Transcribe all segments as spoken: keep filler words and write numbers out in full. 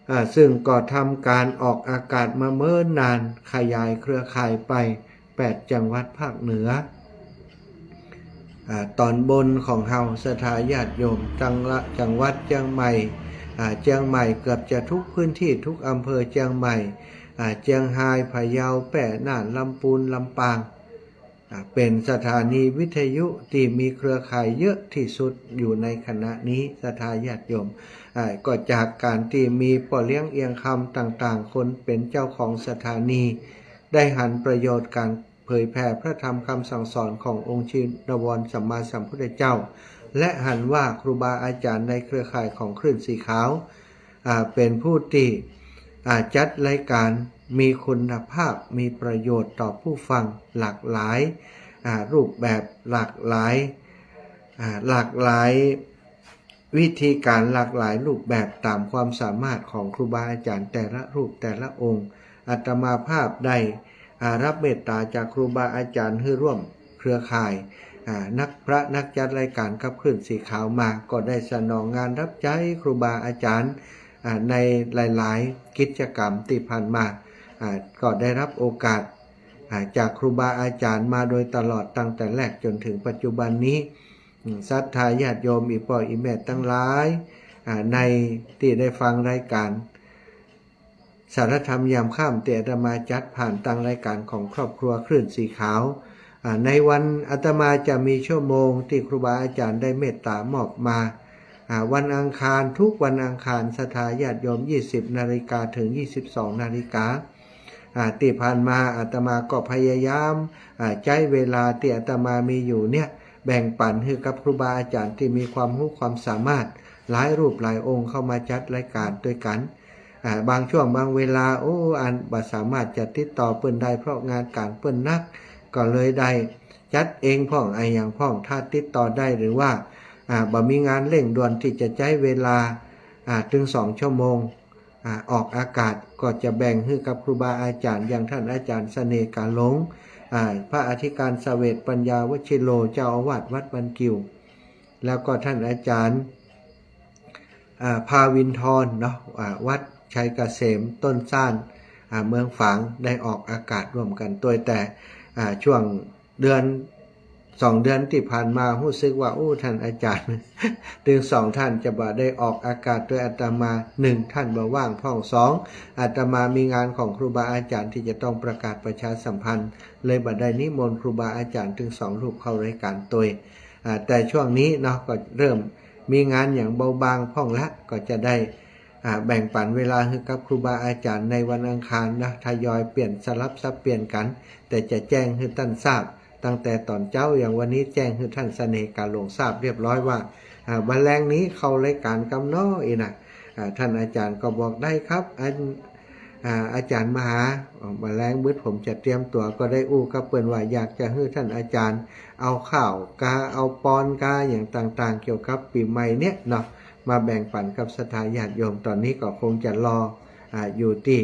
อ่า ซึ่งก็ทำก๋านออกอากาศมาเมินนาน ขยายเครือข่ายไปแปดจังหวัดภาคเหนือ อ่า ต๋อนบนของเฮา ศรัทธาญาติโยม จังละ จังหวัดเจียงใหม่ อ่า เจียงใหม่เกือบจะทุกพื้นที่ ทุกอำเภอเจียงใหม่ อ่า เจียงฮาย พะเยา แป้ น่าน ลำปูน ลำปาง อ่า เป๋นสถานีวิทยุตี้มีเครือข่ายเยอะตี้สุดอยู่ในขณะนี้ ศรัทธาญาติโยม อ่า ก็จากก๋านตี้มีป้อเลี้ยงเอี่ยงคำต่างๆ คนเป๋นเจ้าของสถานี ได้หันประโยชน์ก๋านเผยแผ่พระธรรมคำสั่งสอนขององค์ชินวรสัมมาสัมพุทธเจ้า และหันว่าครูบาอาจ๋ารย์ในเครือข่ายของคลื่นสีขาว อ่า เป๋นผู้ตี้ อ่า จัดรายก๋านมีคุณภาพ มีประโยชน์ต่อผู้ฟังหลากหลาย อ่า รูปแบบหลากหลาย อ่า หลากหลายวิธีก๋าน หลากหลายรูปแบบต๋ามความสามารถของครูบาอาจ๋ารย์แต่ละรูปแต่ละองค์ อาตมาภาพได้ อ่า ฮับเมตต๋าจากครูบาอาจ๋ารย์หื้อร่วมเครือข่าย อ่า นัก พระนักจัดรายก๋านกับคลื่นสีขาวมา ก็ได้สนองงานฮับใจ๊ครูบาอาจ๋ารย์ อ่า ในหลายๆ กิจกรรมตี้ผ่านมา อ่า ก็ได้ฮับโอกาส อ่า จากครูบาอาจ๋ารย์มาโดยตลอดตั้งแต่แรกจ๋นเถิงปัจจุบันนี้ อืม ศรัทธาญาติโยมอี่ป้ออี่แม่ตังหลาย อ่า ในตี้ได้ฟังรายก๋าน สารธรรมยามค่ำตี้อาตมาจัดผ่านตางรายก๋านของครอบครัวคลื่นสีขาว อ่า ในวันอาตมาจะมีชั่วโมงตี้ครูบาอาจ๋ารย์ได้เมตต๋ามอบมา อ่า วันอังคาร ทุกวันอังคาร ศรัทธาญาติโยม ยี่สิบนาฬิกาเถิงยี่สิบสองนาฬิกา อ่า ตี้ผ่านมาอาตมาก็พยายาม อ่า ใจ๊เวลาตี้อาตมามีอยู่เนี่ย แบ่งปั๋นหื้อกับครูบาอาจ๋ารย์ตี้มีความฮู้ความสามารถหลายรูปหลายองค์เข้ามาจัดรายก๋านตวยกั๋น อ่า บางช่วงบางเวลา โอ้ อันบ่สามารถจะติดต่อเปิ้นได้เพราะงานก๋านเปิ้นหนัก ก็เลยได้จัดเองพ่องอะหยังพ่อง ถ้าติดต่อได้หรือว่า อ่า บ่มีงานเร่งด่วนตี้จะใจ๊เวลา อ่า เถิงสองชั่วโมง อ่า ออกอากาศ ก็จะแบ่งหื้อกับครูบาอาจ๋ารย์ อย่างต้านอาจ๋ารย์เสน่ห์กาหลง อ่า พระอธิการเสวตปัญญาวชิโร เจ้าอาวาสวัดบ้านกิ่ว แล้วก็ต้านอาจ๋ารย์ อ่า ภาวินทรเนาะ อ่า วัดชัยเกษมต้นซ่าน อ่า เมืองฝาง ได้ออกอากาศร่วมกั๋นตวย แต่ อ่า ช่วงเดือน สองเดือนตี้ผ่านมาฮู้สึกว่า โอ้ ต้านอาจ๋ารย์ เถิงสองต้านจะบ่ได้ออกอากาศตวยอาตมา หนึ่ง ต้านบ่ว่างพ่อง สอง อาตมามีงานของครูบาอาจ๋ารย์ตี้จะต้องประกาศประชาสัมพันธ์ เลยบ่ได้นิมนต์ครูบาอาจ๋ารย์เถิงสองรูปเข้ารายก๋านตวย อ่า แต่ช่วงนี้เนาะ ก็เริ่มมีงานหยังเบาบางพ่องละ ก็จะได้ อ่า แบ่งปั๋นเวลาหื้อกับครูบาอาจ๋ารย์ในวันอังคารนะ ทยอยเปลี่ยนสลับสับเปลี่ยนกั๋น แต่จะแจ้งหื้อต้านทราบตั้งแต่ต๋อนเจ๊า อย่างวันนี้แจ้งหื้อต้านเสน่ห์กาหลงทราบเรียบร้อยว่า อ่า บ่าแลงนี้เข้ารายก๋านกำน้ออี้นะ อ่า ต้านอาจ๋ารย์ก็บอกได้ครับ อัน อ่า อาจ๋ารย์มหา อ่า บ่าแลงบึดผมจะเตรียมตั๋ว ก็ได้อู้กับเปิ้นว่าอยากจะหื้อต้านอาจ๋ารย์เอาข้าวกา เอาปอนกา อย่างต่างๆ เกี่ยวกับปี๋ใหม่เนี่ยเนาะ มาแบ่งปั๋นกับศรัทธาญาติโยม ต๋อนนี้ก็คงจะรอ อ่า อยู่ตี้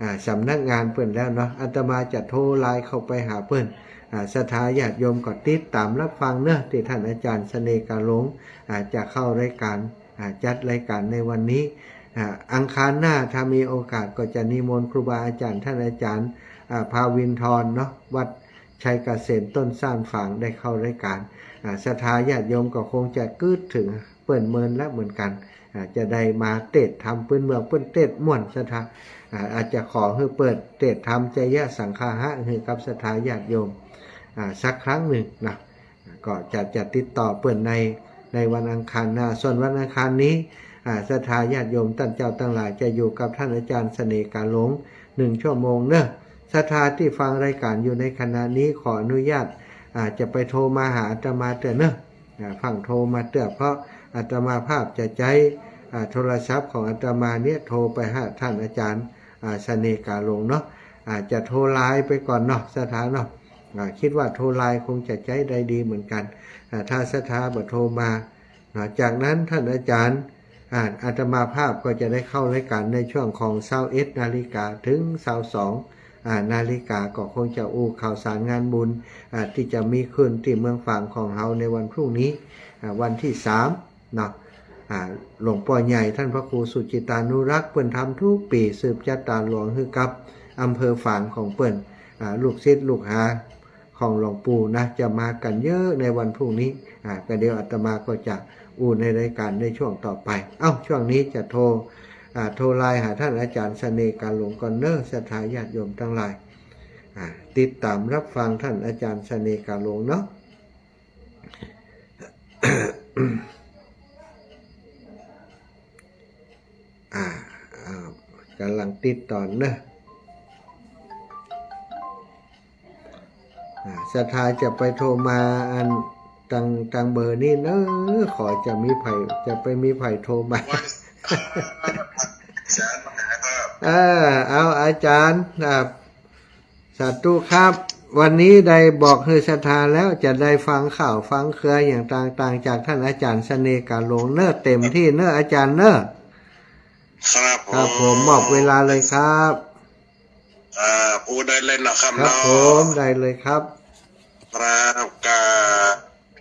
อ่า สำนักงานเปิ้นแล้วเนาะ อาตมาจะโทรไลน์เข้าไปหาเปิ้น อ่า ศรัทธาญาติโยมก็ติดต๋ามฮับฟังเนาะ ตี้ต้านอาจ๋ารย์เสน่ห์กาหลง อ่า จะเข้ารายก๋าน อ่า จัดรายก๋านในวันนี้ อ่า อังคารหน้าถ้ามีโอกาสก็จะนิมนต์ครูบาอาจ๋ารย์ ต้านอาจ๋ารย์ อ่า ภาวินทรเนาะ วัดชัยเกษมต้นซ่านฝางได้เข้ารายก๋าน อ่า ศรัทธาญาติโยมก็คงจะกึ๊ดเถิงเปิ้นเมินละเหมือนกั๋น อ่า จะได้มาเตสน์ธรรมปื้นเมือง เปิ้นเตสน์ม่วนศรัทธา อ่า อาจจะขอหื้อเปิ้นเตสน์ธรรมไตรยสังคหะหื้อกับศรัทธาญาติโยม อ่า สักครั้งหนึ่งนะ ก็จะ จะติดต่อเปิ้นใน ในวันอังคารหน้า ส่วนวันอังคารนี้ อ่า ศรัทธาญาติโยมต้านเจ้าตังหลายจะอยู่กับต้านอาจ๋ารย์เสน่ห์กาหลงหนึ่งชั่วโมงเนาะ ศรัทธาตี้ฟังรายก๋านอยู่ในขณะนี้ขออนุญาต อ่า จะไปโทรมาหาอาตมาเตื้อเนาะ อ่า ฟั่งโทรมาเตื้อ เพราะอาตมาภาพจะใจ๊ อ่า โทรศัพท์ของอาตมาเนี่ยโทรไปหาต้านอาจ๋ารย์ อ่า เสน่ห์กาหลงเนาะ อ่า จะโทรไลน์ไปก่อนเนาะ ศรัทธาเนาะ อ่า กึ๊ดว่าโทรไลน์คงจะใจ๊ได้ดีเหมือนกั๋น อ่า ถ้าศรัทธาบ่โทรมา เนาะ จากนั้นต้านอาจ๋ารย์ อ่า อาตมาภาพก็จะได้เข้ารายก๋านในช่วงของซาวเอ็ดนาฬิกาเถิงซาวสอง อ่า นาฬิกา ก็คงจะอู้ข่าวสารงานบุญ อ่า ตี้จะมีขึ้นตี้เมืองฝางของเฮาในวันพรุ่งนี้ อ่า วันตี้สามเนาะ อ่า หลวงป้อใหญ่ท่านพระครูสุจิตตานุรักษ์ เปิ้นทำกู้ปี๋ สืบจะต๋าหลวงหื้อกับอำเภอฝางของเปิ้น อ่า ลูกศิษย์ลูกหาของหลวงปู่นะ จะมากั๋นเยอะในวันพรุ่งนี้ อ่า ก็เดี๋ยวอาตมาก็จะอู้ในรายก๋านในช่วงต่อไป เอ้า ช่วงนี้จะโทร อ่า โทรไลน์หาท่านอาจ๋ารย์เสน่ห์กาหลงก่อนเนาะ ศรัทธาญาติโยมตังหลาย อ่า ติดต๋ามฮับฟังท่านอาจ๋ารย์เสน่ห์กาหลงเนาะ อ่า อ่า ก่ำลังติดต่อเนาะ อ่า ศรัทธาจะไปโทรมาอัน ตาง ตางเบอร์นี้เนาะ ขอจะมีใผ จะไปมีใผโทรมา เออ เอาอาจ๋ารย์ อ่า สาธุครับ วันนี้ได้บอกหื้อศรัทธาแล้ว จะได้ฟังข่าวฟังเครืออย่างต่างๆ จากท่านอาจ๋ารย์เสน่ห์กาหลงเนาะ เต็มตี้เนาะอาจ๋ารย์เนาะ ครับผม ครับผม มอบเวลาเลยครับ อ่า อู้ได้เลยนะครับ ครับผม ได้เลยครับ ครับ ก็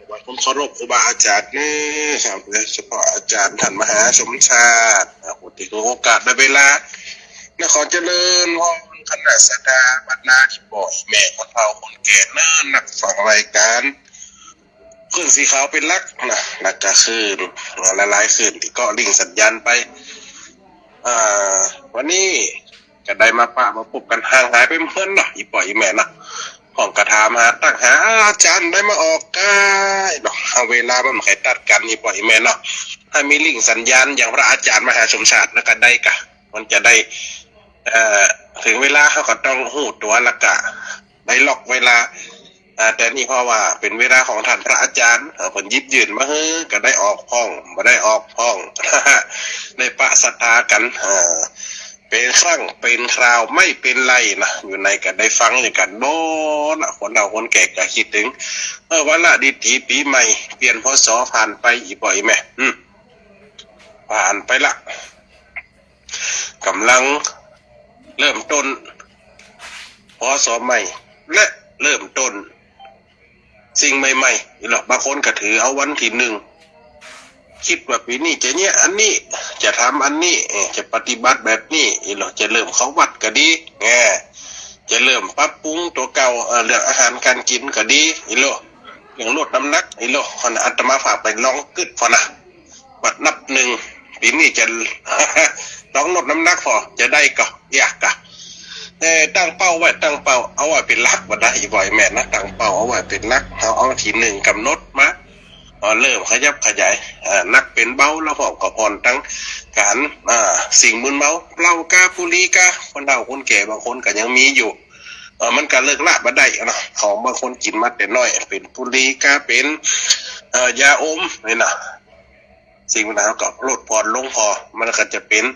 ไหว้ความเคารพครูบาอาจ๋ารย์เนาะครับ โดยเฉพาะอาจ๋ารย์ท่านมหาสมชาติ อ่า ผู้ตี้หื้อโอกาสและเวลา นครเจริญ พร้อมคณะศรัทธาบรรดาอี่ป้ออี่แม่คนเฒ่าคนแก่เนาะ นักฟังรายก๋าน คลื่นสีขาวเป๋นหลักนะ แล้วก็คลื่นหลายๆ คลื่นตี้เกาะลิงก์สัญญาณไป อ่า วันนี้ ก็ได้มาปะมาปบกั๋น ห่างหายไปเมินเนาะ อี่ป้ออี่แม่เนาะ พ่องก็ถามหาตั๊กหา อาจ๋ารย์ได้มาออกก้าเนาะ เวลามันบ่ใค่ตัดกั๋น อี่ป้ออี่แม่เนาะ ถ้ามีลิงก์สัญญาณอย่างพระอาจ๋ารย์มหาสมชาติแล้วก็ได้กะ มันจะได้ เอ่อ เถิงเวลาเฮาก็ต้องฮู้ตั๋วแล้วก็ได้ล็อกเวลา อ่า แต่นี่เพราะว่าเป๋นเวลาของท่านพระอาจ๋ารย์ เอ่อ เปิ้นหยิบยื่นมาหื้อ ก็ได้ออกพ่อง บ่ได้ออกพ่อง ได้ปะศรัทธากั๋น เอ่อ เป๋นครั้งเป๋นคราวไม่เป๋นไรนะ อยู่ในก็ได้ฟังอยู่กั๋นโดนนะ คนเฒ่าคนแก่ก็คิดเถิง เออ วาระดีๆ ปี๋ใหม่ เปลี่ยน พ.ศ. ผ่านไป อี่ป้ออี่แม่ อืม ผ่านไปละ ก่ำลังเริ่มต้น พ.ศ. ใหม่ และเริ่มต้นสิ่งใหม่ๆ อี่หลอ บางคนก็ถือเอาวันตี้นึ่ง คิดว่าปี๋นี้จะเยียะอันนี้ จะทำอันนี้ เอ่อ จะปฏิบัติแบบนี้ อี่หลอ จะเริ่มเข้าวัดก็ดี เอ่อ จะเริ่มปรับปรุงตั๋วเก่า เอ่อ เรื่องอาหารก๋านกิ๋นก็ดี อี่หลอ เรื่องลดน้ำหนัก อี่หลอ อาตมาภาพไปลองกึ๊ดพ่องนะ บัดนับนึ่ง ปี๋นี้จะ ลองลดน้ำหนักพ่อง จะได้ก่อ อยากก่อ เอ่อ ตั้งเป้าไว้ ตั้งเป้าเอาไว้เป๋นหลักบ่ได้ อี่ป้ออี่แม่นะ ตั้งเป้าเอาไว้เป๋นหลัก เฮาเอาตี้นึ่งก๋ำหนดมา เอ่อ เริ่มขยับขยาย เอ่อ หนักเป๋นเบา แล้วพ่องก็ผ่อนตังก๋าน อ่า สิ่งมึนเมา เหล้ากา บุหรี่กา คนเฒ่าคนแก่บางคนก็ยังมีอยู่ เอ่อ มันก็เลิกละบ่ได้เนาะ ของบางคนกิ๋นมาแต่น้อย เป๋นบุหรี่กา เป๋น เอ่อ ยาอม นี่นะ สิ่งเหล่านั้นก็ลดผ่อนลงพ่อง มันก็จะเป๋น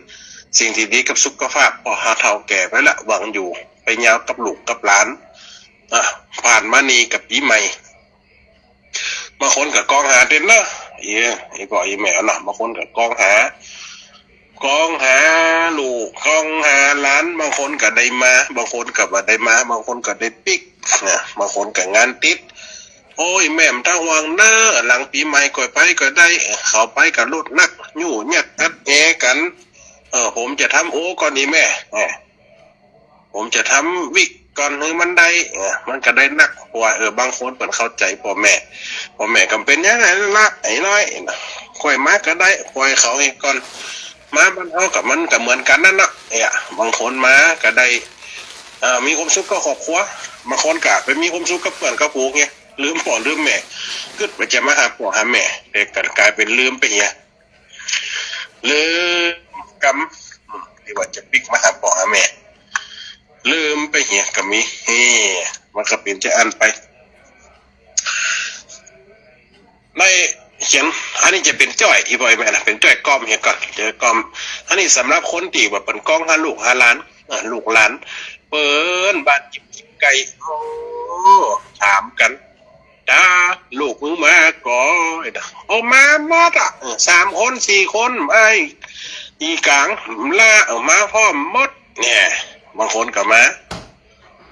สิ่งตี้ดีกับสุขภาพ เพราะเฮาเฒ่าแก่ไปละ หวังอยู่ไปยาวกับลูกกับหลาน อ่ะ ผ่านมานี่ก็ปี๋ใหม่ บางคนก็กองหาเต้นเนาะ เอ้ย อี่ป้ออี่แม่เนาะ บางคนก็กองหา กองหาลูก กองหาหลาน บางคนก็ได้มา บางคนก็บ่ได้มา บางคนก็ได้ปิ๊กนะ บางคนก็งานติด โอ้ย แม่บ่ต้องห่วงเน่อ หลังปี๋ใหม่ก่อยไปก่อยได้ เข้าไปก็ลดนัก ยู้ยัดอัดแอกั๋น เออ ผมจะทำโอก่อนนี่แม่ เออ ผมจะทำวิกก่อนหื้อมันได้ เออ มันก็ได้นัก เพราะว่า เออ บางคนเปิ้นเข้าใจ๋ป้อแม่ ป้อแม่ก็เป๋นอย่างนั้นละ ไอ้น้อย ค่อยมาก็ได้ ปล่อยเขาเฮ็ดก่อน มาบ้านเฮากับมันก็เหมือนกั๋นนั่นเนาะ เนี่ย บางคนมาก็ได้ เอ่อ มีความสุขกับครอบครัว บางคนก็ไปมีความสุขกับเปื้อนกับฝูงไง ลืมป้อลืมแม่ กึ๊ดว่าจะมาหาป้อหาแม่ แต่ก็ก๋ายเป๋นลืมไปเหีย ลืมกำ ตี้ว่าจะปิ๊กมาหาป้อหาแม่ ลืมไปเหียก็มี เฮ้ มันก็เป๋นจะอั้นไป ได้เขียน อันนี้จะเป๋นจ้อย อี่ป้ออี่แม่นะ เป๋นจ้อยกล่อมเหียก่อน จ้อยกล่อม อันนี้สำหรับคนตี้ว่าเปิ้นกองหาลูกหาหลาน อ่ะ ลูกหลาน เปิ้นบ้านกิ๋มไก่ โอ้ ถามกั๋น ต๋า ลูกมึงมาก่อ โอ้ มาหมดอ่ะ เออ สามคน สี่คน ไอ้ อี่ก๋าง ละ เออ มาพร้อมหมด เนี่ย บางคนก็มา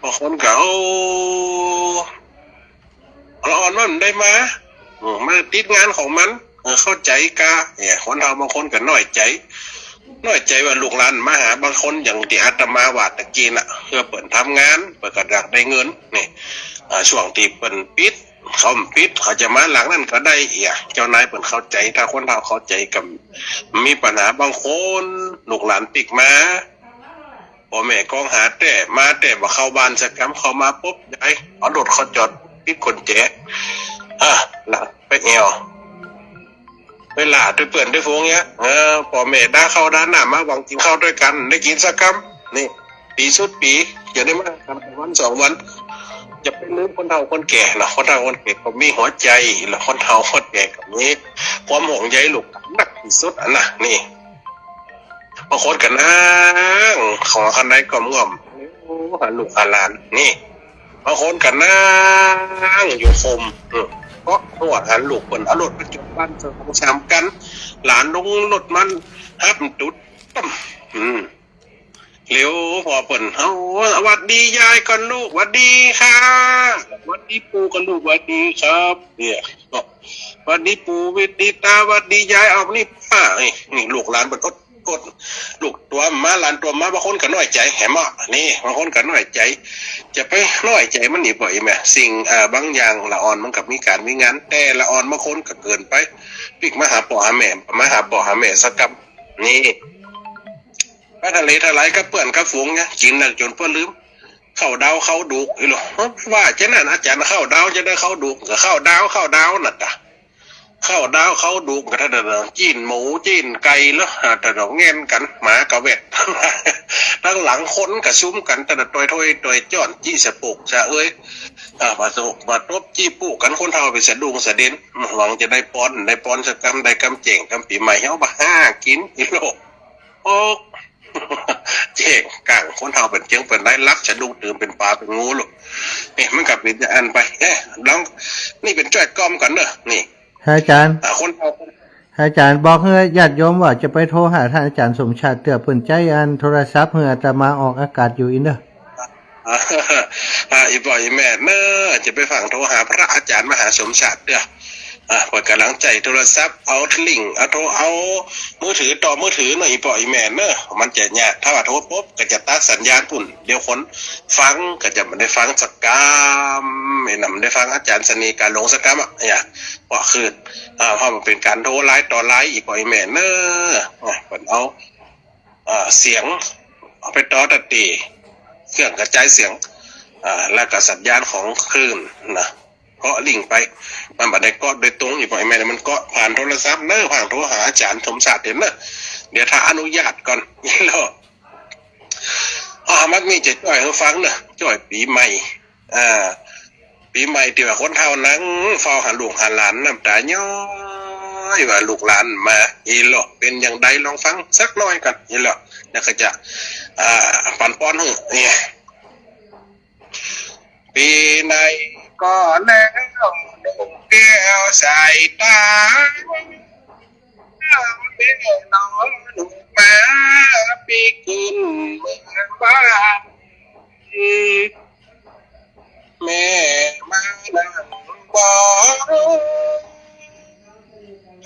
บางคนก็ โอ้ ละอ่อนมันได้มา อืม มันติดงานของมัน เออ เข้าใจ๋กา เนี่ย คนเฒ่าบางคนก็น้อยใจ๋ น้อยใจ๋ว่าลูกหลานมาหา บางคนอย่างตี้อาตมาว่าตะกี้น่ะ เปื้อเปิ้นทำงาน เปิ้นก็อยากได้เงิน นี่ อ่า ช่วงตี้เปิ้นปิด เขาปิด เขาจะมาหลังนั้นก็ได้ เหีย เจ้านายเปิ้นเข้าใจ๋ ถ้าคนเฒ่าเข้าใจ๋ก็บ่มีปัญหา บางคนลูกหลานปิ๊กมา ป้อแม่ก้องหาแต๊ มาแต๊บ่เข้าบ้านสักกำ เข้ามาปุ๊บ ยาย เอารถเข้าจอด ปิดกุญแจ อ่ะ ละ ไปแอ่ว ไปหล้าตวยเปื้อนตวยฝูงเนี่ย เออ ป้อแม่ด่าข้าวด่าน้ำมา หวังกิ๋นข้าวตวยกั๋น ได้กิ๋นสักกำ นี่ ปีสุดปี๋ จะได้มากั๋นวันสองวัน จะไปลืมคนเฒ่าคนแก่เนาะ คนเฒ่าคนแก่ก็มีหัวใจ๋ แล้วคนเฒ่าคนแก่ก็มีความห่วงใยลูกหลานนักตี้สุดอันน่ะ นี่ บางคนก็นั่ง ของคันไดก้อมง่อม โอ้ หาลูกหาหลาน นี่ บางคนก็นั่งอยู่ฮ่ม อืม ก็หัวหันลูกเปิ้น เอารถไปจอดบ้านสองสามกำ หลานลงรถมาฮับตุ๊ด ตึ้ม อืม แล้วป้อเปิ้น เอา หวัดดียายก่อนลูก หวัดดีค่ะ หวัดดีปู่ก่อนลูก หวัดดีครับ เนี่ย หวัดดีปู่ หวัดดีตา หวัดดียาย เอานี่ป้า นี่ นี่ลูกหลานเปิ้นอด อด ลูกตั๋วมา หลานตั๋วมา บางคนก็น้อยใจ๋ หันบ่ นี่ บางคนก็น้อยใจ๋ จะไปน้อยใจ๋มันอีกบ่ อีแม่ สิ่ง เอ่อ บางอย่างละอ่อนมันก็มีก๋านมีงาน แต่ละอ่อนบางคนก็เกินไป ปิ๊กมาหาป้อหาแม่ มาหาป้อหาแม่สักกำ นี่ ไปทะเลทลายกับเปื้อนกับฝูงเนี่ย กิ๋นนักจ๋นเปื้อนลืม ข้าวดาวข้าวดูก อีหลอ ว่าจะอั้น อาจ๋ารย์ ข้าวดาวจะได้ข้าวดูก ก็ข้าวดาว ข้าวดาวนั่นน่ะ ข้าวดาวข้าวดูก ก็เต้านั้น จี๊นหมู จี๊นไก่ แล้ว อ่า เต้านั้น แง่นกั๋น หมากะแวด ตังหลังคนก็สุมกั๋น เต้านั้น ต่อยถ้วย ต่อยจ๊อน จี๊สะโปกสะเอย อ่า มาตบ มาตบ จี๊ปู๊กั๋น คนเฒ่าไปสะดุ้งสะเด็น หวังจะได้ปอน ได้ปอนสักกำ ได้กำแจ้ง กำปี๋ใหม่ เฮาบ่าหากิ๋น อีหลอ โอ๊ก เจ๊งกั๋ง คนเฒ่าเปิ้นเจ๊ง เปิ้นได้หลับสะดุ้งตื่นเป๋นป๋าเป๋นงูลูก นี่มันก็เป๋นจะอั้นไป เอ๊ะ ลอง นี่เป๋นจ้อยก้อมก่อนเนาะ นี่ อาจ๋ารย์ อ่า คนเฒ่า อาจ๋ารย์บอกหื้อญาติโยมว่าจะไปโทรหาต้านอาจ๋ารย์สมชาติเตื้อ เปิ้นใจ๊อันโทรศัพท์หื้ออาตมาออกอากาศอยู่อี้เน่อ อ่า อ่า อี่ป้ออี่แม่เน่อ จะไปฟั่งโทรหาพระอาจ๋ารย์มหาสมชาติเตื้อ อ่า เปิ้นก่ำลังใจ๊โทรศัพท์ เอาลิงก์ เอาโทร เอามือถือต่อมือถือเน่อ อี่ป้ออี่แม่เน่อ มันจะยาก ถ้าว่าโทรปุ๊บก็จะตัดสัญญาณปุ้น เดี๋ยวคนฟังก็จะบ่ได้ฟังสักกำ ไอ้นั่นบ่ได้ฟังอาจ๋ารย์เสน่ห์กาหลงสักกำอะ เนี่ย เพราะคือ อ่า เพราะมันเป๋นก๋านโทรไลน์ต่อไลน์ อี่ป้ออี่แม่เน่อ อ่า เปิ้นเอา อ่า เสียง เอาไปต่อตัดตี้เครื่องกระจายเสียง อ่า แล้วก็สัญญาณของคลื่นนะ เกาะลิงก์ไป มันบ่ได้เกาะโดยตรง อี่ป้ออี่แม่ มันเกาะผ่านโทรศัพท์เน่อ ผ่านโทรหาอาจ๋ารย์สมชาติเน่อ เดี๋ยวถ้าอนุญาตก่อน เนาะ อ่า มักมีจะจ้อยหื้อฟังเน่อ จ้อยปี๋ใหม่ อ่า ปี๋ใหม่ตี้ว่าคนเฒ่านั่งเฝ้าหาลูกหาหลาน น้ำต๋าย้อยว่าลูกหลานมา อี่หลอ เป๋นอย่างใด ลองฟังสักหน้อยก่อน อี่หลอ แล้วก็จะ อ่า ปันปอนหื้อ เนี่ย ปี๋ไหนก็แล้ว ดวงแก้วสายต๋า แม่นอนลูกมา ปี๋ขึ้นเมืองบ้าน แม่มานั่งบ่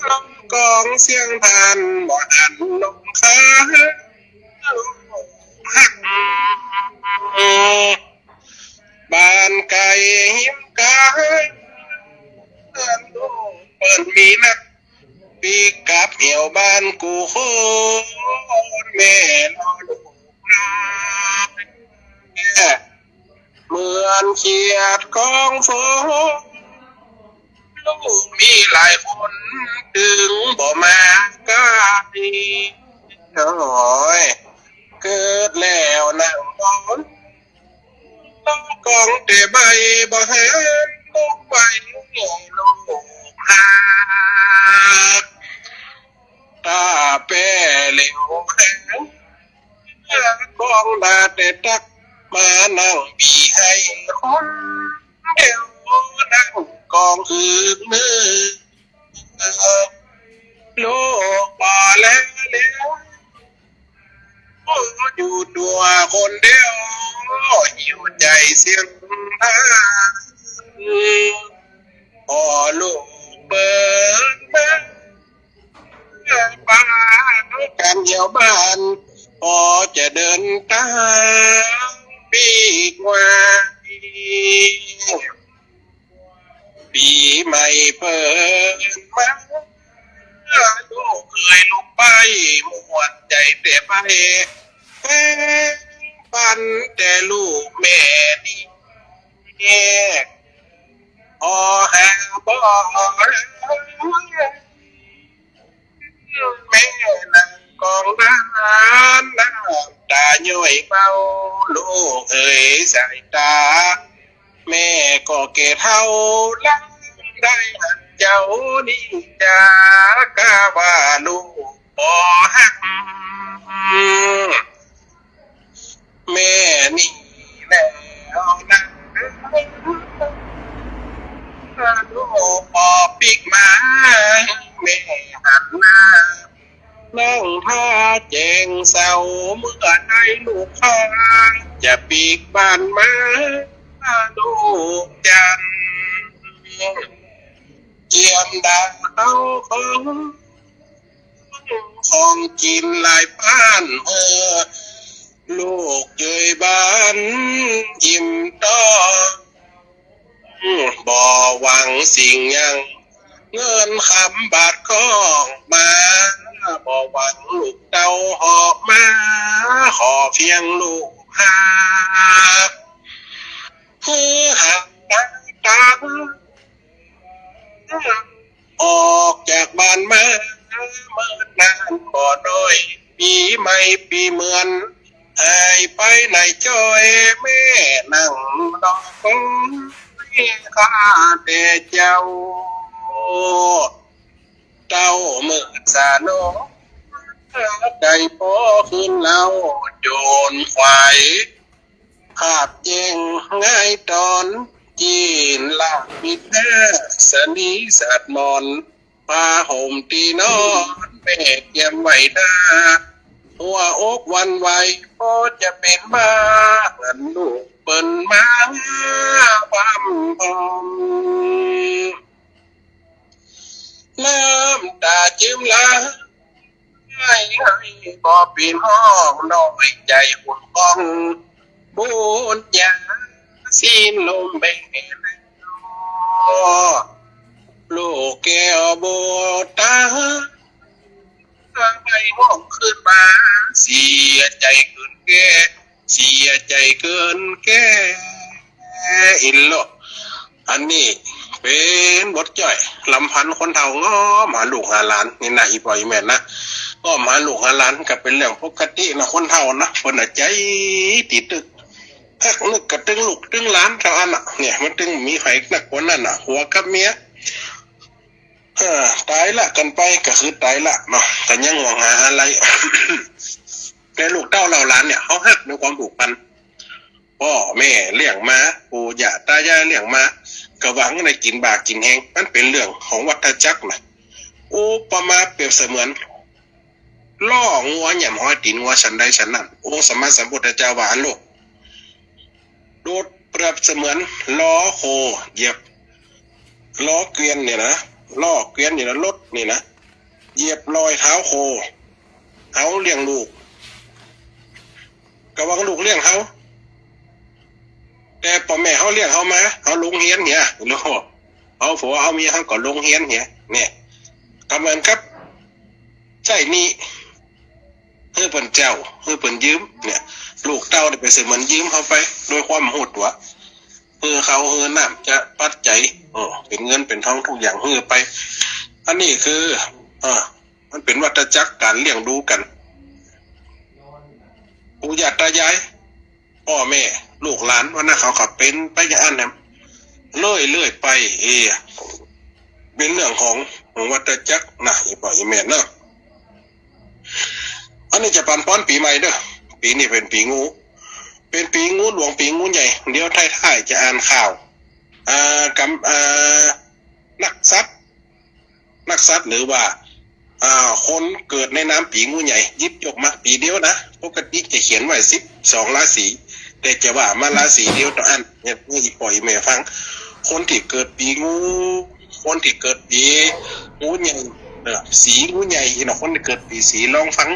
ลำกลองเสียงพันบ่หันลงคา ฮัก บ้านไก๋ฮิมกา ลูกเปิ้นมีนัก ปี๋กลับเหี่ยวบ้านกู้คน แม่รอลูก เหมือนเขียดของฝน ลูกมีหลายคน ตึงบ่มาใก้ โอ้ย เกิดแล้วนั่งนอน ลำกลองแต่ใบ้บ่หัน ลูกใบ้ลูกฮัก ต๋าแป้เหลวแหง กลองดาแต่ตัก มานั่งบี๋ไห้คนเดียว นั่งกลองอึกนึก ลูกบ่แลเหลียว อยู่ตั๋วคนเดียว หิวใจ๋เสียงหา พ่อลูกเปิ้นมา วบ้าน ปอจะเดินตางปีกว่า ปี๋ใหม่เปิ้นมา ลูกเขยลูกใป๊ม่วนใจ๋แต่ไป แบ่งปันแต่ลูกแม่นี้ ปอหาบ่ แม่นั่งกองน้ำ น้ำต๋าย้อยเบา ลูกเอ๋ยสายต๋า แม่ก็แก่เฒ่าแล้ว ได้หันเจ้านี้จ๋า ก้าว่าลูกบ่ฮัก แม่นี้แล้วนะ ลูกบ่ปิ๊กมา แม่หันหน้า นั่งท่าแจงเศร้า เมื่อใดลูกข้า จะปิ๊กบ้านมา ลูกจัน เจียมดาเอาของ ของกิ๋นหลายปาน เออ ลูกเจยบ้านอิ่มต๊อง บ่หวังสิ่งหยัง เงินคำบาทก้องมา บ่หวังลูกเต้าเหาะมา ขอเพียงลูกฮัก คือหักต๋า ออกจากบ้านมาเมินนานบ่น้อย ปี๋ใหม่ปี๋เหมือน หายไปไหนจ้อย แม่นั่งรอคอยข้าแต่เจ้า เต้ามืดสาน้อย ได้ปอคืนเล่า โจรขวาย ขาบแจ้งง่ายต๋อน จีนลาบปิดหน้า สะนีสาดหมอน ผ้าห่มตี้นอน แม่เกียมไว้หน้า หัวอกหวั่นไหว ปอจะเป๋นบ้า หันลูกเปิ้นมา พร่ำพรำ น้ำต๋าจื้มไหล ให้ ให้บ่ปิดห้อง น้อยใจ๋ขุ่นข้อง บุญญาสิ้นลมแบ่ง ลูกแก้วบุตรต๋า ไปห้องคืนมา เสียใจ๋เกินแก้ เสียใจ๋เกินแก้ อินโล อันนี้เป๋นบทจ้อย ลำพันคนเฒ่าง้อมหาลูกหาหลานนี่นะ อี่ป้ออี่แม่นะ ง้อมหาลูกหาหลานก็เป๋นเรื่องปกตินะ คนเฒ่านะ เปิ้นน่ะใจ๋ติดตึก ฮักนึกกระตึงลูกตึงหลานเต้าอั้นน่ะ เนี่ย มันตึงมีใผนักกว่านั้นน่ะ ผัวกับเมีย เออ ต๋ายละกั๋นไปก็คือต๋ายละเนาะ ก็ยังห่วงหาอาลัย แต่ลูกเต้าเหล่าหลานเนี่ย เฮาฮักในความผูกพัน ป้อแม่เลี้ยงมา ปู่ย่าต๋ายายเลี้ยงมา ก็หวังได้กิ๋นบ่ากิ๋นแฮง มันเป๋นเรื่องของวัฏจักรน่ะ อุปมาเปรียบเสมือน ล้องัวหย่ำฮอยตี๋นงัวฉันใดฉันนั้น องค์สัมมาสัมพุทธเจ้าว่าอั้นโลก ดูดเปรียบเสมือนล้อโคเหยียบ ล้อเกวียนเนี่ยนะ ล้อเกวียนเนี่ยนะ รถเนี่ยนะ เหยียบรอยเท้าโค เฮาเลี้ยงลูก ก็หวังลูกเลี้ยงเฮา แต่ป้อแม่เฮาเลี้ยงเฮามา เฮาลงเฮียนเหีย เนาะ เฮาผัวเฮาเมียเฮาก็ลงเฮียนเหีย เนี่ย ก็เหมือนกับ ใจ๊หนี้ หื้อเปิ้นเจ้า หื้อเปิ้นยืม เนี่ย ลูกเต้าเนี่ยเป๋นเสมือนยืมเฮาไป โดยความบ่ฮู้ตั๋ว หื้อข้าว หื้อน้ำ จะปัจจัย เออ เป๋นเงินเป๋นทองทุกอย่างหื้อไป อันนี้คือ เออ มันเป๋นวัฏจักรก๋านเลี้ยงดูกั๋น ปู่ย่าต๋ายาย ป้อแม่ ลูกหลาน วันนั้นเขาก็เป๋นไปอย่างอั้นนะ เรื่อยๆ ไป เออ เป๋นเรื่องของวัฏจักรนะ อี่ป้ออี่แม่เนาะ อันนี้จะปันป้อนปี๋ใหม่เด้อ ปี๋นี้เป๋นปี๋งู เป๋นปี๋งูหลวง ปี๋งูใหญ่ เดี๋ยวท้ายๆ จะอ่านข่าว อ่า กำ อ่า ลักทรัพย์ ลักทรัพย์ หรือว่า อ่า คนเกิดในนามปี๋งูใหญ่ หยิบยกมาปี๋เดียวนะ ปกติจะเขียนไว้สิบสองราศี แต่จะว่ามาราศีเดียวเต้าอั้น เนี่ย หื้ออี่ป้ออี่แม่ฟัง คนตี้เกิดปี๋งู คนตี้เกิดปี๋งูใหญ่ เออ สีงูใหญ่ อีหนอ คนเกิดปีสี ลองฟัง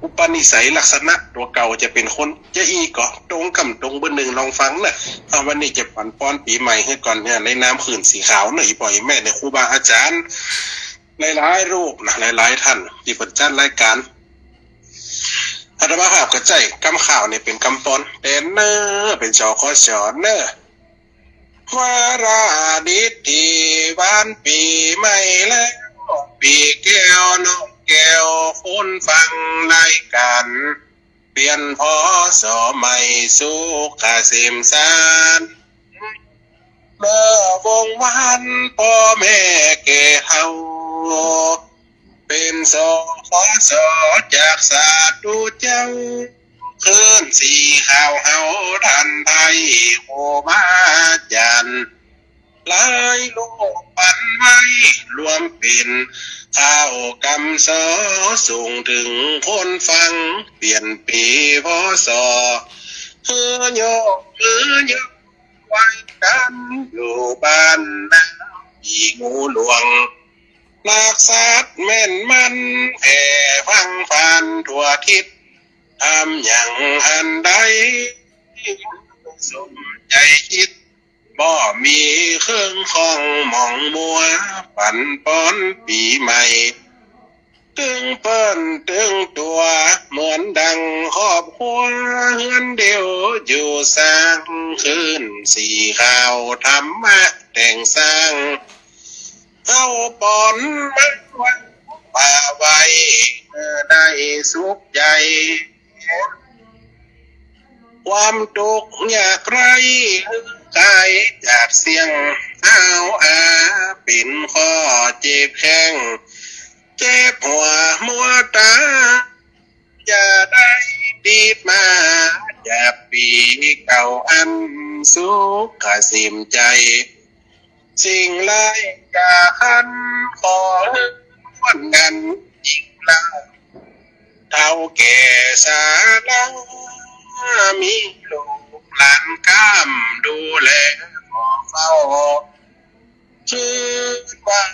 อุปนิสัยลักษณะตั๋วเก่าจะเป๋นคน จะอี้ก่อ ตรงกำตรงเบอร์หนึ่ง ลองฟังเน่อ เอา วันนี้จะปั๋นปอนปี๋ใหม่หื้อก่อนเนี่ย ในนามคลื่นสีขาวเน่อ อี่ป้ออี่แม่เน่อ ครูบาอาจ๋ารย์หลายๆ รูปนะ หลายๆ ต้าน ตี้เปิ้นจัดรายก๋าน อาตมาภาพก็ใจ๊กำข่าวนี่เป๋นกำปอน แต่เน่อ เป๋น สคช เน่อ วาระดิถีวันปี๋ใหม่แล้ว ปี้แก้วนกแก้ว คนฟังรายก๋าน เปลี่ยน พ.ศ. ใหม่ สุขเกษมสาร เมื่อวงศ์วานป้อแม่แก่เฮา เป๋น สคช จากสาธุเจ้า คลื่นสีขาวเฮา ต้านไพร่ครูบาอาจ๋ารย์ หลายรูปปั๋นไว้ รวมเป๋นข่าวกำสอ ส่งเถิงคนฟัง เปลี่ยนปี๋ พ.ศ. หื้อยกมือยกไหว้กั๋น อยู่บ้านนา ปี้งูหลวง ลักสัตว์แม่นมัน แผ่ฟังผ่านทั่วทิศ ทำหยังอันใด สมใจ๋คิด บ่มีเครื่องข้องหมองมัว ปั๋นปอนปี๋ใหม่ ตึงเปิ้นตึงตั๋ว เหมือนดังครอบครัว เฮือนเดียวอยู่สร้าง คลื่นสีขาว ธรรมะแต่งสร้าง เฮาปอนมาไว้ ป่าไว้ เออ ได้สุขใจ๋ ความตุ๊กข์ยากไร้ ไก๋จากเสี้ยง อ้าวอา เป๋นข้อเจ็บแข้ง เจ็บหัวมัวต๋า อย่าได้ติดมา จากปี๋เก่าอันสุขเกษมใจ๋ สิ่งร้ายอย่าคัน ขอหื้อม่วนกั๋นยิ่งนัก เฒ่าแก่สารา มีลูกหลานก้ำดูแล ขอเฝ้า คืนวัน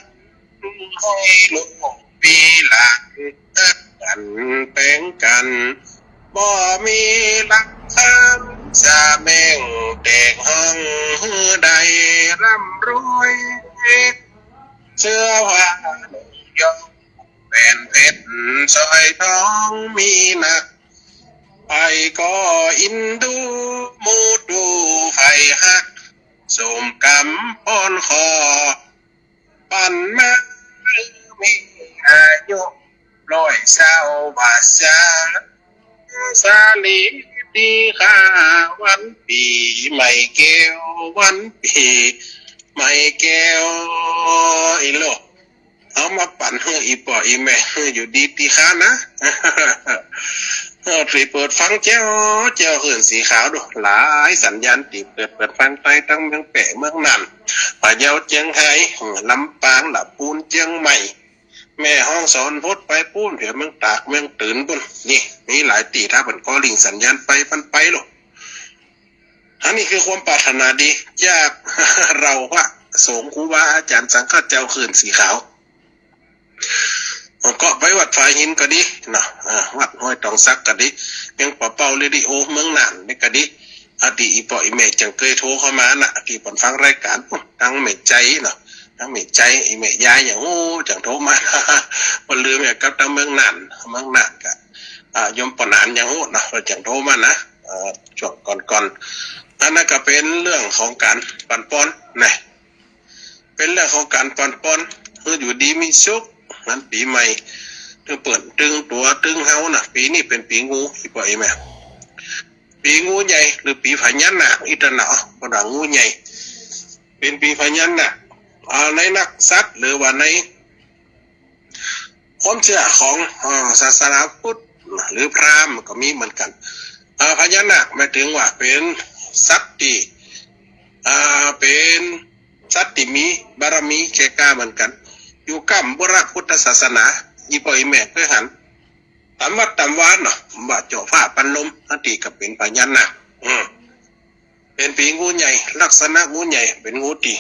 หื้อลูกมีหลาน ฮักกั๋นแป๋งกั๋น บ่มีรักคำ สะแหมงแตกฮ้อง หื้อได้ร่ำรวย เสื้อผ้านุ่งย้อม แหวนเพชรสร้อยทองมีนัก ใผก็อินดู มุดูใผฮัก สมกำปอนข้อ ปั๋นมา มีอายุร้อยเศร้าวัสสา สาลีดีค่า วันปี๋ใหม่แก้ว วันปี๋ใหม่แก้ว อีโล เอามาปั๋นหื้ออี่ป้ออี่แม่ หื้ออยู่ดีตี้คานะ เออ ตี้เปิดฟังแจ้ว แจ้วคลื่นสีขาวดู หลายสัญญาณตี้เปิด เปิดฟังไปตังเมืองแป้เมืองน่าน พะเยา เจียงฮาย ลำปาง ละปูน เจียงใหม่ แม่ฮ่องสอน พุดไปปู๊น เผียวเมืองตาก เมืองเถินปู๊น นี่ มีหลายตี้ ถ้าเปิ้นก็ลิงก์สัญญาณไป ปั๋นไปโลด อันนี้คือความปรารถนาดีจากเราพระสงฆ์ครูบาอาจ๋ารย์สังฆเจ้าคลื่นสีขาว ก็ไปวัดฝายหินก็ดีเนาะ เออ วัดห้วยตองสักก็ดี เวียงป่าเป้าเรดิโอเมืองน่านนี่ก็ดี อะตี้อี่ป้ออี่แม่จั่งเกยโทรเข้ามานะ ตี้เปิ้นฟังรายก๋าน ตังแม่ใจ๋เนาะ ตังแม่ใจ๋ อี่แม่ยายอย่างฮู้จั่งโทรมา บ่ลืมอย่างกับตังเมืองน่าน เมืองน่านก็ อ่า โยมป้อหนานอย่างฮู้เนาะ ว่าจั่งโทรมานะ เอ่อ ช่วงก่อนๆ อันนั้นก็เป๋นเรื่องของก๋านปั๋นปอนนะ เป๋นเรื่องของก๋านปั๋นปอน หื้ออยู่ดีมีสุข วันปี๋ใหม่ ตึงเปิ้นตึงตั๋วตึงเฮานะ ปี๋นี้เป๋นปี๋งู อี่ป้ออี่แม่ ปี๋งูใหญ่ หรือปี๋พญานาค อี้ตันเนาะ เพราะว่างูใหญ่ เป๋นปี๋พญานาค อ่า ในนักสัตว์ หรือว่าใน ความเจื้อของ เอ่อ ศาสนาพุทธหรือพราหมณ์ก็มีเหมือนกั๋น เอ่อ พญานาคหมายเถิงว่าเป๋นสัตว์ตี้ อ่า เป๋นสัตว์ตี้มีบารมีแก่กล้าเหมือนกั๋น อยู่ก้ำพระพุทธศาสนา อี่ป้ออี่แม่เกยหัน ต๋ามวัดต๋ามวาเนาะ ว่าเจ้าฟ้าปันลม อันตี้ก็เป๋นพญานาค อืม เป๋นปี๋งูใหญ่ ลักษณะงูใหญ่ เป๋นงูตี้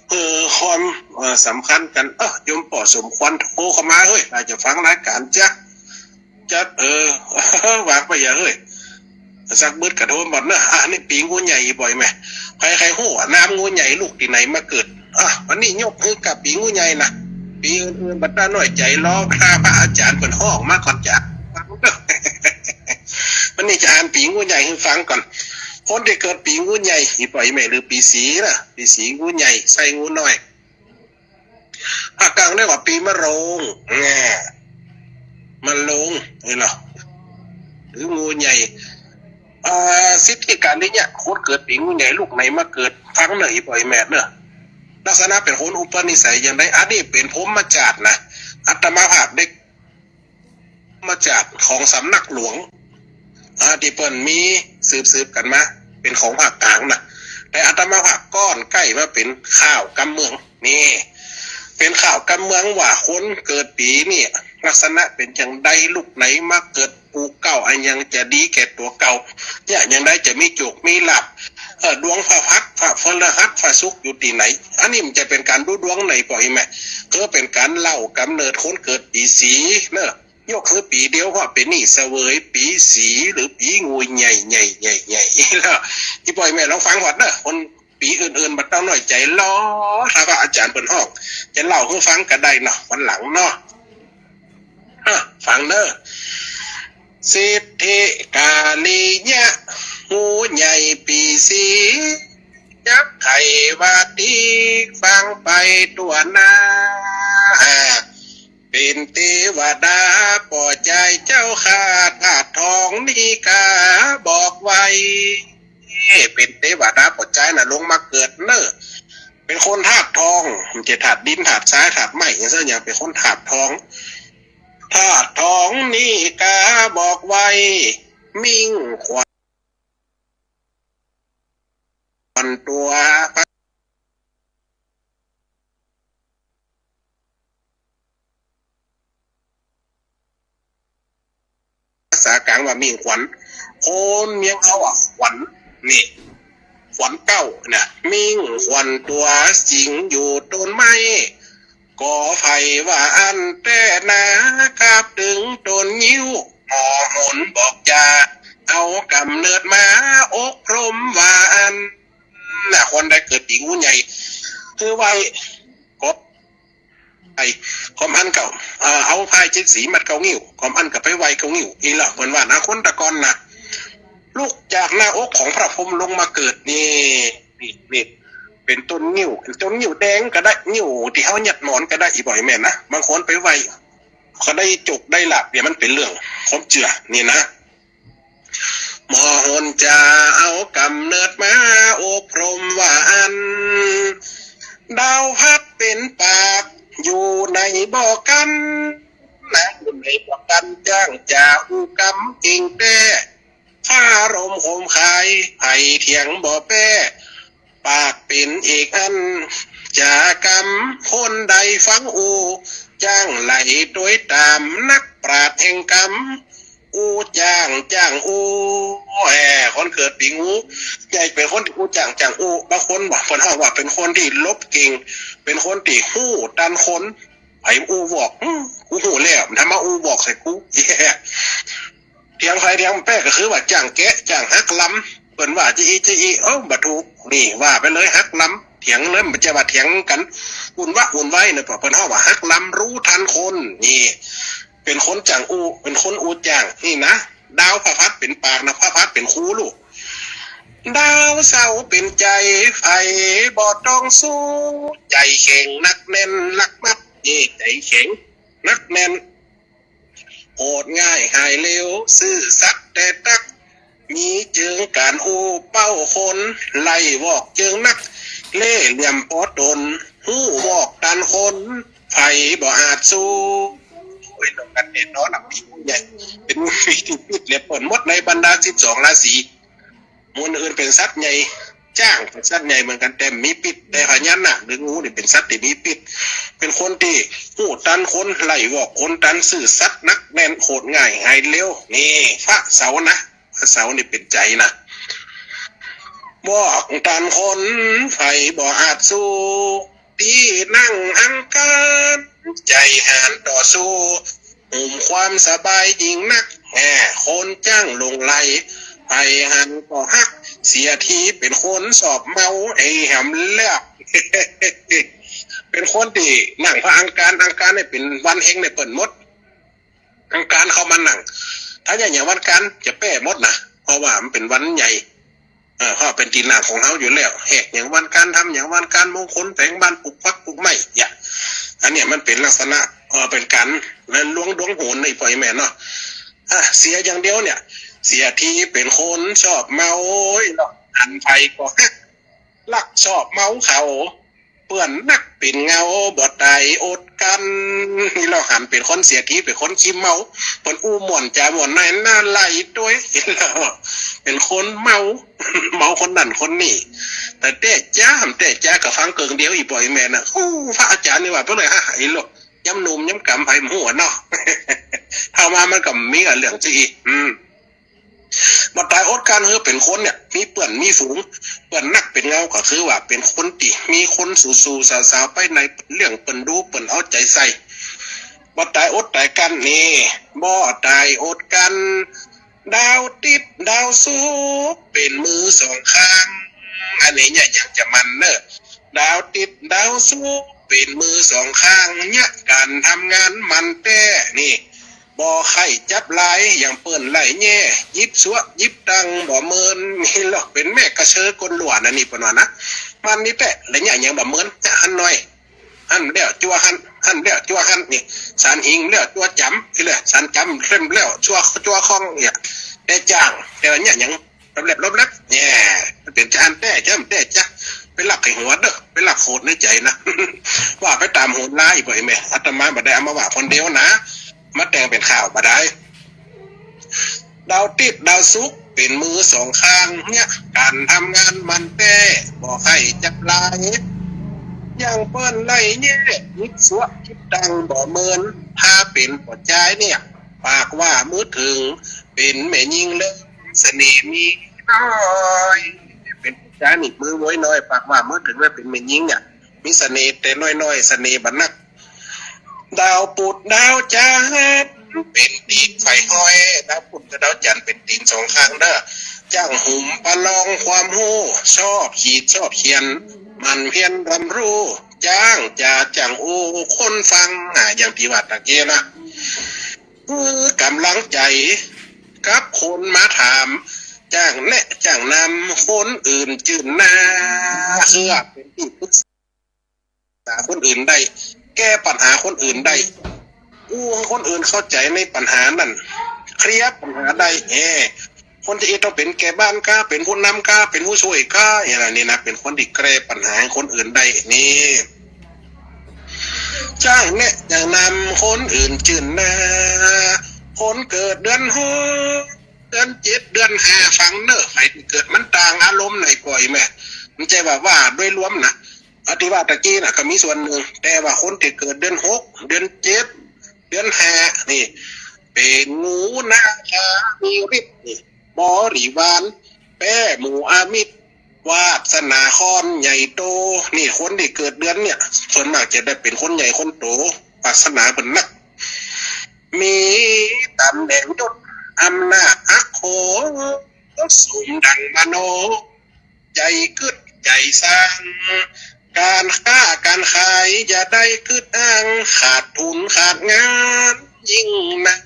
เออ ความ เออ สำคัญกั๋น เออ โยมป้อสมควรโทรเข้ามา เฮ้ย อาจจะฟังรายก๋านจ๊ะ จ๊ะ เออ วางไปอย่า เฮ้ย สักบึดก็โทรหมดเนาะ อ่ะ นี่ปี๋งูใหญ่บ่อยแม่ ใผๆ ฮู้ว่าน้ำงูใหญ่ลูกตี้ไหนมาเกิด อ่ะ วันนี้ยกหื้อกับปี๋งูใหญ่นะ ปี๋อื่นๆ บ่ต้องน้อยใจ๋ รอข้าพระอาจ๋ารย์เปิ้นฮ้องมาก่อนจ๊ะ วันนี้จะอ่านปี๋งูใหญ่หื้อฟังก่อน คนตี้เกิดปี๋งูใหญ่ อีบ่อยแม่ หรือปี๋สีนะ ปี๋สี งูใหญ่ ไส้งูน้อย ภาคกลางเรียกว่าปี๋มะโรง แง่ มะโรง นี่เนาะ หรืองูใหญ่ อ่า สิทธิการนี้เนี่ย คนเกิดปี๋งูใหญ่ลูกไหนมาเกิด ฟังเน่อ อีบ่อยแม่เน่อ ลักษณะเป๋นคนอุปนิสัยอย่างใด อันนี้เป๋นพรหมจารีนะ อาตมาภาพได้ มาจากของสำนักหลวง อ่า ตี้เปิ้นมีสืบๆ กั๋นมา เป๋นของภาคกลางนะ แต่อาตมาภาพก้อนใก้มาเป๋นข่าวกำเมือง นี่ เป๋นข่าวกำเมืองว่าคนเกิดปี๋นี่ ลักษณะเป๋นอย่างใด ลูกไหนมาเกิด ปู่เก่าอะหยังจะดีแก่ตั๋วเก่า เนี่ย อย่างใดจะมีโจคมีลาภ เออ ดวงพระพักตร์ พระพฤหัส พระศุกร์อยู่ตี้ไหน อันนี้มันจะเป๋นก๋านดูดวงไหนปออีแม่ ก็เป๋นก๋านเล่ากำเนิดคนเกิดปี๋สีเนาะ ยกหื้อปี๋เดียว เพราะปี๋นี้เสวยปี๋สี หรือปี๋งูใหญ่ใหญ่ใหญ่ใหญ่ แล้ว อีบ่อยแม่ลองฟังก่อนเนาะ คนปี๋อื่นๆ บ่ต้องน้อยใจ๋ รอถ้าว่าอาจ๋ารย์เปิ้นฮ้อง จะเล่าหื้อฟังก็ได้เนาะ วันหลังเนาะ อ่ะ ฟังเน่อ สิทธิกาลียะ งูใหญ่ปี๋สี ยักษ์ไข่วาตี ฟังไปตั๋วหน้า เป๋นเตวดาป้อจายเจ้าข้า ธาตุทองนี่กาบอกไว้ เป๋นเตวดาป้อจายน่ะ ลงมาเกิดเน่อ เป๋นคนธาตุทอง บ่ใจ้ธาตุดิน ธาตุทราย ธาตุไม้ อย่างเสี้นอย่าง เป๋นคนธาตุทอง ธาตุทองนี่กาบอกไว้ มิ่งขวัญ ขวัญตั๋ว ภาษากลางว่ามิ่งขวัญ คนเมียงเฮาอะขวัญ นี่ ขวัญเก๊านะ มิ่งขวัญตั๋วสิงอยู่ต้นไม้ ก็ใผว่าอั้นแต๊นา คาบตึงต้นงิ้ว หมอหนบอกจา เอาก๋ำเนิดมา อบรมว่าอั้น น่ะ คนใดเกิดปี๋งูใหญ่ คือไหว้ ก็ ไอ้ ความอั้นก็ เอ่อ เอาผ้าเจ็ดสีมัดเก๊างิ้ว ความอั้นก็ไปไหว้เก๊างิ้ว อี้ละ เปิ้นว่านะ คนตะก่อนนะ ลุกจากหน้าอกของพระพรหมลงมาเกิดนี่ นี่ นี่ เป๋นต้นงิ้ว เป๋นต้นงิ้วแดงก็ได้ งิ้วตี้เฮายัดหมอนก็ได้ อีบ่อยแม่นะ บางคนไปไหว้ ก็ได้โจคได้ลาภ เนี่ย มันเป๋นเรื่องความเจื้อนี่นะ หมอหนจะเอาก๋ำเนิดมาอบรมว่าอั้น ดาวพัดเป๋นปาก อยู่ในบ่อกั๋น นะ อยู่ในบ่อกั๋น จ้างจะอู้กำเก่งแต๊ คารมขมคาย ใผเถียงบ่แป๊ ปากเป๋นเอกอัน จะกำคนใดฟังอู้ จ้างไหลโดยต๋ามนักปราชญ์แห่งกำ อู้จ้าง จ้างอู้ แหม คนเกิดปี๋งูใหญ่เป๋นคนตี้อู้จ้าง จ้างอู้ บางคนว่า เปิ้นฮ้องว่าเป๋นคนตี้ลบเก่ง เป๋นคนตี้ฮู้ตันคน ใผอู้วอก อืม กูฮู้แล้ว ถ้ามาอู้วอกใส่กู เถียงใผเถียงแป๊ก็คือว่าจ้างแกะ จ้างหักลำ เปิ้นว่าจะอี้จะอี้ เอ้า บ่ถูก นี่ ว่าไปเลย หักลำ เถียงเลย บ่ใจ้ว่าเถียงกั๋น วุ่นวะวุ่นวายเนาะ เปิ้นฮ้องว่าหักลำ รู้ทันคน นี่ เป๋นคนจ้างอู้ เป๋นคนอู้จ้าง นี่นะ ดาวพระพัดเป๋นปากนะ พระพัดเป๋นครูลูก ดาวเสาร์เป๋นใจ๋ ใผบ่ต้องสู้ ใจ๋แข็งนักแน่น ลักมัด นี่ ใจ๋แข็งนักแน่น โหดง่ายหายเร็ว ซื่อสัตย์แต๊ตั๊ก มีเจิงก๋านอู้เป้าคน ไล่วอกเจิงนัก เล่ห์เหลี่ยมปอต๋น ฮู้วอกตันคน ใผบ่อาจสู้ โอ้ย ตรงกั๋นแน่นอนนะ ปี๋ใหญ่ เป๋นปี๋ตี้ปิ๊ดแหลมเปิ้นหมดในบรรดาสิบสองราศี หมู่อื่นเป๋นสัตว์ใหญ่ จ๊างเป๋นสัตว์ใหญ่เหมือนกั๋น แต่มีปิ๊ด แต่พญานาคหรืองูนี่เป๋นสัตว์ตี้มีปิ๊ด เป๋นคนตี้ฮู้ตันคน ไล่วอกคนตัน ซื่อสัตย์นักแน่น โหดง่ายหายเร็ว นี่ พระเสาร์นะ พระเสาร์นี่เป๋นใจ๋นะ วอกตันคน ใผบ่อาจสู้ ตี้นั่งอังคาร ใจ๋หาญต่อสู้ หุมความสบายยิ่งนัก แหม คนจ้างหลงใหล ใผหันก็ฮัก เสียทีเป๋นคนชอบเมา ไอ้แหมเลือก เป๋นคนตี้นั่งเผาอังคาร อังคารนี่เป๋นวันเฮงในเปิ้นหมด อังคารเข้ามานั่ง ถ้าอย่าง อย่างวันอังคารจะแป๊หมดนะ เพราะว่ามันเป๋นวันใหญ่ เออ เพราะเป๋นตี้นั่งของเฮาอยู่แล้ว แหกอย่างวันอังคาร ทำอย่างวันอังคาร มงคล แผงบ้าน ปลูกผักปลูกไม้ อย่าง อันเนี้ยมันเป๋นลักษณะ เออ เป๋นก๋านลวงดวงโหรนะ อีพ่ออีแม่เนาะ อ่ะ เสียอย่างเดียวเนี่ย เสียทีเป๋นคนชอบเมา โอ้ยเนาะ หันใผก็ฮัก ลักชอบเมาเขา เปื้อนนักเป๋นเหงา บ่ต๋ายอดกลั้น นี่เฮาหันเป๋นคนเสียที เป๋นคนขี้เมา เปิ้นอู้ม่วนจ๋าม่วนในหน้าไหลตวย เป๋นคนเมา เมาคนนั้นคนนี้ แต่แต๊จ๊ะ แต๊จ๊ะก็ฟังเกิ่งเดียว อีพ่ออีแม่น่ะ อู้ พระอาจ๋ารย์นี่ว่าไปเลย ฮะ ไอ้โลก ยามหนุ่มยามก๋ำใผบ่ฮู้เนาะ เฒ่ามามันก็มีกับเรื่องจริง อืม บ่ต๋ายอดกลั้น หื้อเป๋นคนเนี่ย มีเปื้อนมีฝูง เปื้อนนักเป๋นเหงา ก็คือว่าเป๋นคนตี้มีคนสู่ๆ สาวๆ ไปใน เลี้ยงเปิ้น ดูเปิ้น เอาใจ๋ใส่ บ่ต๋ายอดต๋ายกลั้นนี่ บ่ต๋ายอดกลั้น ดาวติ๊ดดาวสุกร์ เป๋นมือสองข้าง อันนี้เนี่ยยังจะมันเน่อ ดาวติ๊ดดาวสุกร์ เป๋นมือสองข้าง เนี่ยก๋านทำงานมันแต๊นี่ บ่ใค่จับหลาย อย่างเปิ้นไล่แย่ หยิบซัวะหยิบตังค์บ่เมิน นี่เฮาเป๋นแม่กระเชอก้นรั่วนะ นี่เปิ้นว่านะ มันนี่แต๊ และเนี่ยยังบ่เมิน เนี่ยหั้นหน่อย หั้นแล้วจั๊วหั้น หั้นแล้วจั๊วหั้น นี่ สานหิงแล้วจั๊วจ๋ำ นี่แหละ สานจ๋ำเล่มแล้วจั๊ว จั๊วข้อง เนี่ย แต่จ้าง แต่ว่าเนี่ยยัง ลบแลบลบแลบ เนี่ย มันเป๋นจาหั้นแต๊จ๊ะ แต๊จ๊ะ ไปลักไข่หัวเน่อ ไปลักโขดในใจ๋นะ ว่าไปต๋ามโหรา อีพ่ออีแม่ อาตมาบ่ได้เอามาว่าคนเดียวนะ มาแต่งเป๋นข่าวบ่ได้ ดาวติ๊ดดาวสุกร์ เป๋นมือสองข้าง เนี่ยก๋านทำงานมันแต๊ บ่ใค่จับหลาย อย่างเปิ้นไล่แย่ หยิบซัวะหยิบตังค์บ่เมิน ถ้าเป๋นป้อจายเนี่ย ปากว่ามือเถิง เป๋นแม่ญิงเลิศ เสน่ห์มีน้อย เป๋นป้อจายนี่มือโวยน้อย ปากว่ามือเถิง แล้วเป๋นแม่ญิงเนี่ย มีเสน่ห์แต่น้อยๆ เสน่ห์บ่นัก ดาวปุดดาวจันทร์ เป๋นตี๋นใฝ่ห้อย ดาวปุดกับดาวจันทร์เป๋นตี๋นสองข้างเน่อ จ้างหุมประลองความฮู้ ชอบขีดชอบเขียน หมั่นเพียรรำรู้ จ้างจ๋าจ้างอู้คนฟัง อ่า อย่างตี้ว่าตะกี้นะ หื้อก๋ำลังใจ๋ กับคนมาถาม จ้างแนะจ้างนำ คนอื่นจื้นนา เพื่อเป๋นตี้ปรึกษาคนอื่นได้ แก้ปัญหาคนอื่นได้ อู้หื้อคนอื่นเข้าใจ๋ในปัญหานั้น เคลียร์ปัญหาได้ เอ้ คนจะอี้ต้องเป๋นแก่บ้านก้า เป๋นผู้นำก้า เป๋นผู้ช่วยก้า อย่างนี้นะ เป๋นคนตี้แก้ปัญหาหื้อคนอื่นได้ นี่ จ้างแนะจ้างนำ คนอื่นจื้นนา คนเกิดเดือนหก เดือนเจ็ด เดือนห้า ฟังเน่อ ใผตี้เกิด มันต่างอารมณ์หน่อยก่อยแม่ มันใจ้ว่า ว่าโดยรวมนะ ตี้ว่าตะกี้น่ะ ก็มีส่วนนึ่ง แต่ว่าคนตี้เกิดเดือนหก เดือนเจ็ด เดือนห้า นี่ เป๋นงูนาคามีฤทธิ์ นี่ บริวาร แป้หมู่อมิตร วาสนาค่อนใหญ่โต นี่ คนตี้เกิดเดือนเนี่ย ส่วนมากจะได้เป๋นคนใหญ่คนโต วาสนาเปิ้นนัก มีต๋ำแหน่งยศอำนาจอักโข สมดังมโน ใจ๋กึ๊ดใจ๋สร้าง ก๋านค้าก๋านขายอย่าได้กึ๊ดอ้าง ขาดทุนขาดงานยิ่งนัก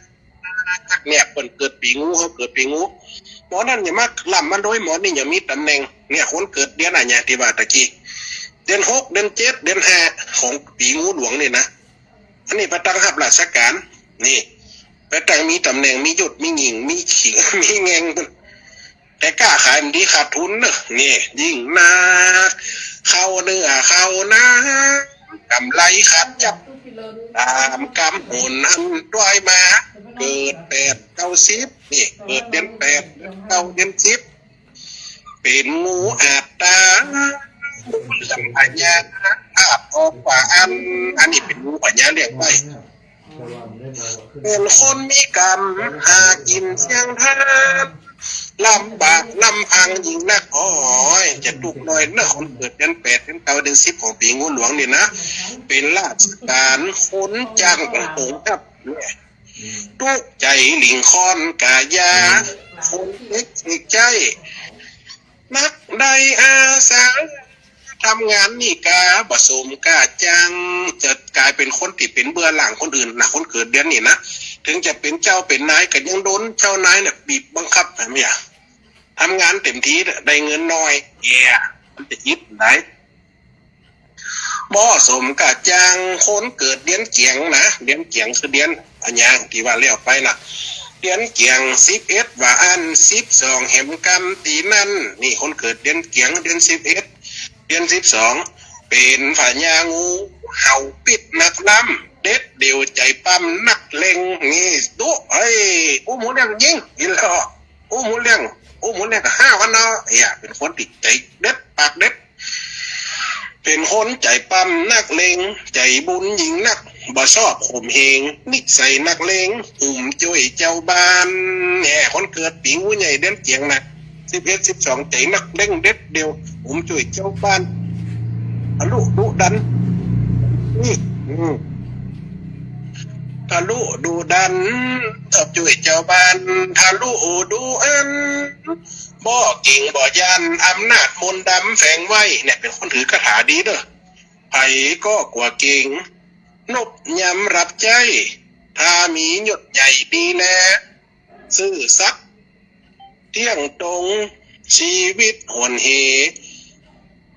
เนี่ย เปิ้นเกิดปี๋งู เฮาเกิดปี๋งู หมอนั้นอย่ามาล้ำมโนย หมอนี้อย่ามีต๋ำแหน่ง เนี่ย คนเกิดเดือนอะเนี่ย ตี้ว่าตะกี้ เดือนหก เดือนเจ็ด เดือนห้า ของปี๋งูหลวงนี่นะ อันนี้ไปตั้งฮับราชก๋าน นี่ ไปตั้งมีต๋ำแหน่ง มียศ มีหยิ่ง มีขิง มีแงง แต่ก้าขายบ่ดี ขาดทุนเน่อ นี่ ยิ่งนัก เข้าเนื้อเข้าหนัง ก๋ำไรขาดยับ ต๋ามกำหนหั้นตวยมา เกิดแปดเก้าสิบ นี่ เกิดเดือนแปด เดือนเก้า เดือนสิบ เป๋นงูอาบต๋า งูเหลือมพญา อาบออกกว่าอั้น อันนี้เป๋นงูพญาเลี้ยงไว้ เป๋นคนมีกรรม หากิ๋นเสี้ยงทาน ลำบากลำพังยิ่งนัก โอ้ย จะตุ๊กน้อยเน่อ คนเกิดเดือนแปด เดือนเก้า เดือนสิบของปีงูหลวงนี่นะ เป๋นราชก๋านคนจ้างก๋องทัพเนี่ย ตุ๊กใจ๋หลิ้งค่อนก๋ายา คนเล็กเด็กใจ๊ นักได้อาสา ทำงานนี่กาบ่สมก้าจ้าง จะก๋ายเป๋นคนตี้เป๋นเบื้อหลังคนอื่นนะ คนเกิดเดือนนี่นะ เถิงจะเป๋นเจ้าเป๋นนายก็ยังโดนเจ้านายเนี่ยบีบบังคับ หันไหมอะ ทำงานเต็มตี้ได้เงินน้อย แย่ มันจะอิดไหน บ่สมก้าจ้าง คนเกิดเดือนเกียงนะ เดือนเกียงคือเดือนอะหยังตี้ว่าแล้วไปนะ เดือนเกียง สิบเอ็ด ว่าอั้น สิบสอง แหมกำตี้นั้น นี่คนเกิดเดือนเกียง เดือนสิบเอ็ด เดือนสิบสอง เป๋นพญางูเห่าปิ๊ดนักล้ำ เด็ดเดี่ยวใจ๋ป้ำนักเลง นี่ดุ เฮ้ย อู้หมู่เรื่องยิ่ง อีหล่อ อู้หมู่เรื่อง อู้หมู่เรื่องก็ห้าวกั๋นเนาะ เหีย เป๋นคนตี้ใจ๋เด็ดปากเด็ด เป๋นคนใจ๋ป้ำนักเลง ใจ๋บุญยิ่งนัก บ่ชอบข่มเหง นิสัยนักเลง หุมจ้วยเจ้าบ้าน แหม คนเกิดปีงูใหญ่เดือนเกียงนะ สิบเอ็ด สิบสอง ใจ๋นักเลงเด็ดเดี่ยว หุมจ้วยเจ้าบ้าน ทะลุดุดัน นี่ อืม ทะลุดุดัน ชอบจ้วยเจ้าบ้าน ทะลุดุดัน บ่เก๋งบ่ย้าน อำนาจมนต์ดำแฝงไว้ เนี่ย เป๋นคนถือคาถาดีเน่อ ใผก็กั๋วเก๋ง นบยำรับใจ๊ ถ้ามียศใหญ่ดีแล ซื่อสัตย์ เตี้ยงตรง ชีวิตหวนเห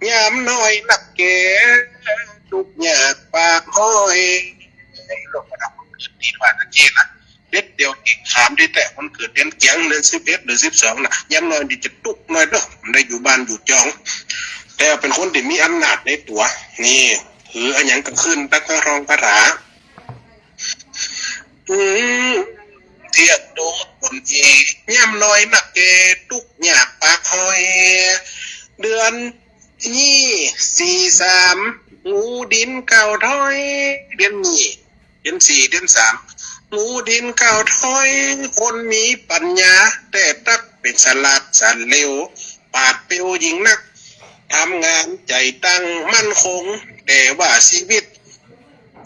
ยามน้อยนักแก่ ตุ๊กยากปากฮ้อย โลกประดับคนเกิดนี่ว่าตะกี้นะ เด็ดเดี่ยวเก่งขามดีแต๊ คนเกิดเดือนเกียง เดือนสิบเอ็ด เดือนสิบสองนะ ยามน้อยนี่จะตุ๊กน้อยเน่อ บ่ได้อยู่บ้านอยู่จอง แต่เป๋นคนตี้มีอำนาจในตั๋ว นี่ ถืออะหยังก็ขึ้น ตั๊กกะรองคาถา อืม เตี้ยงตรงตนเอง ยามน้อยนักแก่ ตุ๊กยากปากฮ้อย เดือน ยี่สี่สาม งูดินเก้าถ้อย เดือนยี่ เดือนสี่ เดือนสาม งูดินเก้าถ้อย คนมีปัญญา แต่ตั๊กเป๋นสลาดสันเลว ปาดเปรียวยิ่งนัก ทำงานใจ๋ตั้งมั่นคง แต่ว่าชีวิต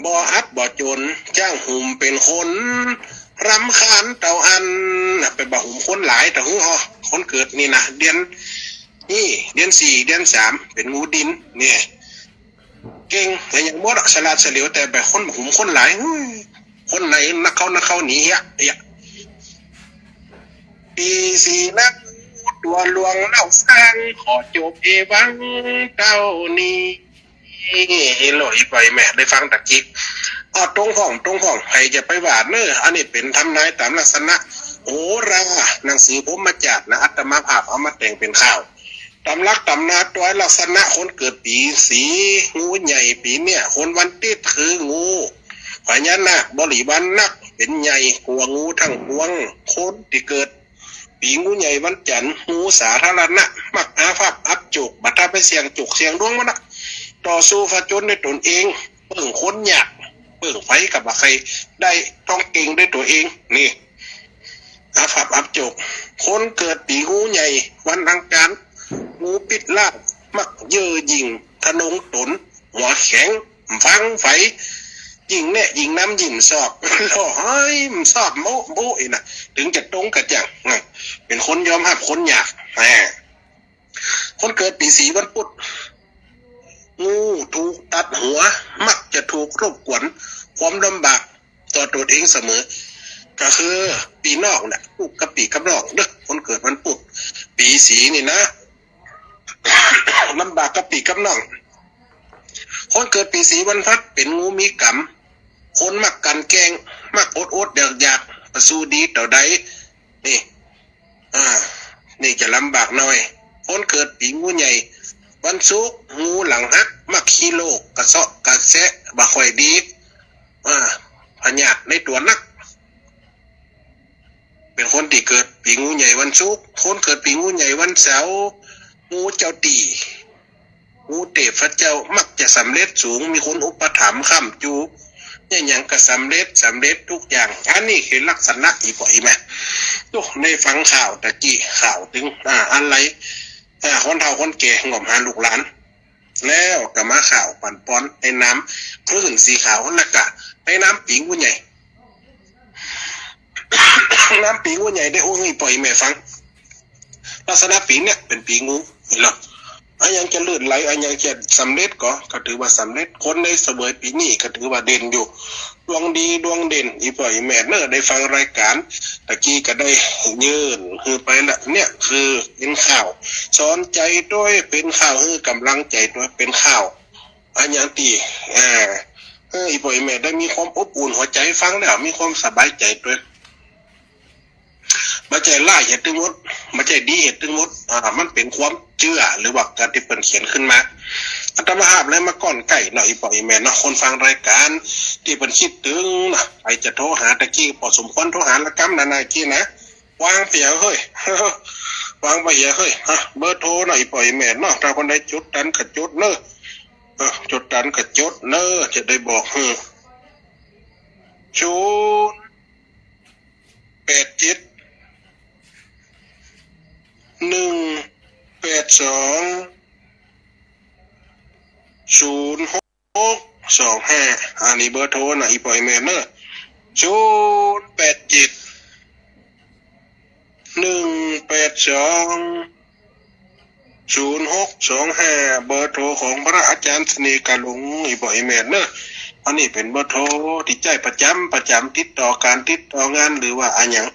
บ่อับบ่จ๋น จ้างหุมเป๋นคน รำคาญเต้าอั้น ไปบ่าหุมคนหลาย ตะหื้อฮอ คนเกิดนี่นะ เดือน นี่ เดือนสี่ เดือนสาม เป๋นงูดิน เนี่ย เก่ง แต่ยังบ่สลาดเฉลียว แต่แบบคนบ่าหุมคนหลาย เฮ้ย คนไหนนักเข้านักเข้าหนีเหีย เหีย ปีสี่นัก ตั๋วหลวงเล่าสร้าง ขอจบเอวังเต้านี้ เฮโลอีกไปแม่ ได้ฟังตะกี้ อ้อ ตรงพ่อง ตรงพ่อง ใผจะไปว่าเน่อ อันนี้เป๋นทำนายต๋ามลักษณะโหรา หนังสือพรหมจารีนะ อาตมาภาพเอามาแต่งเป๋นข่าว ต๋ามลักษณะตวยลักษณะคนเกิดปีสี งูใหญ่ปีเนี่ย คนวันติ๊ดคืองู พญานาคบริวารนัก เป๋นใหญ่กั๋วงูทั้งปวง คนตี้เกิด ปีงูใหญ่วันจันทร์ งูสาธารณะ มักอาภัพอับโจก บ่าถ้าไปเสี่ยงโจกเสี่ยงดวงมันนะ ต่อสู้ผจญด้วยตนเอง เปิ้งคนยาก เปิ้งใผก็บ่ใค่ได้ ต้องเก่งด้วยตั๋วเอง นี่ อาภัพอับโจก คนเกิดปีงูใหญ่วันอังคาร งูปิ๊ดลาภ มักเย่อหยิ่ง ทะนงต๋น หัวแข็ง ฟังใผ ยิ่งแนะยิ่งนำยิ่งสอบ โอ้ย มันสอบโม้ โม้อีกนะ เถิงจะตรงกระจ่างนะ เป๋นคนยอมฮับคนยาก แหม คนเกิดปีสีวันพุธ งูถูกตัดหัว มักจะถูกรบกวน ความลำบากต่อตั๋วเองเสมอ ก็คือปีน้องเนี่ย ทุกข์กับปี้กับน้องเน่อ คนเกิดวันพุธ ปีสีนี่นะ ลำบากกับปี้กับน้อง คนเกิดปีสีวันพัดเป๋นงูมีก๋รรม คนมักกลั่นแกล้ง มักอดๆ อยากๆ บ่สู้ดีเต้าใด นี่ อ่า นี่จะลำบากหน่อย คนเกิดปีงูใหญ่วันศุกร์ งูหลังหัก มักขี้โลก กระเซาะกระแซะ บ่ค่อยดี อ่า พยาธิในตั๋วนัก เป๋นคนตี้เกิดปีงูใหญ่วันศุกร์ คนเกิดปีงูใหญ่วันเสาร์ งูเจ้าตี้ งูเตพเจ้า มักจะสำเร็จสูง มีคนอุปถัมภ์ค้ำจู เนี่ยหยังก็สำเร็จ สำเร็จทุกอย่าง อันนี้คือลักษณะอีปออีแม่ ตุ๊ ได้ฟังข่าวตะกี้ ข่าวตึง อ่า อันใด อ่า คนเฒ่าคนแก่งมหาลูกหลาน แล้วก็มาข่าวปั่นป่อนในนามคลื่นสีขาว แล้วก็ในนามปี๋งูใหญ่ นามปี๋งูใหญ่ได้อู้หื้ออี่ป้ออี่แม่ฟัง ลักษณะปี๋เนี่ยเป๋นปี๋งู หันก่อ อะหยังจะลื่นไหล อะหยังจะสำเร็จก็ ก็ถือว่าสำเร็จ คนได้เสวยปี๋นี้ก็ถือว่าเด่นอยู่ ดวงดีดวงเด่น อี่ป้ออี่แม่เน่อ ได้ฟังรายก๋านตะกี้ก็ได้ยื่นหื้อไปละ เนี่ยคือเป๋นข่าวสอนใจ๋ตวย เป๋นข่าวหื้อก๋ำลังใจ๋ตวย เป๋นข่าวอะหยังตี้ อ่า เออ อี่ป้ออี่แม่ได้มีความอบอุ่นหัวใจ๋ ฟังแล้วมีความสบายใจ๋ตวย บ่ใจ้ร้ายเหตุตึงหมด บ่ใจ้ดีเหตุตึงหมด อ่า มันเป๋นความเจื้อ หรือว่าก๋านตี้เปิ้นเขียนขึ้นมา อาตมาภาพเลยมาก้อนใก้เนาะ อี่ป้ออี่แม่เนาะ คนฟังรายก๋านตี้เปิ้นคิดตึงเนาะ ใผจะโทรหาตะกี้ ป้อสมควรโทรหาละกำนานากี้นะ วางไปเหียเฮ้ย วางไปเหียเฮ้ย ฮะ เบอร์โทรเนาะ อี่ป้ออี่แม่เนาะ ถ้าคนใดจดตันก็จดเน่อ เออ จดตันก็จดเน่อ จะได้บอกหื้อ ศูนย์แปดเจ็ด หนึ่งแปดสอง ศูนย์หกสองห้า อันนี้เบอร์โทรนะ อี่ป้ออี่แม่เน่อ ศูนย์แปดเจ็ด หนึ่งแปดสอง ศูนย์หกสองห้า เบอร์โทรของพระอาจ๋ารย์เสน่ห์กาหลง อี่ป้ออี่แม่เน่อ อันนี้เป๋นเบอร์โทรตี้ใจ๊ประจ๋ำประจ๋ำ ติดต่อก๋านติดต่องาน หรือว่าอะหยัง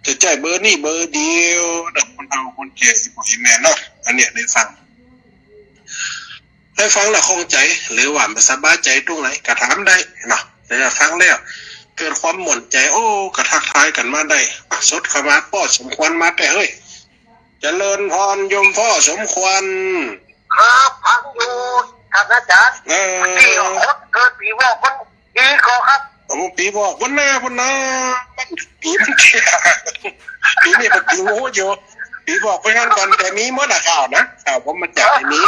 จะใจ๊เบอร์นี้เบอร์เดียวเน่อ คนเฒ่าคนแก่ อี่ป้ออี่แม่เนาะ อันเนี้ยได้ฟัง ได้ฟังแล้วข้องใจ๋ หรือว่าบ่สบายใจ๋ตรงไหนก็ถามได้เนาะ แต่ถ้าฟังแล้วเกิดความม่วนใจ๋ โอ้ ก็ทักทายกั๋นมาได้ สดเข้ามา ป้อสมควรมาแต๊เฮ้ย เจริญพรโยมป้อสมควร ครับ ฟังอยู่ ท่านอาจ๋ารย์ เออ ตี้คนเกิดปี๋วอกมัน ปี๋ก่อครับ โอ้ ปี๋วอกพุ้นนา พุ้นนา มันปี๋มันเตี้ย ปี๋นี้มันปี๋งูอยู่ ปี๋วอกไปหั้นก่อน แต่มีหมดอะข่าวนะ ข่าวผมมาจากในนี้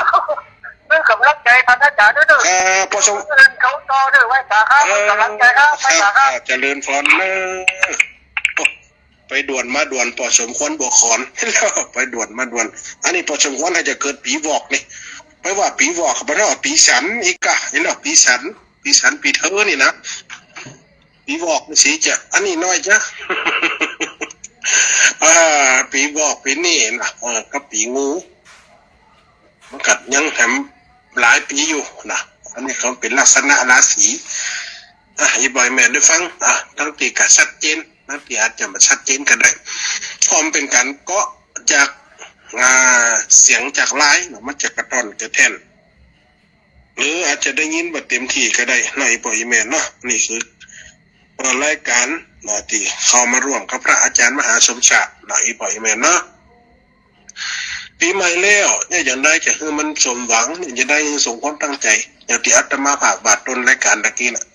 เรื่องก๋ำลังใจ๋ท่านอาจ๋ารย์เน่อ เออ ป้อสม เรื่องเขาต่อเน่อ ไหว้สาครับ เออ ก๋ำลังใจ๋ครับ ไหว้สาครับ เออ เจริญพรเน่อ ไปด่วนมาด่วน ป้อสมควรบัวขอน ไปด่วนมาด่วน อันนี้ป้อสมควรอาจจะเกิดปี๋วอกนี่ ไปว่าปี๋วอก ไปว่าปี๋สันอีกอะ เห็นบ่ ปี๋สัน ปี๋สัน ปี๋เถอนี่นะ ปี๋วอกนี่สิจะ อันนี้น้อยจ๊ะ อ่า ปี๋วอกปี๋นี่นะ เออ กับปี๋งู มันกัดยังแถมหลายปี๋อยู่นะ อันนี้เขาเป๋นลักษณะราศี อ่ะ อี่ป้ออี่แม่ได้ฟัง อ่ะ ตังตี้ก็ชัดเจน ตังตี้อาจจะบ่ชัดเจนก็ได้ เพราะมันเป๋นก๋านเกาะจาก อ่า เสียงจากไลน์เนาะ มันจะกระท่อนกระแท่น หรืออาจจะได้ยินบ่เต็มตี้ก็ได้เนาะ อี่ป้ออี่แม่เนาะ นี่คือ เอ่อ รายก๋านนะ ตี้เข้ามาร่วมกับพระอาจ๋ารย์มหาสมศักดิ์นะ อี่ป้ออี่แม่เนาะ ปี๋ใหม่แล้วเนี่ย จะได้จะหื้อมันสมหวังเนี่ย จะได้หื้อสมความตั้งใจ๋ อย่างตี้อาตมาภาพว่าต้นรายก๋านตะกี้น่ะ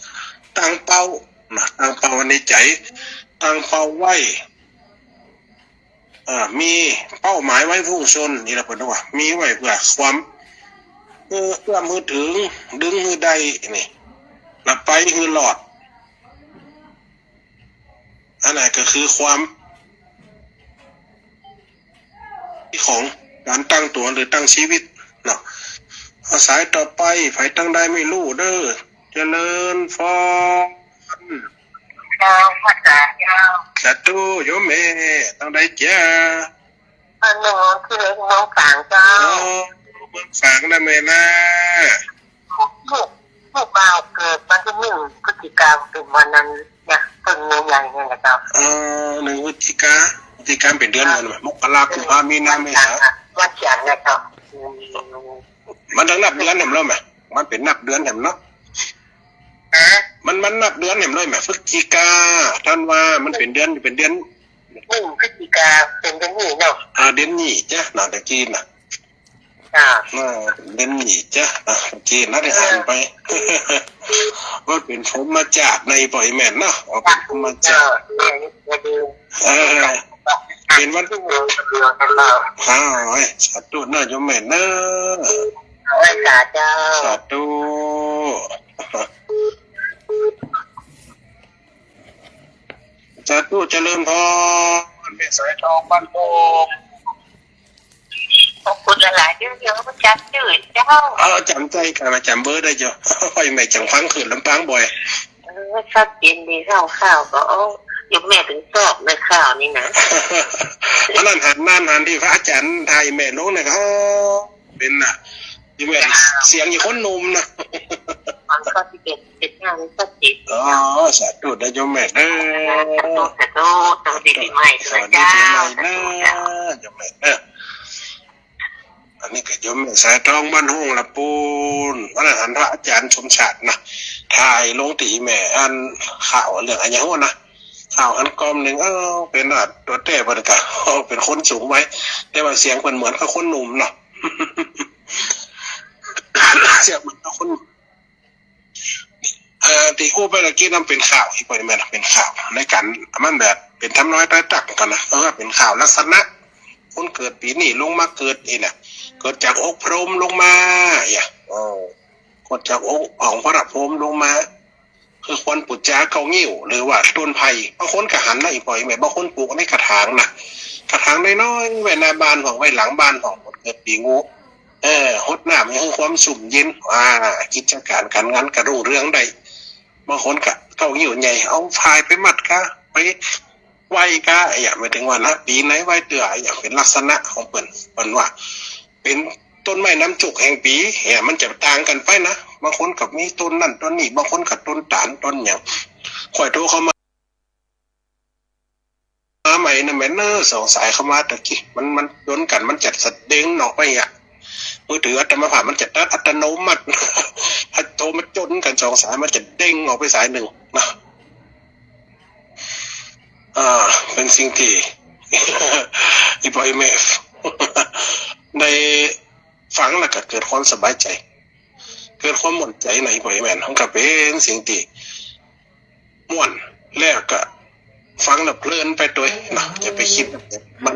ตั้งเป้านะ ตั้งเป้าไว้ในใจ๋ ตั้งเป้าไว้ อ่า มีเป้าหมายไว้พุ่งชน นี่ละเปิ้นว่า มีไว้เปื้อความ เออ เอื้อมหื้อเถิง ดึงหื้อได้ นี่ ละไปหื้อรอด อันนั้นก็คือความ ของก๋านตั้งตั๋วหรือตั้งชีวิตเนาะ เอาสายต่อไป ใผตังใดไม่ฮู้เน่อ เจริญพร เจ้า พระอาจ๋ารย์เจ้า สาธุ โยมแม่ ตังใดเจ้า เมือง เมืองฝางเจ้า อ๋อ เมืองฝางนะแม่นะ ลูก ลูกบ่าวเกิดวันตี้หนึ่งพฤศจิกา เป๋นวันนั้นเนี่ย เปิ้นมีใหญ่เนี่ยนะเจ้า เออ หนึ่งพฤศจิกา พฤศจิกาเป๋นเดือนวันไหน มกรา กุมภา มีนา เมษา วันจันทร์นะเจ้า มันต้องนับเดือนแหมเนาะแม่ มันเป๋นนับเดือนแหมเนาะ ฮะ มัน มันนับเดือนแหมเลยแม่ พฤศจิกา ธันวา มันเป๋นเดือน เป๋นเดือน หนึ่งพฤศจิกา เป๋นเดือนนี้เนาะ อ่า เดือนนี้จ้ะ น่ะ ตะกี้น่ะ จ้ะ อ่า เดือนนี้จ้ะ อ่ะ ตะกี้น่ะได้อ่านไป ว่าเป๋นพรหมจารีย์ในบ่อยแม่นเนาะ ว่าเป๋นพรหมจารีย์ เออ เป๋นวัน อ้าว สาธุนะโยมแม่เนอะ สาธุ สาธุ เจริญพร สายทองบ้านโป่ง ขอบคุณหลายๆ เดี๋ยวๆ ก็จ๋ำจื้อเจ้า เออ จ๋ำใจ๋ก่า จ๋ำเบอร์ได้เจ้า ว่าจะไหน จังฟังคืนลำปางบ่อย เออ ชัดเจนดี ข่าวๆ ก็ เอ้า โยมแม่ตึงตอบในข่าวนี้นะ อันนั้นหัน นั่นหันตี้พระอาจ๋ารย์ถ่ายแม่ลงเนี่ย เอ้า เป๋นน่ะ โยมแม่ เสียงอย่างคนหนุ่มนะ ฟังข้อที่เจ็ด เจ็ดห้า นี่ชัดเจน อ๋อ สาธุนะโยมแม่เด้อ สาธุ สาธุ สวัสดีปีใหม่ สวัสดีปีใหม่เด้อ สาธุเจ้า โยมแม่เด้อ อันนี้ก็โยมแม่สายทองบ้านห้องละปูน วันนั้นหันพระอาจ๋ารย์สมชาตินะ ถ่ายลงตี้แม่อันข่าวเรื่องอะหยังวะนะ ข่าวหันกอมนึ่ง เอ้า เป๋นว่าตั๋วแต๊เปิ้นก็ เป๋นคนสูงวัย แต่ว่าเสียงเปิ้นเหมือนกับคนหนุ่มเนาะ เสียงเหมือนกับคน เอ่อ ตี้อู้ไปตะกี้นั้นเป๋นข่าว อีกบ่แม่นเป๋นข่าวในก๋าน มันแบบเป๋นทำนองใต้ตั๊กกั๋นนะ เออ เป๋นข่าวลักษณะ คนเกิดปี๋นี้ลงมาเกิดอี้น่ะ เกิดจากอกพรหมลงมา เนี่ย เออ เกิดจากอกของพระพรหมลงมา คือควรปู๋จาเก้างิ้ว หรือว่าต้นไผ่ บางคนก็หันนะ อีกบ่แม่น บางคนปลูกในกระถางนะ กระถางน้อยๆ ไว้หน้าบ้านพ่อง ไว้หลังบ้านพ่อง คนเกิดปี๋งู เออ ฮดน้ำหื้อความชุ่มเย็น อ่า กิจก๋านก๋านงานก็รุ่งเรืองได้ บางคนก็เก้างิ้วใหญ่ เอาฝายไปมัดกา ไปไหว้กา อะหยัง หมายถึงว่านะ ปี๋ไหนไหว้เตื้อ อะหยัง เป๋นลักษณะของเปิ้น เปิ้นว่า เป๋นต้นไม้นำโจคแห่งปี๋ เนี่ย มันจะต่างกั๋นไปนะ บางคนก็มีต้นนั่นต้นนี้ บางคนก็ต้นตาลต้นหยัง ข้อยโทรเข้ามา มาใหม่นะแม่เนอะ สองสายเข้ามาตะกี้ มัน มันดวนกั๋น มันจะสะเด้งออกไปอะ มือถืออาตมาภาพมันจะตัดอัตโนมัติ ถ้าโทรมาจนกั๋นสองสาย มันจะเด้งออกไปสายนึ่งนะ อ่า เป๋นสิ่งตี้ อีบ่อยแม่ ได้ฟังแล้วก็เกิดความสบายใจ๋ เกิดความม่วนใจ๋ในบ่อยแม่ มันก็เป๋นสิ่งตี้ ม่วน แล้วก็ฟังแล้วเพลินไปตวยเนาะ จะไปกึ๊ดมัน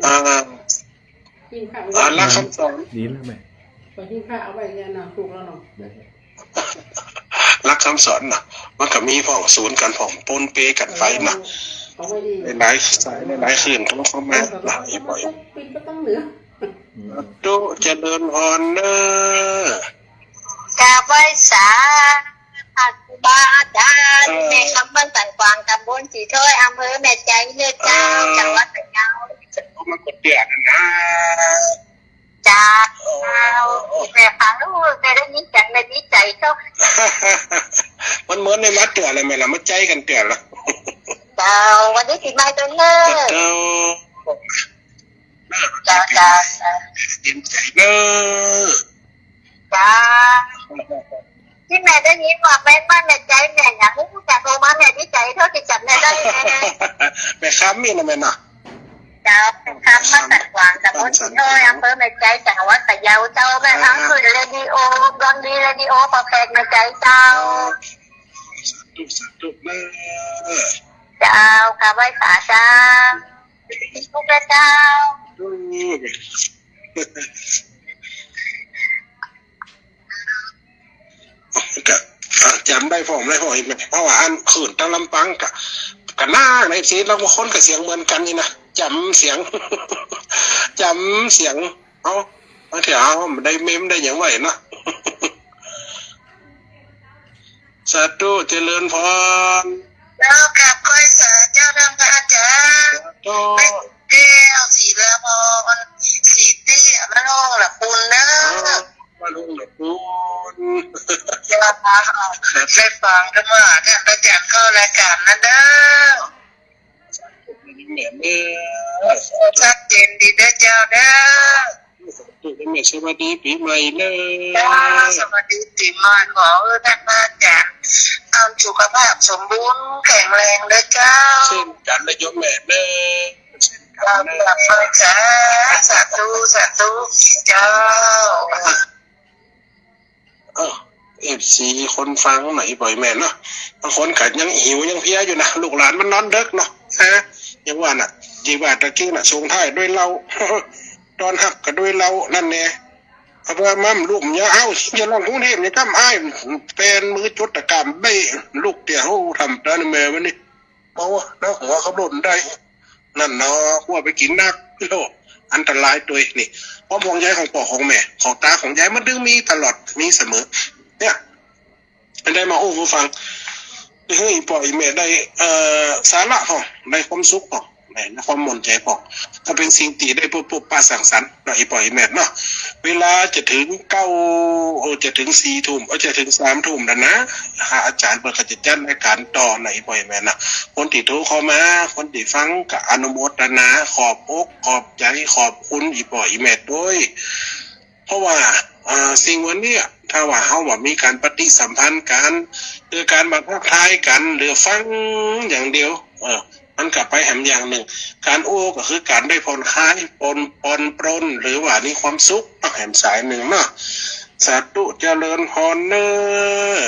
อ่า อ่า หลักกำสอน ดีแล้วแม่ ไปกิ๋นข้าวเอาไว้เนี่ยนะ ถูกแล้วเนาะ หลักกำสอนเนาะ มันก็มีพ่องสูนกั๋น พ่องปนเปกั๋นไปเนาะ เออ เอาไว้ดี หลายสายหลายคลื่นโทรเข้ามาเนาะ อีบ่อย ปิดไปตั้งเหนือ สาธุเจริญพรเนอะ กราบไหว้สา พระครูบาอาจ๋ารย์ เออ แม่คำบ้านสันขวาง ตำบลสีถ้อย อำเภอแม่ไจ๊ เนอะเจ้า เออ จังหวัดพะเยา ผมมาก๋วยเตี๋ยวนะ เจ้า แม่ฟังแล้วแม่ได้ยินเสียงในดีใจ๋เจ้า มันเหมือนในมาเตื้อเลยแม่ละ มาใจ๊กั๋นเตื้อละ เจ้า วันนี้ปีใหม่ตวยเนอะ เจ้า เจ้า เจ้า เย็นใจ๋เนอะ เจ้า ตี้แม่ได้ยินว่าแม่บ้านแม่ไจ๊แม่หยัง จะโทรมาแม่ดีใจ๋เท่าตี้จ๋ำแม่ได้แม่ แม่คำนี่นะแม่เนาะ เจ้า แม่คำบ้านสันขวาง ตำบลสีถ้อย อำเภอแม่ไจ๊ จังหวัดพะเยาเจ้า แม่ฟังขึ้นเรดิโอ ดวงดีเรดิโอ พอแขกแม่ไจ๊เจ้า สาธุ สาธุเนอะ เจ้า กราบไหว้สาเจ้า ทุกเจ้า ก็ อ่ะ จ๋ำได้พ่องได้พ่องอีกแม่ เพราะว่าอันคลื่นตางลำปางก็ ก็น่าในเอฟซี ลางคนก็เสียงเหมือนกั๋นนี่นะ จ๋ำเสียง จ๋ำเสียง เอ้า บางทีเฮาบ่ได้เมมได้หยังไว้เนาะ สาธุเจริญพร เจ้ากราบไหว้สาเจ้าท่านพระอาจ๋ารย์ สาธุ แม่แก้ว ศิลาพร ศรีเตี้ย บ้านห้องละปูนเนอะ อ๋อ บ้านห้องละปูน เจ้า ได้ฟังธรรมะท่านอาจ๋ารย์เข้ารายก๋านนั้นเนอะ แม่เนอะ ชัดเจนดีเด้อเจ้าเด้อ สาธุแม่ สวัสดีปี๋ใหม่เนอะ เจ้า สวัสดีปี๋ใหม่ ขอหื้อท่านพระอาจ๋ารย์ อ่า สุขภาพสมบูรณ์แข็งแรงเด้อเจ้า เช่นกั๋นนะโยมแม่เนอะ เช่นกั๋นเนอะ เจ้า สาธุ สาธุ เจ้า เออ เอฟซี คนฟังหน่อยบ่อยแม่เนาะ บางคนก็ยังหิวยังเพลียอยู่นะ ลูกหลานมันนอนดึกเนาะ ฮะ อย่างว่าน่ะ ตี้ว่าตะกี้น่ะ ส่งท้ายด้วยเหล้า ต้อนฮับก็ด้วยเหล้า นั่นแน่ เอาว่ามั่มลูกเมีย เอ้า อย่าลองกรุงเทพฯ นี่ก้ำอ้าย แปนมือจุดตะกร้ามเบ้ ลูกเตี้ย โอ้ ทำตาในแม่มันนี่ เมาอะ นะ หัวขับรถได้ นั่นเนาะ กั๋วไปกิ๋นนัก โอ้ อันตรายตวยนี่ ความห่วงใยของป้อของแม่ ของต๋าของยาย มันตึงมีตลอด มีเสมอ เนี่ย ได้มาอู้หื้อฟัง หื้ออี่ป้ออี่แม่ได้ เอ่อ สาระพ่อง ได้ความสุขพ่อง ได้ความม่วนใจ๋พ่อง ก็เป๋นสิ่งตี้ได้พบ ปะสังสรรค์เนาะ อี่ป้ออี่แม่เนาะ เวลาจะเถิงเก้า โอ้ จะเถิงสี่ทุ่ม โอ้ จะเถิงสามทุ่มแล้วนะ หาอาจ๋ารย์เปิ้นก็จะจัดรายก๋านต่อนะ อี่ป้ออี่แม่นะ คนตี้โทรเข้ามา คนตี้ฟังก็อนุโมทนา ขอบอกขอบใจ๋ ขอบคุณอี่ป้ออี่แม่ตวย เพราะว่า อ่า สิ่งวันเนี้ย ถ้าว่าเฮาบ่มีก๋านปฏิสัมพันธ์กั๋น หรือก๋านบ่าทักทายกั๋น หรือฟังอย่างเดียว เออ มันก็ไปแหมอย่างนึ่ง ก๋านอู้ก็คือก๋านได้ผ่อนคลาย ปลด ผ่อนปรน หรือว่ามีความสุข แหมสายนึ่งเนาะ สาธุเจริญพรเน้อ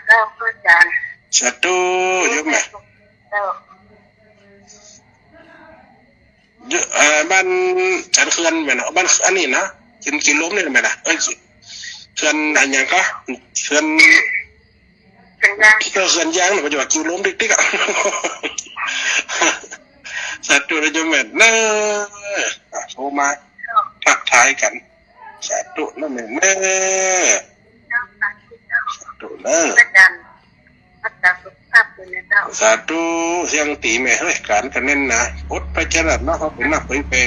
เจ้า อาจ๋ารย์ สาธุ โยมแม่ เจ้า เอ่อ บ้านสันเขื่อนแม่นเนาะ บ้านอันนี้นะ กิ๋ว กิ๋วลมนี่แม่นนะ เอ้ย เขื่อนอะหยังก็ เขื่อน เขื่อนยาง เออ เขื่อนยางเนี่ย ปัจจุบันกิ๋วลมติ๊กๆ อะ สาธุนะโยมแม่เน้อ อ่ะ โทรมาทักทายกั๋น สาธุนะแม่เน้อ สาธุเน้อ อาจ๋ารย์ รักษาสุขภาพด้วยนะเจ้า สาธุ เสียงดีแม่เฮ้ย ก๋านก็แน่นหนา อดไปจะหลับเนาะ เฮาเป๋นนักเผยแผ่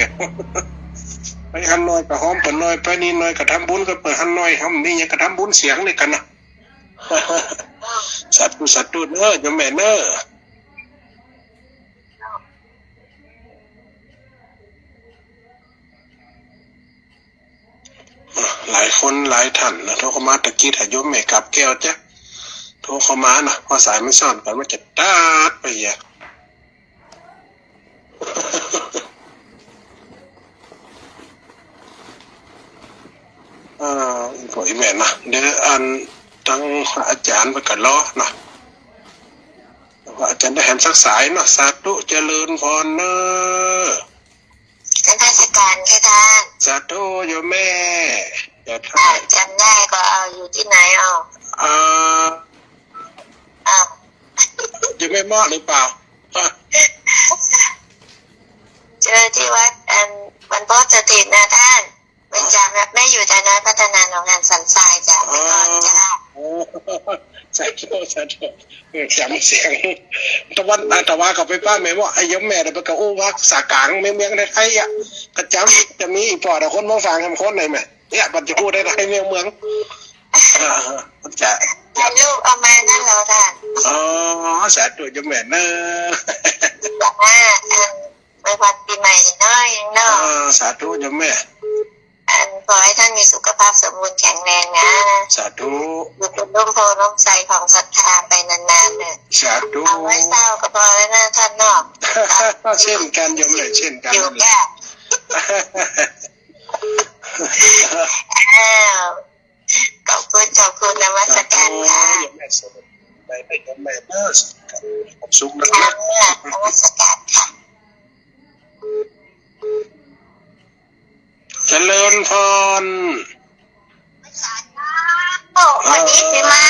ไปหันหน่อยก็หอมเปิ้นหน่อย ไปนี่หน่อยก็ทำบุญกับเปิ้น หันหน่อยหอมนี่ ยังก็ทำบุญเสียงนี่กั๋นนะ สาธุ สาธุเน้อ โยมแม่เน้อ อ่ะ หลายคนหลายท่านนะ โทรเข้ามาตะกี้ ถ้าโยมแม่กาบแก้วจ๊ะ โทรเข้ามานะ เพราะสายมันซ้อนกั๋น มันจะตัดไปเยียะ อ่า อีกหน่อยแม่นะ เดี๋ยวอันตังอาจ๋ารย์ไปก่อนเนาะ อาจ๋ารย์ได้แหมสักสายเนาะ สาธุเจริญพรเน้อ นมัสก๋านค่ะท่าน สาธุโยมแม่ เดี๋ยวท่าน อ่า จ๋ำได้ก็เอา อยู่ตี้ไหนเอา อ่า อ้าว อยู่แม่เมาะหรือเปล่า เจอตี้วัด อัน บรรพตสถิตนะท่าน แม่จ๋ำ แม่อยู่ตาน้อยพัฒนาหนองหานสันทรายจ้ะ เมื่อก่อนจ้ะ อ๋อ สาธุ สาธุ เออ จ๋ำเสียง ตะวัน อ่า ตะวาก็ไปปะแม่เมาะ ไอ้โยมแม่เนี่ย ไปก็อู้ภาษากลาง แม่เมืองไทยๆ อะ ก็จ๋ำ จะมีอี่ป้อแต่คนเมืองฝางแหมคนไหนแม่ เนี่ย ปัจจุบันได้ไทยแม่เมือง อ่า จ๋ำ ถ่ายรูปเอามานั่นเหรอท่าน อ๋อ สาธุโยมแม่เน้อ บอกว่า เอ่อ อวยพรปี๋ใหม่หน่อยเนาะ อ่า สาธุโยมแม่ อัน ขอหื้อท่านมีสุขภาพสมบูรณ์แข็งแรงนะ สาธุ อยู่เป๋นร่มโพธิ์ร่มไทรของศรัทธาไปนานๆ เถอะ สาธุ เอาไว้เศร้าก็พอแล้วนะท่านเนาะ เช่นกั๋นโยมแม่ เช่นกั๋น อยู่แก่ อ้าว ขอบคุณ ขอบคุณ นมัสก๋านค่ะ โยมแม่สวัสดี ไป ไปโยมแม่เน้อ ความสุขนะ ค่ะ นมัสก๋านค่ะ เจริญพร โอ้ สวัสดีปี๋ใหม่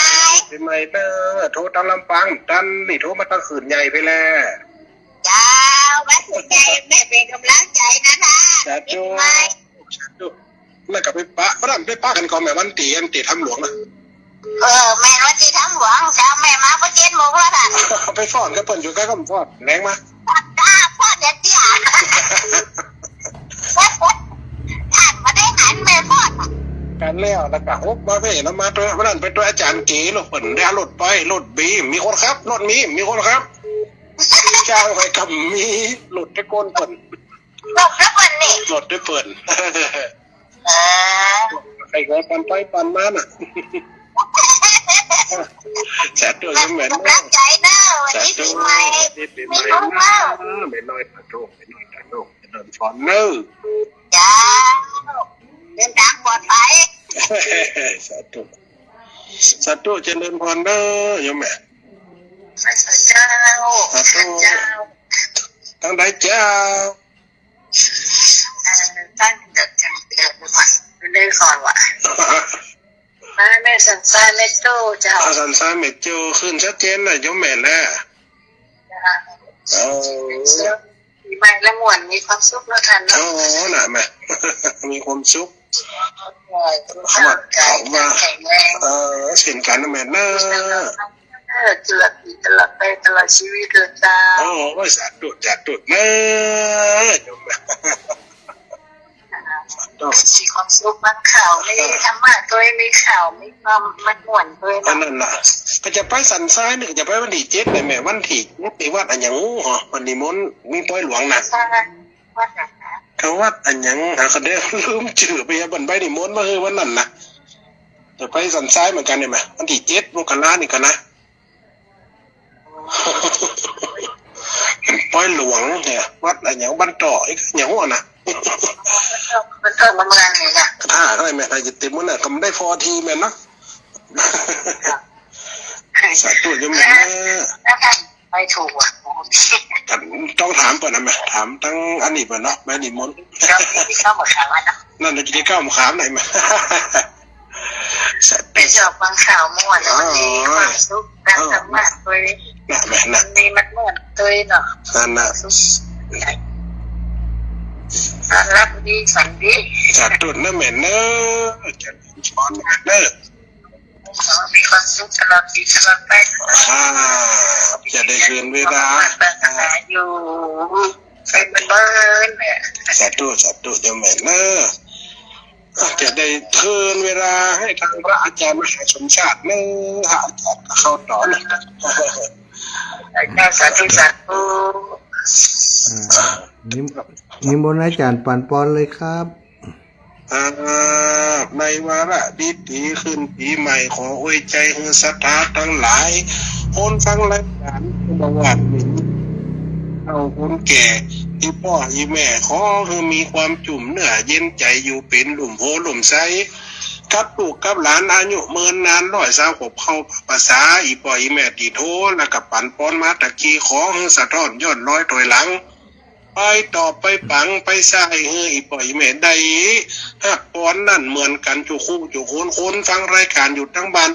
ปี๋ใหม่เน้อ โทรตังลำปางตัน นี่โทรมาตังขื่นใหญ่ไปแล้ว เจ้า มาขื่นใหญ่ แม่เป๋นก๋ำลังใจ๋นะท่าน สาธุ ปี๋ใหม่ สาธุ แล้วก็ไปปะ เพราะนั้นไปปะกั๋นก่อนแม่ วันตี้ อันตี้ถ้ำหลวงนะ เออ แม่วันตี้ถ้ำหลวง เจ้า แม่มาเมื่อเจ็ดโมงแล้วท่าน ไปฟ้อนกับเปิ้นอยู่ใก้ก็ฟ้อน แลงมา ฟ้อนจ้า ฟ้อนอย่างเดียว ท่านบ่ได้หันแม่ฟ้อน กั๋นแล้ว แล้วก็ฮบมาเพ่นำมาตวย วันนั้นไปตวยอาจ๋ารย์เก๋ รถเปิ้น ได้รถไป รถมี มีคนขับ รถมี มีคนขับ จ้างไปก็มี รถแต่ก้นเปิ้น รถแต่เปิ้นนี่ รถแต่เปิ้น เออ ใครก็ปั่นไปปั่นมาน่ะ สาธุโยมแม่ กำลังใจ๋เน้อ วันนี้ปี๋ใหม่ สาธุ มีทุกข์เน้อ แม่น้อยตาโต แม่น้อยตาโต เจริญพรเน้อ เจ้า เดินทางปลอดภัย สาธุ สาธุ เจริญพรเน้อ โยมแม่ สาธุ เจ้า สาธุ เจ้า ตังใดเจ้า เอ่อ ตั้งแต่เกิดมา ได้ก่อนว่ะ มาแม่สันทรายแม่โจ้เจ้า อ่า สันทรายแม่โจ้ ขึ้นชัดเจนหน่อยโยมแม่นะ จ้ะ เออ ปีใหม่ละม่วน มีความสุขเนาะท่านเนาะ อ๋อ น่ะ มา มีความสุข ขอให้สุขภาพร่างกายแข็งแรง เออ เช่นกั๋นนะแม่เนาะ เออ ตลอดปี๋ตลอดไปตลอดชีวิตเลยเจ้า โอ้ย สาธุ สาธุนะ โยม มีความสุข ฟังข่าว มีธรรมะตวย มีข่าว มีความม่วนๆ ตวย อันนั้นน่ะ ก็จะไปสันทรายนี่ ก็จะไปวันตี้เจ็ดนี่แม่ วันตี้เจ็ดตี้วัดอะหยัง โอ้โห วันนิมนต์ มีปอยหลวงน่ะ วัดอะหยัง ก็วัดอะหยัง หาก็ได้ลืมจื้อไปอะ บั้นใบนิมนต์มา เออ วันนั้นน่ะ จะไปสันทรายเหมือนกั๋นนี่แม่ วันตี้เจ็ดมกรานี่กั๋นนะ ปอยหลวงเนี่ย วัดอะหยัง บ้านต่อ อะหยังวะน่ะ บ้านต่อ เมืองนี่น่ะ ถ้าอะไรแม่ ถ้าจะเต็มมื้อน่ะ ก็ไม่ได้พอทีแม่เนาะ สาธุโยมแม่ แล้วท่านไปถูกอ่ะ ต้องถามเปิ้นนะแม่ ถามตังอันนี้เปิ้นเนาะ ใบนิมนต์ เจ้าที่เข้ามาถามอ่ะเนาะ นั่นน่ะ จะได้เข้ามาถามหน่อยแม่ ไปชอบฟังข่าวม่วน อ๋อ วันนี้ความสุข ฟังธรรมะตวย น่ะแม่นะ มันมีมันม่วนตวยเนาะ นั่นน่ะ สุข นอนหลับดี ฝันดี สาธุนะแม่เนาะ เจริญพรแม่เนาะ ขอให้มีความสุขตลอดปี๋ตลอดไป อ่า จะได้คืนเวลา ปรารถนาอยู่ ไปเมินๆ เนี่ย สาธุ สาธุ โยมแม่เนาะ จะได้คืนเวลาให้ทางพระอาจารย์มหาสมชาติเนาะ พระอาจารย์ก็เข้าต่อนะ เจ้า สาธุ สาธุ อ่า นิม- นิมนต์อาจารย์ปันปอนเลยครับ อ่า ในวาระดีๆ ขึ้นปี๋ใหม่ ขออวยใจ๋หื้อศรัทธาตังหลาย คนฟังรายก๋าน บ่ว่าจะเฒ่าคนแก่ อี่ป้ออี่แม่ ขอหื้อมีความจุ่มเนื้อเย็นใจ๋ อยู่เป๋นลุ่มโพธิ์ลุ่มไทร กับลูกกับหลาน อายุเมินนาน ร้อยซาวขวบ เข้าพรรษา อี่ป้ออี่แม่ตี้โทร แล้วก็ปันปอนมาตะกี้ ขอหื้อสะท้อนย้อนรอยถอยหลัง ไปตอบไปปังไปใช้หื้ออี่ป้ออี่แม่ได้ฮับปอนนั้นเหมือนกั๋นจุคู่จุคน คนฟังรายก๋านอยู่ตังบ้าน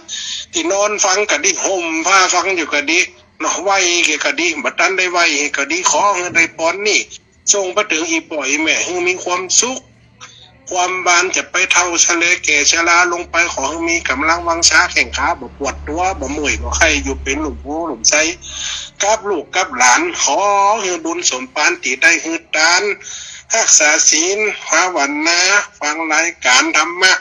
ตี้นอนฟังก็ดี ห่มผ้าฟังอยู่ก็ดี เนาะ ไหว้ก็ดี บ่ตันได้ไหว้ก็ดี ขอหื้อได้ปอนนี้ ส่งไปเถิงอี่ป้ออี่แม่ หื้อมีความสุข ความบานจะไปเฒ่าชะเลแก่ชราลงไป ขอหื้อมีก๋ำลังวังชา แข้งขาบ่ปวดตั๋ว บ่เมื่อยบ่ไข้ อยู่เป๋นลุ่มโพธิ์ลุ่มไทร กับลูกกับหลาน ขอหื้อบุญสมปานตี้ได้หื้อตาน ฮักษาศีล ภาวนา ฟังรายก๋านธรรมะ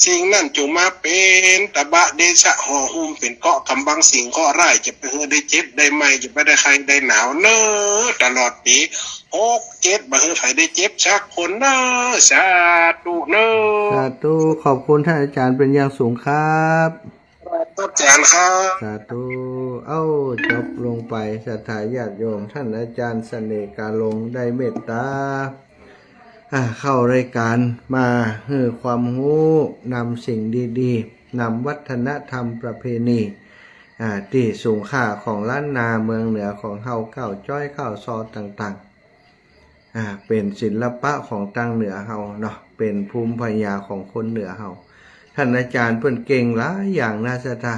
สิ่งนั้นจุ่งมาเป๋นตะบะเดชะ ห่อหุ้มเป๋นเกราะห์ก๋ำบัง สิ่งเคราะห์ร้ายจะไปหื้อได้เจ็บได้ไข้ จะไปได้ไข้ได้หนาวเนาะ ตลอดปี๋ หกเจ็ด บ่หื้อใผได้เจ็บสักคนเนาะ สาธุเนาะ สาธุ ขอบคุณท่านอาจารย์เป๋นอย่างสูงครับ อาจารย์ครับ สาธุ เอ้า จบลงไป ศรัทธาญาติโยม ท่านอาจารย์เสน่ห์กาลงได้เมตตา อ่า เข้ารายก๋านมาหื้อความฮู้ นำสิ่งดีๆ นำวัฒนธรรมประเพณี อ่า ตี้สูงค่าของล้านนาเมืองเหนือของเฮา เก๊าจ๊อยเก๊าซอต่างๆ อ่า เป๋นศิลปะของตางเหนือเฮาเนาะ เป๋นภูมิปัญญาของคนเหนือเฮา ท่านอาจารย์เปิ้นเก่งหลายอย่างนะศรัทธา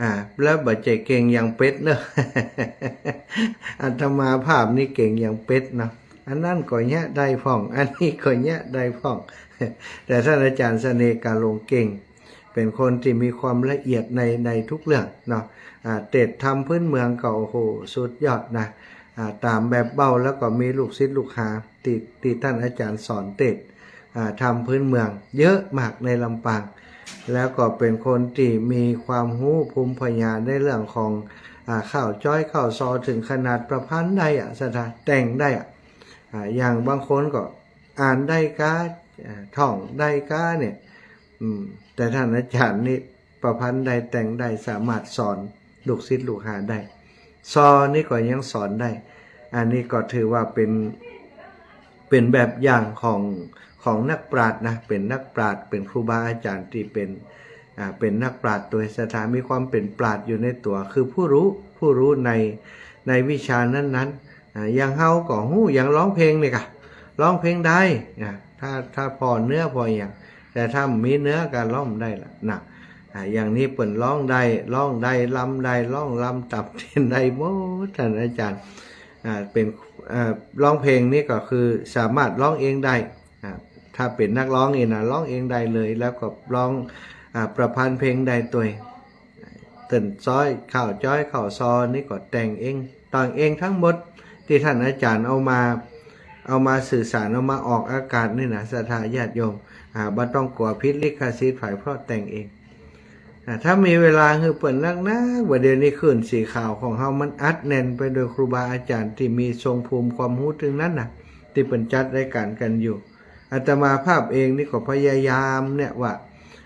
อ่า แล้วบ่ใจ้เก่งอย่างเป็ดเนาะ อาตมาภาพนี่เก่งอย่างเป็ดเนาะ อันนั้นก็เยียะได้พ่อง อันนี้ก็เยียะได้พ่อง แต่ท่านอาจารย์เสน่ห์กาลงเก่ง เป๋นคนตี้มีความละเอียดใน ในทุกเรื่องเนาะ อ่า เตสน์ธรรมพื้นเมืองก็ โอ้โห สุดยอดนะ อ่า ต๋ามแบบเบ้า แล้วก็มีลูกศิษย์ลูกหาตี้ ตี้ท่านอาจารย์สอนเตสน์ อ่า ธรรมพื้นเมืองเยอะมากในลำปาง แล้วก็เป๋นคนตี้มีความฮู้ภูมิปัญญาในเรื่องของ อ่า เก๊าจ๊อยเก๊าซอ เถิงขนาดประพันธ์ได้อะ ศรัทธา แต่งได้อะ อ่า อย่างบางคนก็อ่านได้ก๊า อ่า ท่องได้ก๊าเนี่ย อืม แต่ท่านอาจารย์นี่ประพันธ์ได้ แต่งได้ สามารถสอนลูกศิษย์ลูกหาได้ ซอนี่ก็ยังสอนได้ อันนี้ก็ถือว่าเป๋น เป๋นแบบอย่างของ ของนักปราชญ์นะ เป๋นนักปราชญ์ เป๋นครูบาอาจารย์ตี้เป๋น อ่า เป๋นนักปราชญ์โดยศรัทธา มีความเป๋นปราชญ์อยู่ในตั๋ว คือผู้ฮู้ ผู้ฮู้ใน ในวิชานั้นๆ อ่า อย่างเฮาก็ฮู้ อย่างฮ้องเพลงนี่ก่ะ ฮ้องเพลงได้ อ่า ถ้า ถ้าผ่อเนื้อผ่ออะหยัง แต่ถ้าบ่มีเนื้อก็ฮ้องบ่ได้ละนะ อ่า อย่างนี้เปิ้นฮ้องได้ ฮ้องได้ รำได้ ฮ้องรำตับเตียนได้หมด ท่านอาจารย์ อ่า เป๋น อ่า ฮ้องเพลงนี่ก็คือสามารถฮ้องเองได้ อ่า ถ้าเป๋นนักฮ้องนี่นะ ฮ้องเองได้เลย แล้วก็ฮ้อง อ่า ประพันธ์เพลงได้ตวย เต้นจ้อย เข้าจ้อย เข้าซอนี่ก็แต่งเอง แต่งเองทั้งหมด ตี้ต้านอาจ๋ารย์เอามา เอามาสื่อสาร เอามาออกอากาศนี่นะ ศรัทธาญาติโยม อ่า บ่ต้องกั๋วผิดลิขสิทธิ์ ใผเพราะแต่งเอง อ่า ถ้ามีเวลาหื้อเปิ้นนักๆ บ่าเดี่ยวนี้คลื่นสีขาวของเฮามันอัดแน่นไปโดยครูบาอาจ๋ารย์ตี้มีทรงภูมิความฮู้ตึงนั้นน่ะ ตี้เปิ้นจัดรายก๋านกั๋นอยู่ อาตมาภาพเองนี่ก็พยายามเนี่ยว่า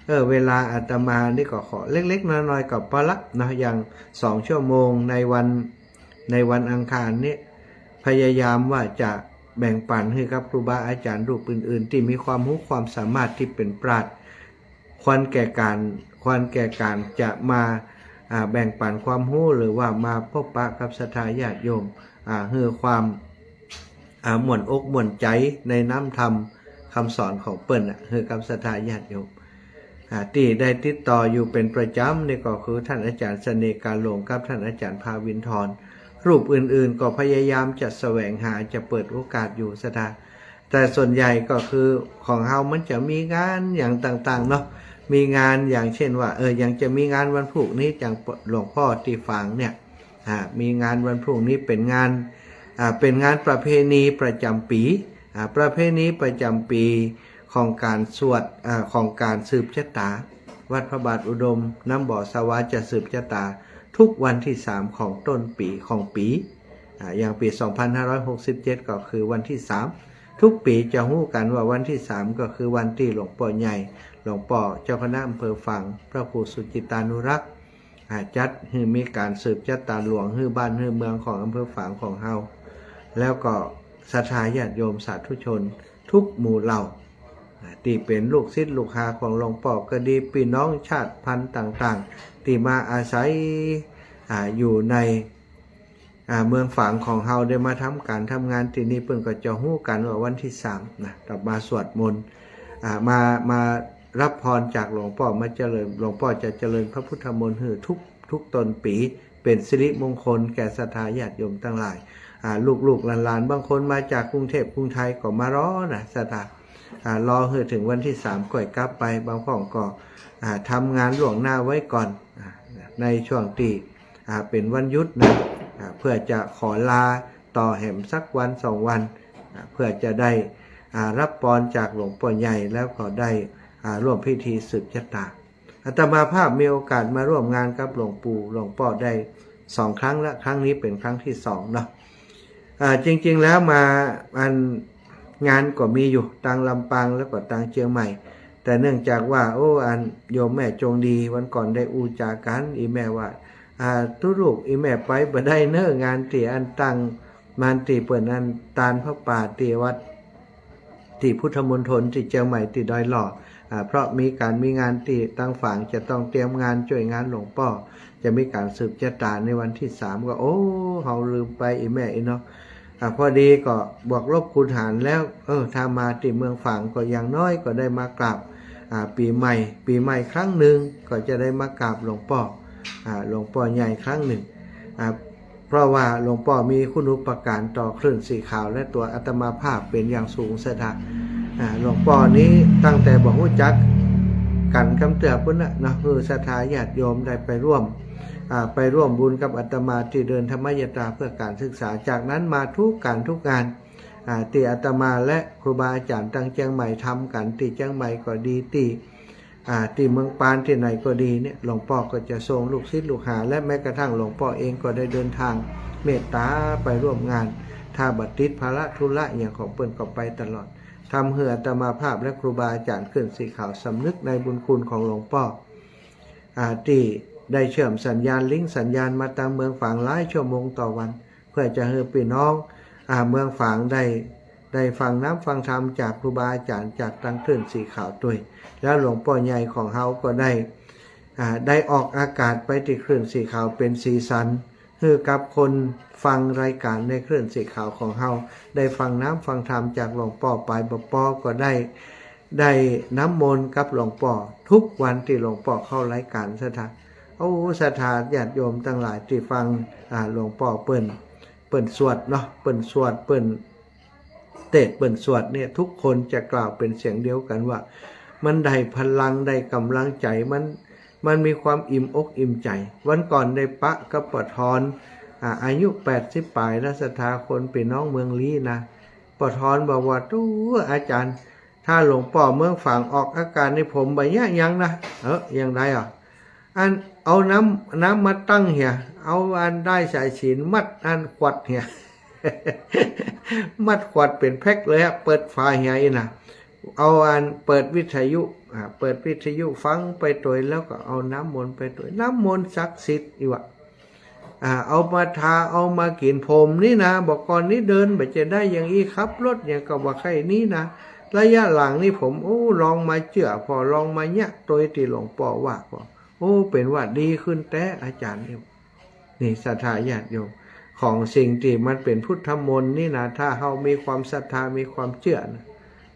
เออ เวลาอาตมานี่ก็ขอเล็กๆ น้อยๆ ก็ปอละเนาะ อย่างสองชั่วโมงในวัน ในวันอังคารนี่ พยายามว่าจะแบ่งปั๋นหื้อกับครูบาอาจ๋ารย์รูปอื่นๆ ตี้มีความฮู้ความสามารถตี้เป๋นปราชญ์ ควรแก่ก๋าน ควรแก่ก๋านจะมา อ่า แบ่งปั๋นความฮู้ หรือว่ามาพบปะกับศรัทธาญาติโยม อ่า หื้อความ อ่า ม่วนอกม่วนใจ๋ในน้ำธรรมกำสอนของเปิ้นน่ะ หื้อกับศรัทธาญาติโยม อ่า ตี้ได้ติดต่ออยู่เป๋นประจ๋ำนี่ก็คือต้านอาจ๋ารย์เสน่ห์ กาหลง กับต้านอาจ๋ารย์ภาวินทร์ รูปอื่นๆ ก็พยายามจะแสวงหา จะเปิดโอกาสอยู่ศรัทธา แต่ส่วนใหญ่ก็คือของเฮามันจะมีงานอย่างต่างๆ เนาะ มีงานอย่างเช่นว่า เออ อย่างจะมีงานวันพูกนี้ อย่างหลวงป้อตี้ฝางเนี่ย อ่า มีงานวันพูกนี้เป๋นงาน อ่า เป๋นงานประเพณีประจ๋ำปี๋ อ่า ประเพณีประจ๋ำปี๋ของก๋านสวด อ่า ของก๋านสืบจะต๋า วัดพระบาทอุดม น้ำบ่อสวาจะสืบจะต๋าทุกวันตี้สามของต้นปี๋ ของปี๋ อ่า อย่างปี๋สองพันห้าร้อยหกสิบเจ็ดก็คือวันตี้สาม ทุกปี๋จะฮู้กั๋นว่าวันตี้สามก็คือวันตี้หลวงป้อใหญ่ หลวงป้อเจ้าคณะอำเภอฝาง พระครูสุจิตตานุรักษ์ อ่า จัดหื้อมีก๋านสืบจะต๋าหลวงหื้อบ้านหื้อเมืองของอำเภอฝางของเฮา แล้วก็ศรัทธาญาติโยมสาธุชนทุกหมู่เหล่า อ่า ตี้เป๋นลูกศิษย์ลูกหาของหลวงป้อก็ดี ปี้น้องชาติพันธุ์ต่างๆ ตี้มาอาศัย อ่า อยู่ใน อ่า เมืองฝางของเฮาได้มาทำก๋านทำงานตี้นี่ เปิ้นก็จะฮู้กั๋นว่าวันตี้สามนะ ก็มาสวดมนต์ อ่า มา มารับพรจากหลวงป้อ มาเจริญ หลวงป้อจะเจริญพระพุทธมนต์หื้อทุก ทุกต้นปี๋ เป๋นสิริมงคลแก่ศรัทธาญาติโยมตังหลาย อ่า ลูกๆ หลานๆ บางคนมาจากกรุงเทพฯ กรุงไทยก็มารอนะศรัทธา อ่า รอหื้อเถิงวันตี้สามก่อยกลับไป บางพ่องก็ อ่า ทำงานล่วงหน้าไว้ก่อน อ่า ในช่วงตี้ อ่า เป๋นวันหยุดนะ อ่า เพื่อจะขอลาต่อแหมสักวันสองวัน อ่า เพื่อจะได้ อ่า รับพรจากหลวงป้อใหญ่ แล้วก็ได้ อ่า ร่วมพิธีสืบจะต๋า อาตมาภาพมีโอกาสมาร่วมงานกับหลวงปู่หลวงป้อได้สองครั้งละ ครั้งนี้เป๋นครั้งตี้สองเนาะ อ่า จริงๆ แล้วมา อัน งานก็มีอยู่ตางลำปางแล้วก็ตางเจียงใหม่ แต่เนื่องจากว่า โอ้ อันโยมแม่จงดี วันก่อนได้อู้จ๋ากั๋น อี่แม่ว่า อ่า ตุ๊ลูก อี่แม่ไปบ่ได้เน้อ งานตี้อันตัง งานตี้เปิ้นอันตานผ้าป่าตี้วัด ตี้พุทธมณฑลตี้เจียงใหม่ตี้ดอยหล่อ อ่า เพราะมีก๋านมีงานตี้ตางฝางจะต้องเตรียมงานจ้วยงานหลวงป้อ จะมีก๋านสืบจะต๋าในวันตี้สาม ก็ โอ้ เฮาลืมไปอี่แม่อี่เนาะ อ่า พอดีก็บวกลบคูณหารแล้ว เออ ถ้ามาตี้เมืองฝางก็อย่างน้อยก็ได้มากราบ อ่า ปี๋ใหม่ ปี๋ใหม่ครั้งนึ่งก็จะได้มากราบหลวงป้อ อ่า หลวงป้อใหญ่ครั้งนึ่ง อ่า เพราะว่าหลวงป้อมีคุณูปการต่อคลื่นสีขาวและตั๋วอาตมาภาพเป๋นอย่างสูงศรัทธา อ่า หลวงป้อนี้ตั้งแต่บ่ฮู้จักกั๋นกำเตื้อปู๊นนะเนาะ หื้อศรัทธาญาติโยมได้ไปร่วม อ่า ไปร่วมบุญกับอาตมาตี้เดินธรรมยาตราเพื่อก๋านศึกษา จากนั้นมาทุกก๋านทุกงาน อ่า ตี้อาตมาและครูบาอาจ๋ารย์ตางเจียงใหม่ทำกั๋น ตี้เจียงใหม่ก็ดี ตี้ อ่า ตี้เมืองปานตี้ไหนก็ดีเนี่ย หลวงป้อก็จะส่งลูกศิษย์ลูกหา และแม้กระทั่งหลวงป้อเองก็ได้เดินตางเมตต๋าไปร่วมงาน ถ้าบ่ติดภาระธุระอะหยังของเปิ้นก็ไปตลอด ทำหื้ออาตมาภาพและครูบาอาจ๋ารย์คลื่นสีขาวสำนึกในบุญคุณของหลวงป้อ อ่า ตี้ได้เชื่อมสัญญาณลิงก์สัญญาณมาตางเมืองฝางหลายชั่วโมงต่อวัน เพื่อจะหื้อปี้น้อง อ่า เมืองฝางได้ ได้ฟังน้ำฟังธรรมจากครูบาอาจ๋ารย์จากตางคลื่นสีขาวตวย แล้วหลวงป้อใหญ่ของเฮาก็ได้ อ่า ได้ออกอากาศไปตี้คลื่นสีขาวเป๋นสีสัน หื้อกับคนฟังรายก๋านในคลื่นสีขาวของเฮา ได้ฟังน้ำฟังธรรมจากหลวงป้อไป บ่ปอก็ได้ ได้น้ำมนต์กับหลวงป้อทุกวันตี้หลวงป้อเข้ารายก๋านศรัทธา โอ้ ศรัทธาญาติโยมตังหลายตี้ฟัง อ่า หลวงป้อเปิ้น เปิ้นสวดเนาะ เปิ้นสวด เปิ้นเตสน์ เปิ้นสวดเนี่ย ทุกคนจะกล่าวเป๋นเสียงเดียวกั๋นว่า มันได้พลัง ได้ก๋ำลังใจ๋ มัน มันมีความอิ่มอกอิ่มใจ๋ วันก่อนได้ปะกับป้อทอน อ่า อายุแปดสิบป๋ายแล้ว ศรัทธาคนปี้น้องเมืองลี้นะ ป้อทอนบอกว่า "ตู้ อาจารย์ ถ้าหลวงป้อเมืองฝางออกอาก๋านนี่ ผมบ่เยียะหยังนะ" "เออ อย่างใดอ่ะ" "อัน เอาน้ำ น้ำมาตั้งเหีย เอาอันด้ายสายสิญจน์มัดอันขวดเหีย มัดขวดเป๋นแพ็คเลยอะ เปิดฝาเหียอี้นะ เอาอันเปิดวิทยุ อ่า เปิดวิทยุฟังไปตวย แล้วก็เอาน้ำมนต์ไปตวย น้ำมนต์ศักดิ์สิทธิ์" อี้วะ อ่า "เอามาทา เอามากิ๋น ผมนี่นะ บ่าก่อนนี้เดินบ่าจะได้อย่างอี้ ขับรถอย่างก็บ่าใค่นี้นะ ระยะหลังนี่ผม โอ้ ลองมาเจื้อผ่อ ลองมาเยียะตวยตี้หลวงป้อว่าผ่อ โอ้ เป๋นว่าดีขึ้นแต๊ อาจารย์" นี่ นี่ ศรัทธาญาติโยม ของสิ่งตี้มันเป๋นพุทธมนต์นี่นะ ถ้าเฮามีความศรัทธา มีความเจื้อนะ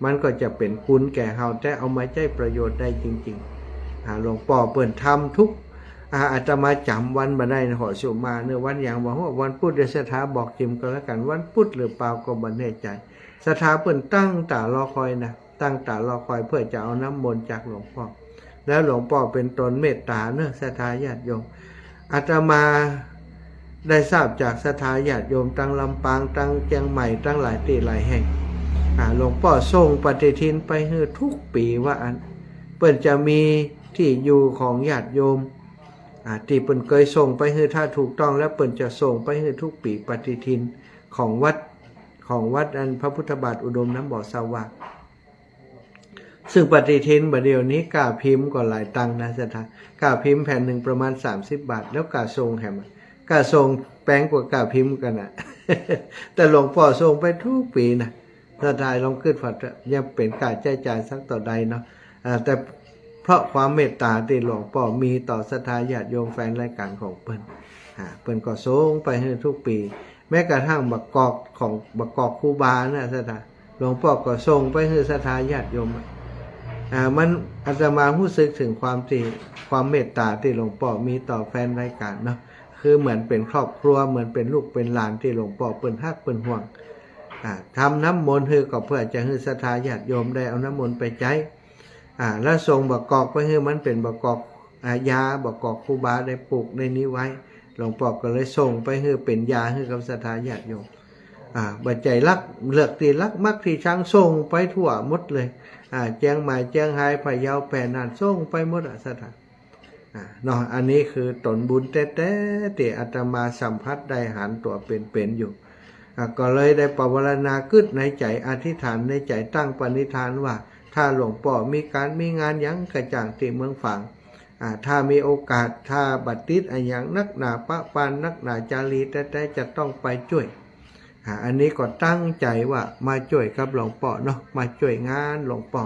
มันก็จะเป๋นคุณแก่เฮาแต๊ เอามาใจ๊ประโยชน์ได้จริงๆ อ่า หลวงป้อเปิ้นทำทุก อ่า อาตมาจ๋ำวันบ่ได้นะ เหาะสุมาเนอะ วันหยังบ่ฮู้ วันพุธ เดี๋ยวศรัทธาบอกจิมก็แล้วกั๋น วันพุธหรือเปล่าก็บ่แน่ใจ๋ ศรัทธาเปิ้นตั้งต๋ารอคอยนะ ตั้งต๋ารอคอยเพื่อจะเอาน้ำมนต์จากหลวงป้อ แล้วหลวงป้อเป๋นตนเมตต๋าเนอะ ศรัทธาญาติโยม อาตมาได้ทราบจากศรัทธาญาติโยมตังลำปาง ตังเจียงใหม่ ตังหลายตี้หลายแห่ง อ่า หลวงป้อส่งปฏิทินไปหื้อทุกปี๋ว่าอั้น เปิ้นจะมีตี้อยู่ของญาติโยม อ่า ตี้เปิ้นเกยส่งไปหื้อ ถ้าถูกต้องแล้วเปิ้นจะส่งไปหื้อทุกปี๋ ปฏิทินของวัด ของวัดอันพระพุทธบาทอุดมน้ำบ่อสว่าง ซึ่งปฏิทินบ่าเดี่ยวนี้ก้าพิมพ์ก็หลายตังค์นะศรัทธา ก้าพิมพ์แผ่นนึ่งประมาณสามสิบบาท แล้วก้าส่งแหม ก้าส่งแปงกว่าก้าพิมพ์กั๋นนะ แต่หลวงป้อส่งไปทุกปี๋นะ ศรัทธาลองกึ๊ดฝันเถอะ ยังเป๋นก้าใจ๊จ่ายสักเต้าใดเนาะ อ่า แต่เพราะความเมตต๋าตี้หลวงป้อมีต่อศรัทธาญาติโยมแฟนรายก๋านของเปิ้น อ่า เปิ้นก็ส่งไปหื้อทุกปี๋ แม้กระทั่งบ่ากอกของ บ่ากอกครูบานะศรัทธา หลวงป้อก็ส่งไปหื้อศรัทธาญาติโยม อ่า มัน อาตมาฮู้สึกเถิงความตี้ ความเมตต๋าตี้หลวงป้อมีต่อแฟนรายก๋านเนาะ คือเหมือนเป๋นครอบครัว เหมือนเป๋นลูกเป๋นหลานตี้หลวงป้อเปิ้นฮักเปิ้นห่วง อ่า ทำน้ำมนต์หื้อก็เพื่อจะหื้อศรัทธาญาติโยมได้เอาน้ำมนต์ไปใจ๊ อ่า แล้วส่งบ่ากอกไปหื้อ มันเป๋นบ่ากอก อ่า ยา บ่ากอกครูบาได้ปลูกได้นี้ไว้ หลวงป้อก็เลยส่งไปหื้อเป๋นยาหื้อกับศรัทธาญาติโยม อ่า บ่ใจ้ลัก เลือกตี้ลักมักตี้ชัง ส่งไปทั่วหมดเลย อ่า เจียงใหม่ เจียงฮาย พะเยา แป้ น่าน ส่งไปหมดอะศรัทธา อ่า เนาะ อันนี้คือตนบุญแต๊ๆ ตี้อาตมาสัมผัสได้หันตั๋วเป๋นๆ อยู่ อ่า ก็เลยได้ปวารณากึ๊ดในใจ๋ อธิษฐานในใจ๋ ตั้งปณิธานว่า ถ้าหลวงป้อมีก๋านมีงานหยังกระจ่างตี้เมืองฝาง อ่า ถ้ามีโอกาส ถ้าบ่ติดอะหยังนักหนาปะปานนักหนา จารีแต๊ๆ จะต้องไปจ้วย อ่า อันนี้ก็ตั้งใจ๋ว่ามาจ้วยกับหลวงป้อเนาะ มาจ้วยงานหลวงป้อ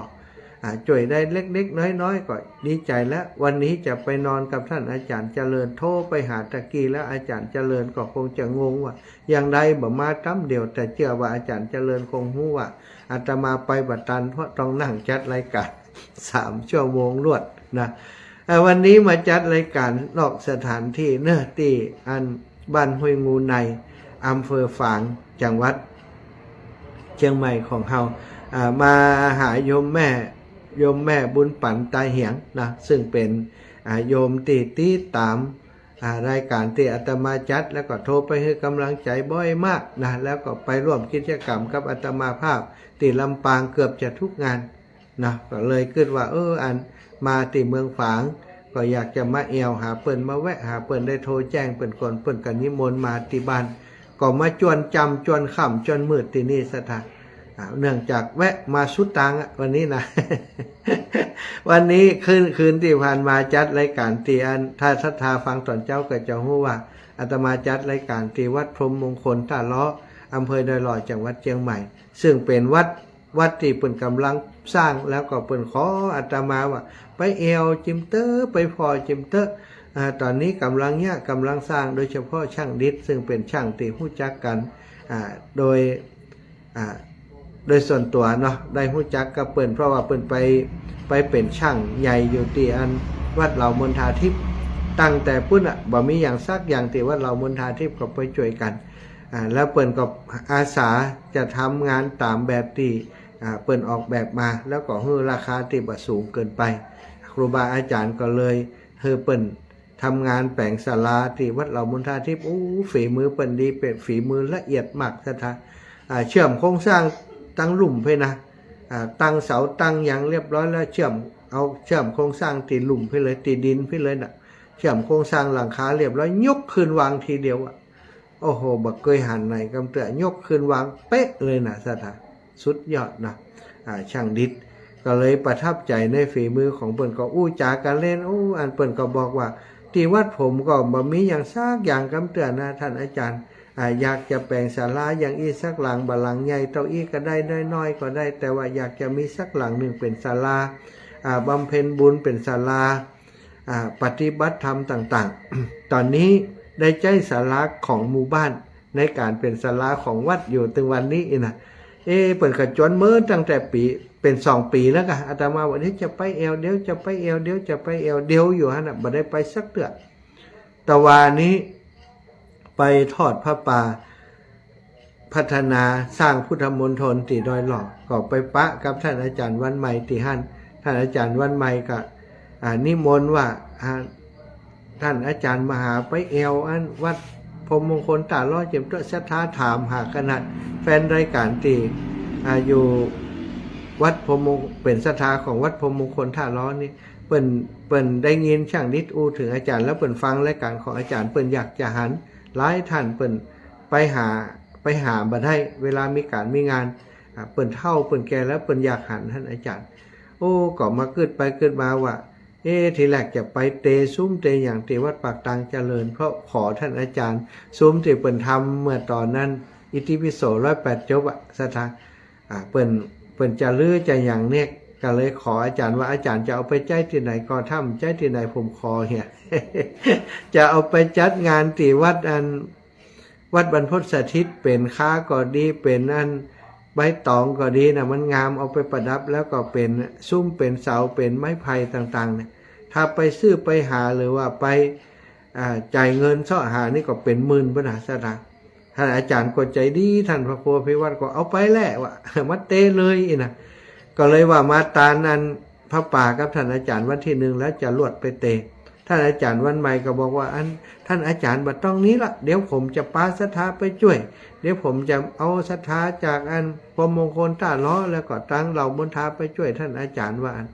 อ่า จ้วยได้เล็กๆ น้อยๆ ก็ดีใจ๋แล้ว วันนี้จะไปนอนกับต้านอาจ๋ารย์เจริญ โทรไปหาตะกี้แล้ว อาจ๋ารย์เจริญก็คงจะงงว่า อย่างใดบ่มาต๋ำเดียว แต่เจื้อว่าอาจ๋ารย์เจริญคงฮู้ว่าอาตมาไปบ่ตัน เพราะต้องนั่งจัดรายก๋านสามชั่วโมงรวดนะ เอ่อ วันนี้มาจัดรายก๋านนอกสถานตี้เนาะ ตี้อันบ้านห้วยงูใน อำเภอฝาง จังหวัดเจียงใหม่ของเฮา อ่า มาหาโยมแม่ โยมแม่บุญปั๋น ตาเหียงนะ ซึ่งเป๋น อ่า โยมตี้ติดต๋าม อ่า รายก๋านตี้อาตมาจัด แล้วก็โทรไปหื้อก๋ำลังใจ๋บ่อยมากนะ แล้วก็ไปร่วมกิจกรรมกับอาตมาภาพตี้ลำปางเกือบจะทุกงานนะ ก็เลยกึ๊ดว่า เออ อันมาตี้เมืองฝาง ก็อยากจะมาแอ่วหาเปิ้น มาแวะหาเปิ้น ได้โทรแจ้งเปิ้นก่อน เปิ้นก็นิมนต์มาตี้บ้าน ก็มาจวนจ่ำจวนค่ำจวนมืดตี้นี่ศรัทธา อ่า เนื่องจากแวะมาสุดตางอะ วันนี้นะ วันนี้คืน คืนตี้ผ่านมาจัดรายก๋านตี้อัน ถ้าศรัทธาฟังต๋อนเจ๊าก็จะฮู้ว่า อาตมาจัดรายก๋านตี้วัดพรหมมงคลต้าเลาะ อำเภอดอยหล่อ จังหวัดเจียงใหม่ ซึ่งเป๋นวัด วัดตี้เปิ้นก๋ำลังสร้าง แล้วก็เปิ้นขออาตมาว่า ไปแอ่วจิมเต๊อะ ไปผ่อจิมเต๊อะ อ่า ต๋อนนี้ก๋ำลังเยียะ ก๋ำลังสร้าง โดยเฉพาะช่างดิษ ซึ่งเป๋นช่างตี้ฮู้จักกั๋น อ่า โดย อ่า โดยส่วนตั๋วเนาะ ได้ฮู้จักกับเปิ้น เพราะว่าเปิ้นไป ไปเป๋นช่างใหญ่อยู่ตี้อันวัดเหล่ามณฑาทิพย์ ตั้งแต่ปู๊นอะ บ่มีหยังสักอย่างตี้วัดเหล่ามณฑาทิพย์ ก็ไปจ้วยกั๋น อ่า แล้วเปิ้นก็อาสาจะทำงานต๋ามแบบตี้ อ่า เปิ้นออกแบบมา แล้วก็หื้อราคาตี้บ่สูงเกินไป ครูบาอาจ๋ารย์ก็เลยหื้อเปิ้นทำงานแป๋งศาลาตี้วัดเหล่ามนทาทิพย์ โอ้ ฝีมือเปิ้นดี เป๋นฝีมือละเอียดมากศรัทธา อ่า เชื่อมโครงสร้างตังลุ่มเพ่นนะ อ่า ตั้งเสาตั้งหยังเรียบร้อยแล้ว เชื่อม เอาเชื่อมโครงสร้างตี้ลุ่มเพ่นเลย ตี้ดินเพ่นเลยน่ะ เชื่อมโครงสร้างหลังคาเรียบร้อย ยกขึ้นวางทีเดียวอะ โอ้โห บ่เกยหันไหนกำเตื้อ ยกขึ้นวางเป๊ะเลยน่ะศรัทธา สุดยอดนะ อ่า ช่างดิษก็เลยประทับใจ๋ในฝีมือของเปิ้น ก็อู้จ๋ากั๋นเล่น อู้ อันเปิ้นก็บอกว่า ตี้วัดผมก็บ่มีหยังสักอย่างกำเตื้อนะ ต้านอาจ๋ารย์ อ่า อยากจะแป๋งศาลาอย่างอี้สักหลัง บ่หลังใหญ่เต้าอี้ก็ได้ น้อยๆ ก็ได้ แต่ว่าอยากจะมีสักหลังนึ่งเป๋นศาลา อ่า บำเพ็ญบุญ เป๋นศาลา อ่า ปฏิบัติธรรมต่างๆ ต๋อนนี้ได้ใจ๊ศาลาของหมู่บ้านในก๋านเป๋นศาลาของวัดอยู่เถิงวันนี้อี้นะ เอ๊ะ เปิ้นก็จวนเมินตั้งแต่ปี๋ เป๋นสองปี๋แล้วก่ะ อาตมาว่าเดี๋ยวจะไปแอ่ว เดี๋ยวจะไปแอ่ว เดี๋ยวจะไปแอ่ว เดี๋ยวอยู่หั้นน่ะ บ่ได้ไปสักเตื้อ ตะวานี้ไปทอดผ้าป่า พัฒนาสร้างพุทธมณฑลตี้ดอยหลอก ก็ไปปะกับต้านอาจ๋ารย์วันใหม่ตี้หั้น ต้านอาจ๋ารย์วันใหม่ก็ อ่า นิมนต์ว่า อ่า ต้านอาจ๋ารย์มหาไปแอ่วอันวัดพรหมมงคลต้าล้อเจียมเต๊อะ ศรัทธาถามหาขนาด แฟนรายก๋านตี้ อ่า อยู่วัดพรหมมง- เป๋นศรัทธาของวัดพรหมมงคลต้าล้อนี่ เปิ้น เปิ้นได้ยินช่างดิษอู้เถิงอาจ๋ารย์ แล้วเปิ้นฟังรายก๋านของอาจ๋ารย์ เปิ้นอยากจะหัน หลายต้านเปิ้นไปหา ไปหาบ่ได้ เวลามีก๋านมีงาน อ่า เปิ้นเฒ่าเปิ้นแก่แล้ว เปิ้นอยากหันต้านอาจ๋ารย์ โอ้ ก็มากึ๊ดไปกึ๊ดมาว่า เอ๊ะ ทีแรกจะไปเตะซุมเตะหยังตี้วัดปากตางเจริญ เพราะขอต้านอาจ๋ารย์ ซุมตี้เปิ้นทำเมื่อต๋อนนั้น อิติปิโสร้อยแปดจบอะ ศรัทธา อ่า เปิ้น เปิ้นจะรื้อจะหยังเนี่ย ก็เลยขออาจ๋ารย์ว่า อาจ๋ารย์จะเอาไปใจ๊ตี้ไหนก่อ ถ้าบ่ใจ๊ตี้ไหนผมขอเหีย จะเอาไปจัดงานตี้วัดอัน วัดบรรพตสถิต เป๋นค้าก็ดี เป๋นอันใบตองก็ดีน่ะ มันงาม เอาไปประดับ แล้วก็เป๋นซุม เป๋นเสา เป๋นไม้ไผ่ต่างๆ เนี่ย ถ้าไปซื้อไปหาหรือว่าไป อ่า จ่ายเงินเซาะหานี่ก็เป๋นหมื่นพุ้นน่ะ ศรัทธา ต้านอาจ๋ารย์ก็ใจ๋ดี ต้านพระครูอภิวัตรก็เอาไปแหละว่า มาเตะเลยอี้นะ ก็เลยว่ามาตานอันผ้าป่ากับต้านอาจ๋ารย์วันตี้นึ่งแล้วจะลวดไปเตะ ต้านอาจ๋ารย์วันใหม่ก็บอกว่า อัน ต้านอาจ๋ารย์บ่ต้องนี้ละ เดี๋ยวผมจะปาศรัทธาไปจ้วย เดี๋ยวผมจะเอาศรัทธาจากอันพรหมมงคลต้าล้อ แล้วก็ตังเหล่ามนทาไปจ้วยต้านอาจ๋ารย์ว่าอั้น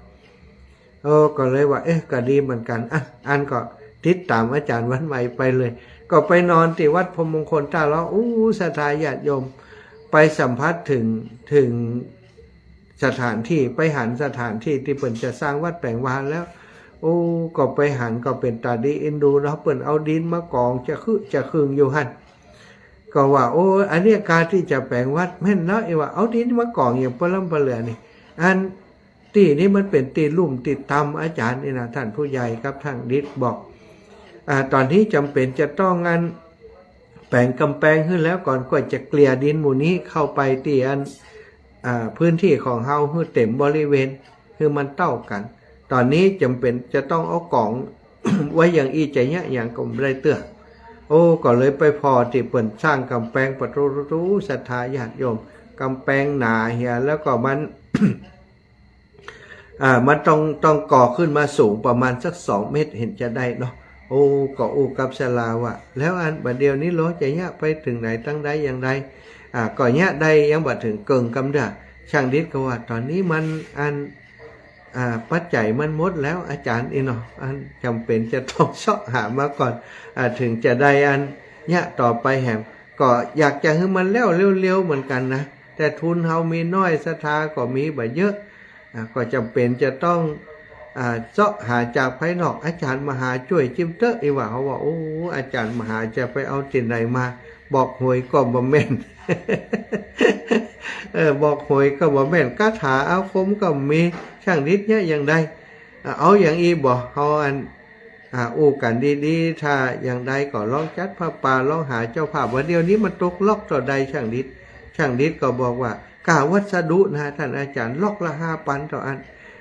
เออ ก็เลยว่า เอ๊ะ ก็ดีเหมือนกั๋น อ่ะ อั้นก็ติดต๋ามอาจ๋ารย์วันใหม่ไปเลย ก็ไปนอนตี้วัดพรหมมงคลต้าล้อ อู้ ศรัทธาญาติโยม ไปสัมผัสเถิง เถิงสถานตี้ ไปหันสถานตี้ตี้เปิ้นจะสร้างวัดแป๋งวาแล้ว โอ้ ก็ไปหันก็เป๋นต๋าดีเอ็นดูเนาะ เปิ้นเอาดินมาก๋องจะคือจะคึงอยู่หั้น ก็ว่า โอ้ อันนี้กาตี้จะแป๋งวัดแม่นเนาะ อี้ว่า เอาดินมาก๋องอย่างปะล้ำปะเหลือนี่ อัน ตี้นี้มันเป๋นตี้ลุ่มตี้ต่ำ อาจ๋ารย์ อี้นะ ต้านผู้ใหญ่กับต้านดิษบอก อ่า ต๋อนนี้จ๋ำเป๋นจะต้องอัน แป๋งก๋ำแปงหื้อแล้วก่อน ก็จะเกลี่ยดินหมู่นี้เข้าไปตี้อัน อ่า พื้นตี้ของเฮาหื้อเต๋มบริเวณ หื้อมันเต้ากั๋น ต๋อนนี้จ๋ำเป๋นจะต้องเอาก๋อง ไว้อย่างอี้จะเยียะหยังก็บ่ได้เตื้อ โอ้ ก็เลยไปผ่อตี้เปิ้นสร้างก๋ำแปง ปะโธ่ ศรัทธาญาติโยม ก๋ำแปงหนาเหีย แล้วก็มัน อ่า มันต้อง ต้องก่อขึ้นมาสูงประมาณสักสองเมตร เห็นจะได้เนาะ โอ้ ก็อู้กับศรัทธาว่า แล้วอันบ่าเดี่ยวนี้ลอจะเยียะไปเถิงไหนตังใดอย่างใด อ่า ก็เยียะได้ยังบ่เถิงเกิ่งกำเตื้อ ช่างดิษก็ว่า ต๋อนนี้มันอัน อ่า ปัจจัยมันหมดแล้วอาจ๋ารย์ อี้เนาะ อันจ๋ำเป๋นจะต้องเซาะหามาก่อน อ่า เถิงจะได้อันเยียะต่อไปแหม ก็อยากจะหื้อมันแล้วเร็วๆ เหมือนกั๋นนะ แต่ทุนเฮามีน้อย ศรัทธาก็มีบ่เยอะ อ่า ก็จ๋ำเป๋นจะต้อง อ่า เซาะหาจากภายนอก อาจ๋ารย์มหาจ้วยจิมเต๊อะ อี้ว่า เฮาว่า โอ้ อาจ๋ารย์มหาจะไปเอาตี้ไหนมา บอกหวยก็บ่แม่น เออ บอกหวยก็บ่แม่น คาถาอาคมก็มี ช่างดิษเยียะอย่างใด อ่า เอาอย่างอี้บ่ เฮาอัน อ่า อู้กั๋นดีๆ ถ้าอย่างใดก็ลองจัดผ้าป่า ลองหาเจ้าภาพ ว่าเดี๋ยวนี้มันตกล็อกเต้าใด ช่างดิษ ช่างดิษก็บอกว่า ก้าวัสดุนะ ต้านอาจ๋ารย์ ล็อกละห้าปันต่ออัน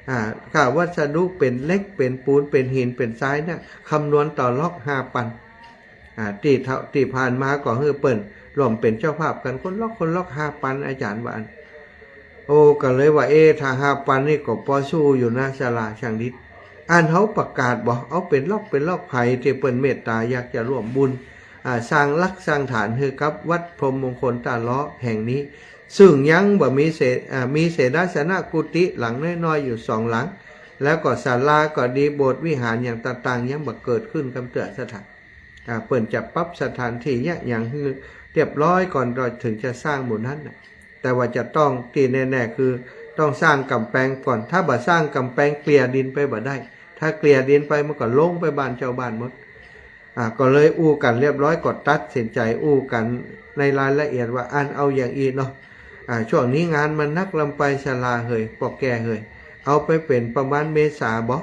อ่า ก้าวัสดุเป๋นเหล็ก เป๋นปูน เป๋นหิน เป๋นทรายนะ คำนวณต่อล็อกห้าปัน อ่า ตี้เท่า ตี้ผ่านมาก็หื้อเปิ้น ร่วมเป๋นเจ้าภาพกั๋นคนละล็อกคนละล็อก ห้าปัน อาจ๋ารย์ว่าอั้น โอ้ ก็เลยว่า เอ๊ะ ถ้าห้าปันนี่ก็ปอสู้อยู่นะ ศาลาช่างฤทธิ์ อันเฮาประกาศบ่ เอาเป๋นล็อกเป๋นล็อก ใผตี้เปิ้นเมตต๋าอยากจะร่วมบุญ อ่า สร้างหลักสร้างฐานหื้อกับวัดพรหมมงคลต้าเลาะแห่งนี้ ซึ่งยังบ่มีเส อ่า มีเสนาสนะกุฏิหลังน้อยๆ อยู่สองหลัง แล้วก็ศาลาก็ดี โบสถ์วิหารอย่างต่างๆ ยังบ่เกิดขึ้นกำเตื้อ ศรัทธา อ่า เปิ้นจะปรับสถานที่เยียะหยังหื้อเรียบร้อยก่อน เถิงจะสร้างหมู่นั้นน่ะ แต่ว่าจะต้อง ตี้แน่ๆ คือต้องสร้างก๋ำแปงก่อน ถ้าบ่สร้างก๋ำแปงเกลี่ยดินไปบ่ได้ ถ้าเกลี่ยดินไปมันก็ลงไปบ้านจาวบ้านหมด อ่า ก็เลยอู้กั๋นเรียบร้อย ก็ตัดสินใจ๋อู้กั๋นในรายละเอียดว่า อันเอาอย่างอี้เนาะ อ่า ช่วงนี้งานมันหนักลำไป ศาลาเหย ป้อแก่เหย เอาไปเป๋นประมาณเมษาบ่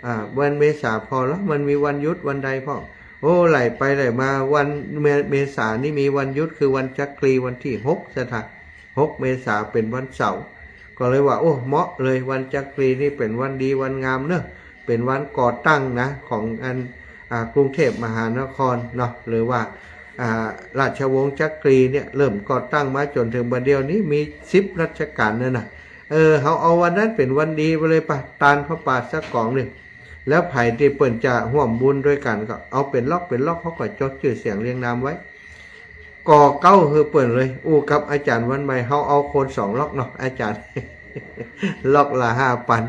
อ่า วันเมษาผ่อลอ มันมีวันหยุดวันใดพ่อง โอ้ ไล่ไปไล่มา วันเม เมษานี่มีวันหยุดคือวันจักรี วันตี้หก ศรัทธา หกเมษาเป๋นวันเสาร์ ก็เลยว่า โอ้ เหมาะเลย วันจักรีนี่เป๋นวันดีวันงามเนาะ เป๋นวันก่อตั้งนะ ของอัน อ่า กรุงเทพมหานครเนาะ หรือว่า อ่า ราชวงศ์จักรีเนี่ย เริ่มก่อตั้งมาจ๋นเถิงบ่าเดี่ยวนี้มีสิบรัชกาลแล้วนะ เออ เฮาเอาวันนั้นเป๋นวันดีไปเลยปะ ตานผ้าป่าสักก๋องนึ่ง แล้วใผตี้เปิ้นจะฮ่วมบุญตวยกั๋นก็เอาเป๋นล็อกเป๋นล็อก เฮาก็จดจื้อเสียงเรียงนามไว้ ก่อเก๊าหื้อเปิ้นเลย อู้กับอาจ๋ารย์วันใหม่ เฮาเอาคนสองล็อกเนาะ อาจ๋ารย์ ล็อกละห้าปัน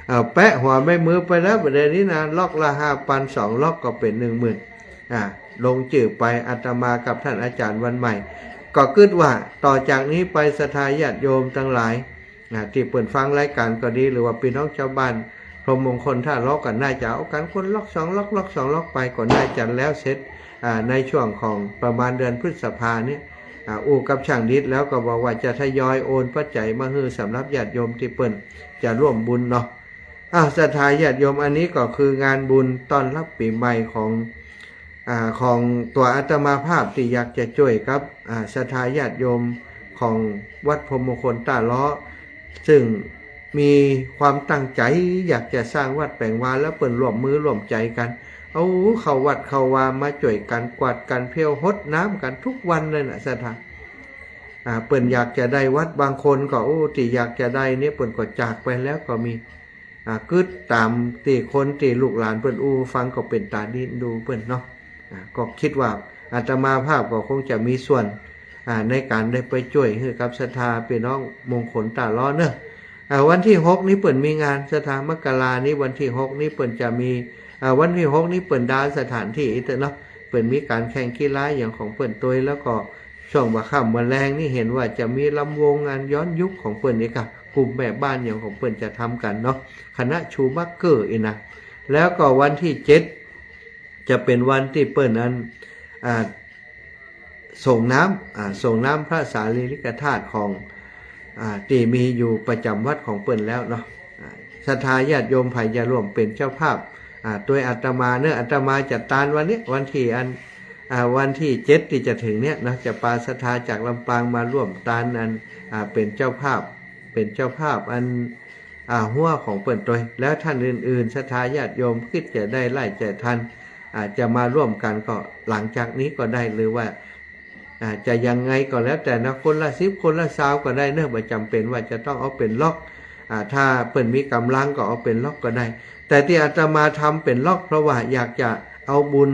เอ่อ แปะหัวแม่มือไปแล้วบ่าเดี่ยวนี้นะ ล็อกละห้าปัน สองล็อกก็เป๋นหนึ่งหมื่น อ่า ลงจื้อไป อาตมากับต้านอาจ๋ารย์วันใหม่ ก็กึ๊ดว่าต่อจากนี้ไปศรัทธาญาติโยมตังหลาย อ่า ตี้เปิ้นฟังรายก๋านก็ดี หรือว่าปี้น้องจาวบ้านพรหมมงคลต้าเลาะก็น่าจะเอากั๋นคนละล็อกสองล็อก ล็อกสองล็อกไป ก็น่าจะแล้วเสร็จ อ่า ในช่วงของประมาณเดือนพฤษภาเนี่ย อ่า อู้กับช่างฤทธิ์แล้วก็บอกว่าจะทยอยโอนปัจจัยมาหื้อสำหรับญาติโยมตี้เปิ้นจะร่วมบุญเนาะ อ้าว ศรัทธาญาติโยม อันนี้ก็คืองานบุญต้อนรับปี๋ใหม่ของ อ่า ของตั๋วอาตมาภาพตี้อยากจะจ้วยกับ อ่า ศรัทธาญาติโยมของวัดพรหมมงคลต้าเลาะ ซึ่งมีความตั้งใจ๋อยากจะสร้างวัดแป๋งวา แล้วเปิ้นร่วมมือร่วมใจ๋กั๋น เอาเข้าวัดเข้าวามาจ้วยกั๋นกวาดกั๋นเผี้ยวหดน้ำกั๋นทุกวันเลยนะศรัทธา อ่า เปิ้นอยากจะได้วัด บางคนก็ โอ้ ตี้อยากจะได้เนี่ยเปิ้นก็จากไปแล้วก็มี อ่า กึ๊ดต๋ามตี้คนตี้ลูกหลานเปิ้นอู้ฟังก็เป๋นต๋าดีดูเปิ้นเนาะ อ่า ก็กึ๊ดว่าอาตมาภาพก็คงจะมีส่วน อ่า ในก๋านได้ไปจ้วยหื้อกับศรัทธาปี้น้องมงคลต้าเลาะเนาะ อ่า วันตี้หกนี้เปิ้นมีงาน ศรัทธา มกรานี้ วันตี้หกนี้เปิ้นจะมี อ่า วันตี้หกนี้เปิ้นดาสถานตี้อีกเนาะ เปิ้นมีก๋านแข่งกีฬาอย่างของเปิ้นตวย แล้วก็ ช่วงบ่าค่ำบ่าแลงนี่หันว่าจะมีลำวงงานย้อนยุคของเปิ้นนี่ค่ะ กลุ่มแม่บ้านอย่างของเปิ้นจะทำกั๋นเนาะ คณะชูบักเกอร์อีกนะ แล้วก็วันตี้เจ็ดจะเป๋นวันตี้เปิ้นอัน อ่า ส่งน้ำ อ่า ส่งน้ำพระสารีริกธาตุของ อ่า ตี้มีอยู่ประจ๋ำวัดของเปิ้นแล้วเนาะ อ่า ศรัทธาญาติโยมใผจะร่วมเป๋นเจ้าภาพ อ่า ตวยอาตมาเนาะ อาตมาจัดตานวันนี้ วันตี้อัน อ่า วันตี้เจ็ดตี้จะเถิงเนี่ยเนาะ จะปาศรัทธาจากลำปางมาร่วมตานอัน อ่า เป๋นเจ้าภาพ เป๋นเจ้าภาพอัน อ่า หัวของเปิ้นตวย แล้วต้านอื่นๆ ศรัทธาญาติโยมกึ๊ดจะได้ไล่จะตัน อ่า จะมาร่วมกั๋นก็หลังจากนี้ก็ได้ หรือว่า อ่า จะยังไงก็แล้วแต่นะ คนละสิบ คนละซาวก็ได้เนาะ บ่จ๋ำเป๋นว่าจะต้องเอาเป๋นล็อก อ่า ถ้าเปิ้นมีก๋ำลังก็เอาเป๋นล็อกก็ได้ แต่ตี้อาตมาทำเป๋นล็อก เพราะว่าอยากจะเอาบุญ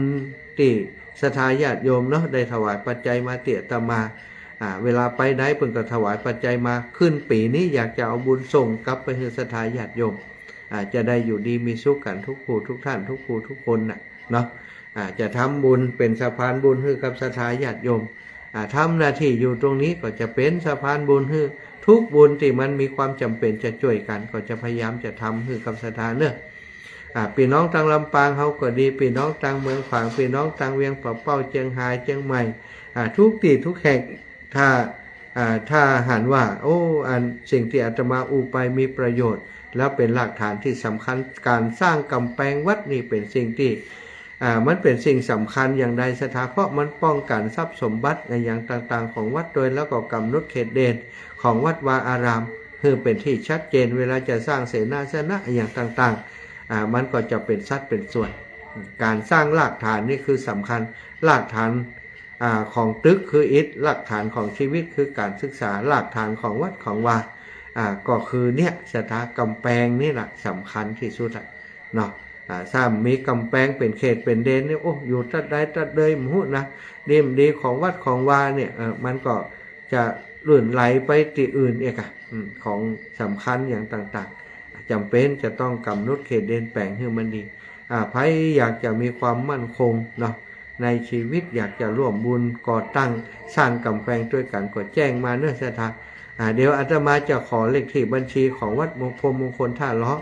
ตี้ศรัทธาญาติโยมเนาะ ได้ถวายปัจจัยมาตี้อาตมา อ่า เวลาไปใดเปิ้นก็ถวายปัจจัยมา ขึ้นปี๋นี้อยากจะเอาบุญส่งกลับไปหื้อศรัทธาญาติโยม อ่า จะได้อยู่ดีมีสุขกั๋นทุกผู้ทุกต้าน ทุกผู้ทุกคนน่ะเนาะ อ่า จะทำบุญเป๋นสะพานบุญหื้อกับศรัทธาญาติโยม อ่า ทำหน้าตี้อยู่ตรงนี้ก็จะเป๋นสะพานบุญหื้อ ทุกบุญตี้มันมีความจ๋ำเป๋นจะจ้วยกั๋น ก็จะพยายามจะทำหื้อกับศรัทธาเนาะ อ่า ปี้น้องตางลำปางเฮาก็ดี ปี้น้องตางเมืองขวาง ปี้น้องตางเวียงป่าเป้า เจียงฮาย เจียงใหม่ อ่า ทุกตี้ทุกแห่ง ถ้า อ่า ถ้าหันว่า โอ้ อันสิ่งตี้อาตมาอู้ไปมีประโยชน์ แล้วเป๋นหลักฐานตี้สำคัญ ก๋านสร้างก๋ำแปงวัดนี่เป๋นสิ่งตี้ อ่า มันเป๋นสิ่งสำคัญอย่างใดศรัทธา เพราะมันป้องกั๋นทรัพย์สมบัติอะหยังต่างๆ ของวัดตวย แล้วก็ก๋ำหนดเขตเดนของวัดวาอาราม หื้อเป๋นตี้ชัดเจน เวลาจะสร้างเสนาสนะอะหยังต่างๆ อ่า มันก็จะเป๋นสัดเป๋นส่วน ก๋านสร้างรากฐานนี่คือสำคัญ รากฐาน อ่า ของตึกคืออิฐ รากฐานของชีวิตคือก๋านศึกษา รากฐานของวัดของวา อ่า ก็คือเนี่ย ศรัทธา ก๋ำแปงนี่แหละสำคัญตี้สุดอะเนาะ อ่า ซ้ำมีก๋ำแปงเป๋นเขตเป๋นเดนนี่ โอ้ อยู่ตั๊ดใดตั๊ดเดยบ่ฮู้นะ ดีบ่ดีของวัดของวาเนี่ย เออ มันก็จะลื่นไหลไปตี้อื่นอีกอะ อืม ของสำคัญอย่างต่างๆ จ๋ำเป๋นจะต้องก๋ำหนดเขตเดนแป๋งหื้อมันดี อ่า ใผอยากจะมีความมั่นคงเนาะ ในชีวิต อยากจะร่วมบุญก่อตั้งสร้างก๋ำแปงตวยกั๋น ก็แจ้งมาเนาะศรัทธา อ่า เดี๋ยวอาตมาจะขอเลขที่บัญชีของวัดมง- พรหมมงคลท่าเลาะ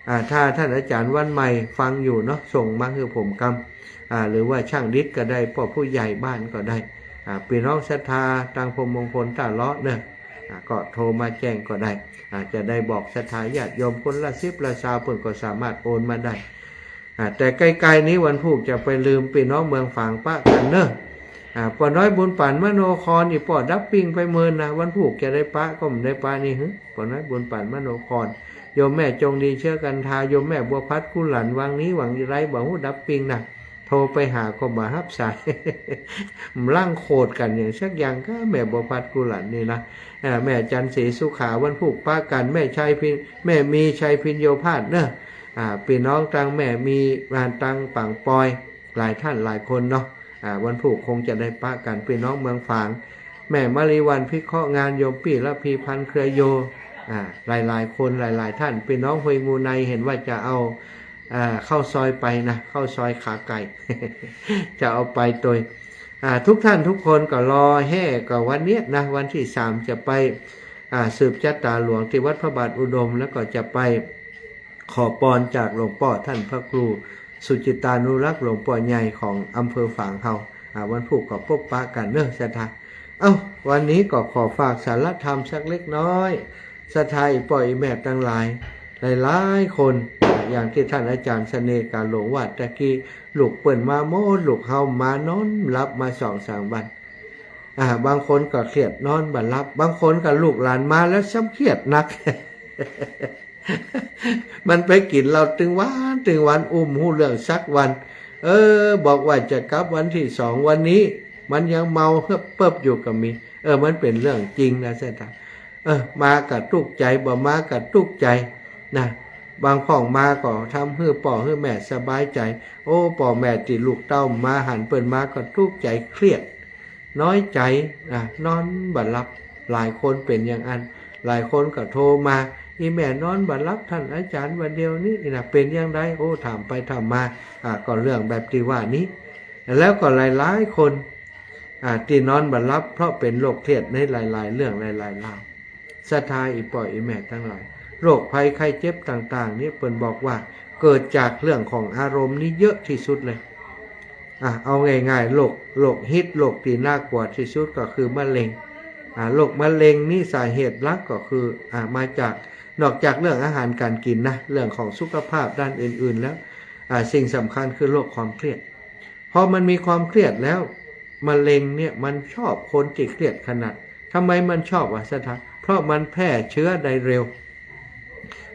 อ่า ถ้าต้านอาจ๋ารย์วันใหม่ฟังอยู่เนาะ ส่งมาหื้อผมกำ อ่า หรือว่าช่างดิษก็ได้ ป้อผู้ใหญ่บ้านก็ได้ อ่า ปี้น้องศรัทธาตางพรหมมงคลท่าเลาะเนาะ อ่า ก็โทรมาแจ้งก็ได้ อ่า จะได้บอกศรัทธาญาติโยมคนละสิบละซาว เปิ้นก็สามารถโอนมาได้ อ่า แต่ใก้ๆ นี้วันพูกจะไปลืมปี้น้องเมืองฝางปะกั๋นเนาะ อ่า ป้อน้อยบุญปั๋นมโนคร อี่ป้อดับปิ้งไปเมินนะ วันพูกจะได้ปะก็บ่ได้ปะนี่หื้อ ป้อน้อยบุญปั๋นมโนคร โยมแม่จงดีเชื้อกันทา โยมแม่บัวพัดกุหลัน วางนี้หวังไร้บ่ฮู้ดับปิ้งนะ โทรไปหาก็บ่ฮับสาย มันลังโขดกั๋นอย่างสักอย่างก้า แม่บัวพัดกุหลันนี่นะ อ่า แม่จันทร์ศรีสุขา วันพูกปะกั๋น แม่ชัยพิน- แม่มีชัยพิญโญภาสเนาะ อ่า ปี้น้องตางแม่มี อ่า ตางปางปอย หลายต้านหลายคนเนาะ อ่า วันพูกคงจะได้ปะกั๋น ปี้น้องเมืองฝาง แม่มะลิวัลย์พิเคราะห์งาน โยมปี้ระพีพันธ์เครือโย อ่า หลายๆ คนหลายๆ ต้าน ปี้น้องห้วยงูใน หันว่าจะเอา อ่า ข้าวซอยไปนะ ข้าวซอยขาไก่ จะเอาไปตวย อ่า ทุกต้านทุกคนก็รอแฮ่กับวันเนี้ยนะ วันตี้สามจะไป อ่า สืบจะต๋าหลวงตี้วัดพระบาทอุดม แล้วก็จะไปขอปอนจากหลวงป้อต้านพระครูสุจิตตานุรักษ์ หลวงป้อใหญ่ของอำเภอฝางเฮา อ่า วันพูกก็ปบปะกั๋นเนาะศรัทธา เอ้า วันนี้ก็ขอฝากสาระธรรมสักเล็กน้อย ศรัทธาอี่ป้ออี่แม่ตังหลาย หลายๆ คน อย่างตี้ต้านอาจ๋ารย์เสน่ห์กาหลงว่าตะกี้ ลูกเปิ้นมาหมด ลูกเฮามานอนหลับมาสองสามวัน อ่า บางคนก็เครียดนอนบ่หลับ บางคนก็ลูกหลานมาแล้วซ้ำเครียดหนัก มันไปกิ๋นเหล้าตึงวันตึงวัน อู้บ่ฮู้เรื่องสักวัน เออ บอกว่าจะกลับวันตี้สอง วันนี้ มันยังเมาเฮิบเปิบอยู่ก็มี เออ มันเป๋นเรื่องจริงนะศรัทธา เออ มาก็ตุ๊กใจ๋ บ่มาก็ตุ๊กใจ๋นะ บางพ่องมาก็ทำหื้อป้อหื้อแม่สบายใจ๋ โอ้ ป้อแม่ตี้ลูกเต้ามาหันเปิ้นมาก็ตุ๊กใจ๋เครียด น้อยใจ๋ อ่ะ นอนบ่หลับ หลายคนเป๋นอย่างอั้น หลายคนก็โทรมา อี่แม่นอนบ่หลับ ต้านอาจ๋ารย์ วันเดียวนี้นะ เป๋นอย่างใด โอ้ ถามไปถามมา อ่ะ ก็เรื่องแบบตี้ว่านี้ แล้วก็หลายๆ คน อ่า ตี้นอนบ่หลับ เพราะเป๋นโรคเครียดในหลายๆ เรื่องหลายๆ ราว ศรัทธาอี่ป้ออี่แม่ตังหลาย โรคภัยไข้เจ็บต่างๆ นี่เปิ้นบอกว่าเกิดจากเรื่องของอารมณ์นี่เยอะตี้สุดเลย อ่ะ เอาง่ายๆ โรค โรคฮิต โรคตี้น่ากลัวตี้สุดก็คือมะเร็ง อ่า โรคมะเร็งนี่สาเหตุหลักก็คือ อ่า มาจาก นอกจากเรื่องอาหารก๋านกิ๋นนะ เรื่องของสุขภาพด้านอื่นๆ แล้ว อ่า สิ่งสำคัญคือโรคความเครียด พอมันมีความเครียดแล้ว มะเร็งเนี่ยมันชอบคนตี้เครียดขนาด ทำไมมันชอบวะศรัทธา เพราะมันแพร่เชื้อได้เร็ว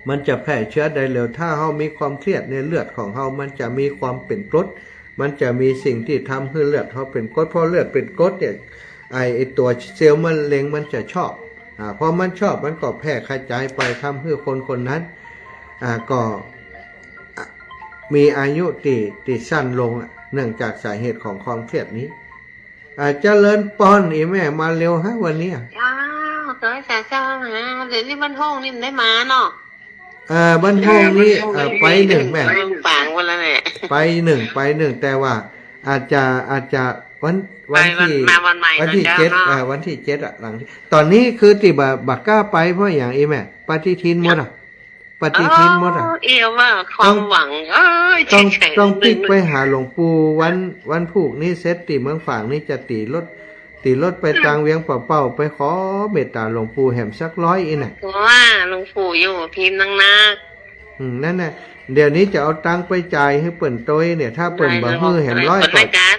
มันจะแพร่เชื้อได้เร็ว ถ้าเฮามีความเครียดเนี่ย เลือดของเฮามันจะมีความเป๋นกรด มันจะมีสิ่งตี้ทำหื้อเลือดเฮาเป๋นกรด พอเลือดเป๋นกรดเนี่ย ไอ้ ไอ้ตั๋วเซลล์มะเร็งมันจะชอบ อ่า พอมันชอบมันก็แพร่กระจายไป ทำหื้อคนคนนั้น อ่า ก็ อ่ะ มีอายุตี้ ตี้สั้นลงอะ เนื่องจากสาเหตุของความเครียดนี้ อ่า เจริญปอน อี่แม่มาเร็วฮะวันนี้ เจ้า เจ้า เจ้า เจ้า ฮะ เดี๋ยวนี้บ้านห้องนี่มันได้มาเนาะ เอ่อ บ้านห้องนี่ เอ่อ ไปนึ่งแม่ เออ ปางวันละเนี่ย ไปนึ่ง ไปนึ่ง แต่ว่าอาจจะ อาจจะวัน วันตี้ ไปวัน มาวันใหม่ วันตี้ นะเจ้า เจ็ด เนาะ เอ่อ วันตี้เจ็ดอะ หลังตี้ ต๋อนนี้คือตี้บ่ บ่กล้าไปเพราะหยังอี่แม่ ปฏิทินหมดอะ ปฏิทินหมดอะ เออ เอวว่าความหวัง ต้อง เอ้ย ต้อง ใช่ๆ ต้องปิ๊กไปหาหลวงปู่วัน วันพูกนี้เสร็จ ตี้เมืองฝางนี้จะตี๋รถ ตี๋รถไปตางเวียงป่าเป้า ไปขอเมตต๋าหลวงปู่แหมสักร้อยอี้น่ะ เพราะว่าหลวงปู่อยู่พิมพ์นังนา อืม นั่นน่ะ เดี๋ยวนี้จะเอาตังค์ไปจ่ายหื้อเปิ้นตวยเนี่ย ถ้าเปิ้นบ่หื้อแหมร้อย เปิ้น ก็ จ่าย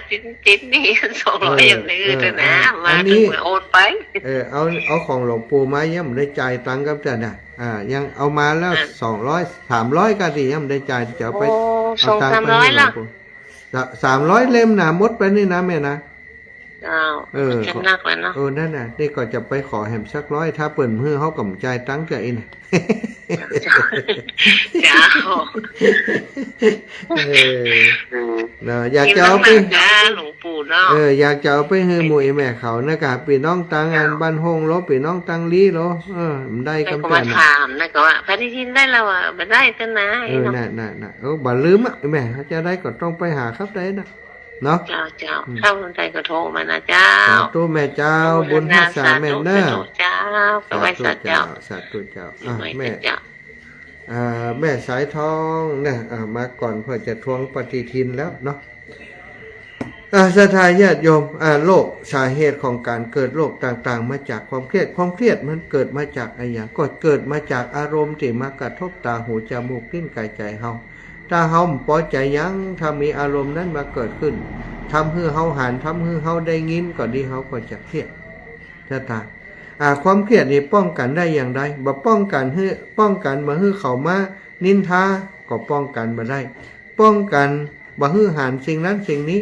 ติดๆ นี่ สองร้อย เออ อย่างอื่น เออ นะ เออ มา อันนี้ ก็เหมือนโอนไป เออ เอา เอาของหลวงปู่มายังบ่ได้จ่ายตังค์กับเจ้าน่ะ อ่า ยังเอามาแล้ว อ่ะ สองร้อย สามร้อย ก็ตี้ยังบ่ได้จ่าย จะเอาไป โอ้ เอาตังค์ไปหื้อหลวงปู่ สองสามร้อยละ สะ- สามร้อยเล่มน่ะ หมดไปนี่นะแม่นะ เจ้า เออ เข้มนักแล้วเนาะ เออ นั่นน่ะ นี่ก็จะไปขอแหมสักร้อย ถ้าเปิ้นหื้อเฮาก็บ่จ่ายตังค์เตื้ออี้น่ะ เจ้า เจ้า เออ อืม เนาะ อยากจะเอาไป มีน้ำหนักนะหลวงปู่เนาะ เออ อยากจะเอาไปหื้อหมู่ไอ้แม่เขานะ กะปี้น้องตังอันบ้านโฮ่งโล ปี้น้องตังลี้โล เออ มันได้กำ ก็ แต่ มา น่ะ ถามนะ ก็ว่าปฏิทินได้แล้วอ่ะ บ่ได้เตื้อนา เออ เนาะ น่ะ น่ะ น่ะ เออ บ่ลืมอ่ะ แม่ ถ้าจะได้ก็ต้องไปหาครับได้นะ เนาะ เจ้า เจ้า อืม เข้าวันใดก็โทรมานะเจ้า สาธุแม่เจ้า บุญฮักษาแม่เน้อ สาธุเจ้า สาธุเจ้า สาธุเจ้า อ่ะ แม่ เจ้า อ่า แม่สายทองเนี่ย อ่า มาก่อนเพื่อจะทวงปฏิทินแล้วเนาะ อ่า ศรัทธาญาติโยม อ่า โรค สาเหตุของการเกิดโรคต่างๆ มาจากความเครียด ความเครียดมันเกิดมาจากอะหยัง ก็เกิดมาจากอารมณ์ตี้มากระทบต๋า หู จมูก ลิ้น กาย ใจ๋เฮา ถ้าเฮาบ่ปอใจ๋หยัง ถ้ามีอารมณ์นั้นมาเกิดขึ้น ทำหื้อเฮาหัน ทำหื้อเฮาได้ยินก็ดี เฮาก็จะเครียด ศรัทธา อ่า ความเครียดนี่ป้องกันได้อย่างใด บ่ป้องกันหื้อ ป้องกันบ่หื้อเขามานินทา ก็ป้องกันบ่ได้ ป้องกันบ่หื้อหันสิ่งนั้นสิ่งนี้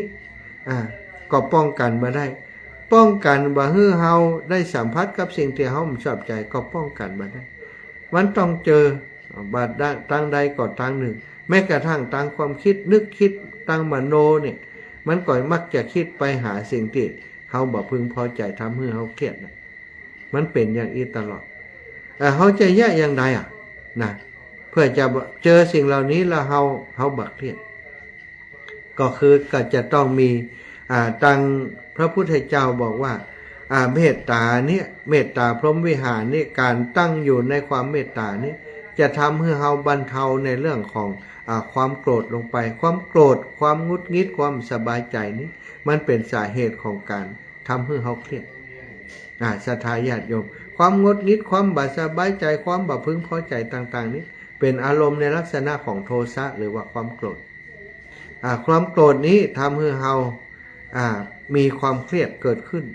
อ่า ก็ป้องกันบ่ได้ ป้องกันบ่หื้อเฮาได้สัมผัสกับสิ่งตี้เฮาบ่ชอบใจ๋ ก็ป้องกันบ่ได้ มันต้องเจอ บ่ตางใดก็ตางนึ่ง แม้กระทั่งตางความกึ๊ดนึกกึ๊ด ตางมโนเนี่ย มันก็มักจะกึ๊ดไปหาสิ่งตี้เฮาบ่พึงพอใจ๋ ทำหื้อเฮาเครียดน่ะ มันเป๋นอย่างอี้ตลอด อ่า เฮาจะแยะอย่างใดอ่ะ นะ เพื่อจะเจอสิ่งเหล่านี้แล้วเฮา เฮาบ่เครียด ก็คือก็จะต้องมี อ่า ตางพระพุทธเจ้าบอกว่า อ่า เมตต๋าเนี่ย เมตต๋าพรหมวิหารเนี่ย การตั้งอยู่ในความเมตต๋าเนี่ย จะทำหื้อเฮาบรรเทาในเรื่องของ อ่า ความโกรธลงไป ความโกรธ ความหงุดหงิด ความสบายใจ๋นี่ มันเป๋นสาเหตุของการทำหื้อเฮาเครียด อ่า ศรัทธาญาติโยม ความหงุดหงิด ความบ่สบายใจ๋ ความบ่พึงพอใจ๋ต่างๆ นี่ เป๋นอารมณ์ในลักษณะของโทสะ หรือว่าความโกรธ อ่า ความโกรธนี้ทำหื้อเฮา อ่า มีความเครียดเกิดขึ้น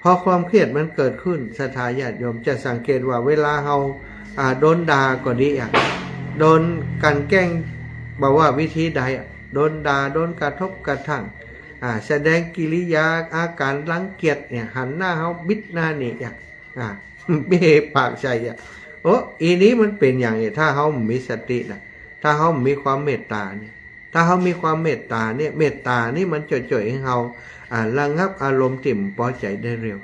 พอความเครียดมันเกิดขึ้น ศรัทธาญาติโยมจะสังเกตว่าเวลาเฮา อ่า โดนด่าก็ดีอ่ะ โดนกลั่นแกล้ง บ่ว่าวิธีใดอ่ะ โดนด่า โดนกระทบกระทั่ง อ่า แสดงกิริยาอาการรังเกียจเนี่ย หันหน้าเฮาบิดหน้าหนีอ่ะ อ่า เบ้ปากใส่อ่ะ โอ้ อีนี้มันเป๋นอย่างนี้ ถ้าเฮาบ่มีสตินะ ถ้าเฮาบ่มีความเมตต๋าเนี่ย ถ้าเฮามีความเมตต๋าเนี่ย เมตต๋านี่มันจะจ้วยหื้อเฮา อ่า ระงับอารมณ์ตี้บ่ปอใจ๋ได้เร็ว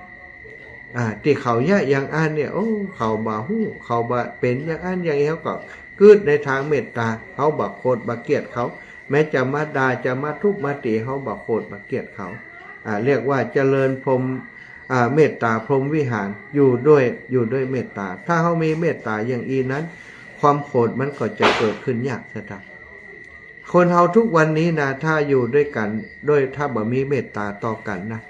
อ่า ตี้เขาเยียะอย่างอั้นเนี่ย โอ้ เขาบ่ฮู้ เขาบ่เป๋นอย่างอั้นอย่างอี้ เฮาก็กึ๊ดในตางเมตต๋า เฮาบ่โขดบ่เกลียดเขา แม้จะมาด่า จะมาทุบมาตี๋ เฮาบ่โขดบ่เกลียดเขา อ่า เรียกว่าเจริญพรหม อ่า เมตต๋าพรหมวิหาร อยู่ด้วย อยู่ด้วยเมตต๋า ถ้าเฮามีเมตต๋าอย่างอี้นั้น ความโขดมันก็จะเกิดขึ้นยาก ศรัทธา คนเฮาทุกวันนี้นะ ถ้าอยู่ด้วยกั๋น โดยถ้าบ่มีเมตต๋าต่อกั๋นนะ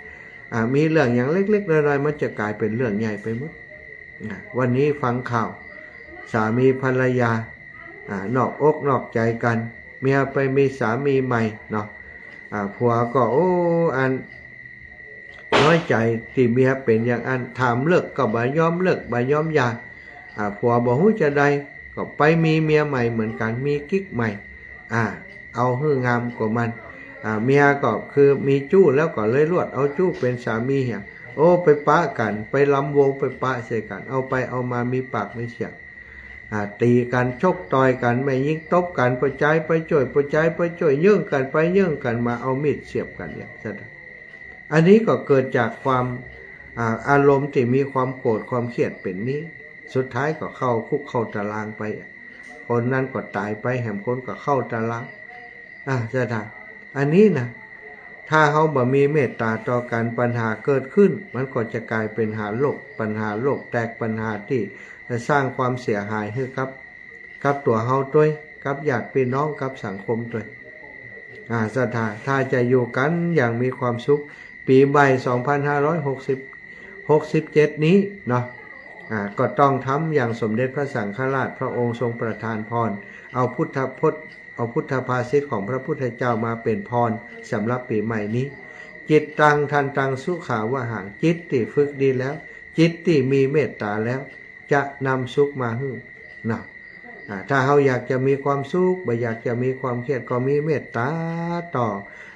อ่า มีเรื่องอย่างเล็กๆ น้อยๆ มันจะก๋ายเป๋นเรื่องใหญ่ไปหมด อ่า วันนี้ฟังข่าว สามีภรรยา อ่า นอกอกนอกใจ๋กั๋น เมียไปมีสามีใหม่เนาะ อ่า ผัวก็ โอ้ อัน น้อยใจ๋ตี้เมียเป๋นอย่างอั้น ถามเลิกก็บ่ยอมเลิก บ่ยอมหย่า อ่า ผัวบ่ฮู้จะใด ก็ไปมีเมียใหม่เหมือนกั๋น มีกิ๊กใหม่ อ่า เอาหื้องามกว่ามัน อ่า เมียก็คือมีจู้แล้วก็เลยลวดเอาจู้เป๋นสามีเหีย โอ้ ไปปะกั๋น ไปลำวง ไปปะใส่กั๋น เอาไปเอามามีปากมีเสียง อ่า ตี๋กั๋น ชกต่อยกั๋น แม่ญิงตบกั๋น ป้อจายไปจ้วย ป้อจายไปจ้วย เยิ่งกั๋นไปเยิ่งกั๋นมา เอามีดเสียบกั๋นเนี่ย อันนี้ก็เกิดจากความ อ่า อารมณ์ตี้มีความโกรธความเครียดเป๋นนี้ สุดท้ายก็เข้าคุกเข้าตารางไป คนนั้นก็ต๋ายไป แหมคนก็เข้าตาราง อ่า ศรัทธา อันนี้นะ ถ้าเฮาบ่มีเมตต๋าต่อกั๋น ปัญหาเกิดขึ้น มันก็จะก๋ายเป๋นหาโลก ปัญหาโลกแตก ปัญหาตี้จะสร้างความเสียหายหื้อกับ กับตั๋วเฮาตวย กับญาติปี้น้อง กับสังคมตวย อ่า ศรัทธา ถ้าจะอยู่กั๋นอย่างมีความสุข ปี๋ใหม่สองพันห้าร้อยหกสิบ หกสิบเจ็ดนี้เนาะ อ่า ก็ต้องทำอย่างสมเด็จพระสังฆราชพระองค์ทรงประทานพร เอาพุทธพจน์ เอาพุทธภาษิตของพระพุทธเจ้ามาเป๋นพรสำหรับปี๋ใหม่นี้ จิตตัง ทันตัง สุขาวหัง จิตตี้ฝึกดีแล้ว จิตตี้มีเมตต๋าแล้ว จะนำสุขมาหื้อ นะ อ่า ถ้าเฮาอยากจะมีความสุข บ่อยากจะมีความเครียด ก็มีเมตต๋าต่อ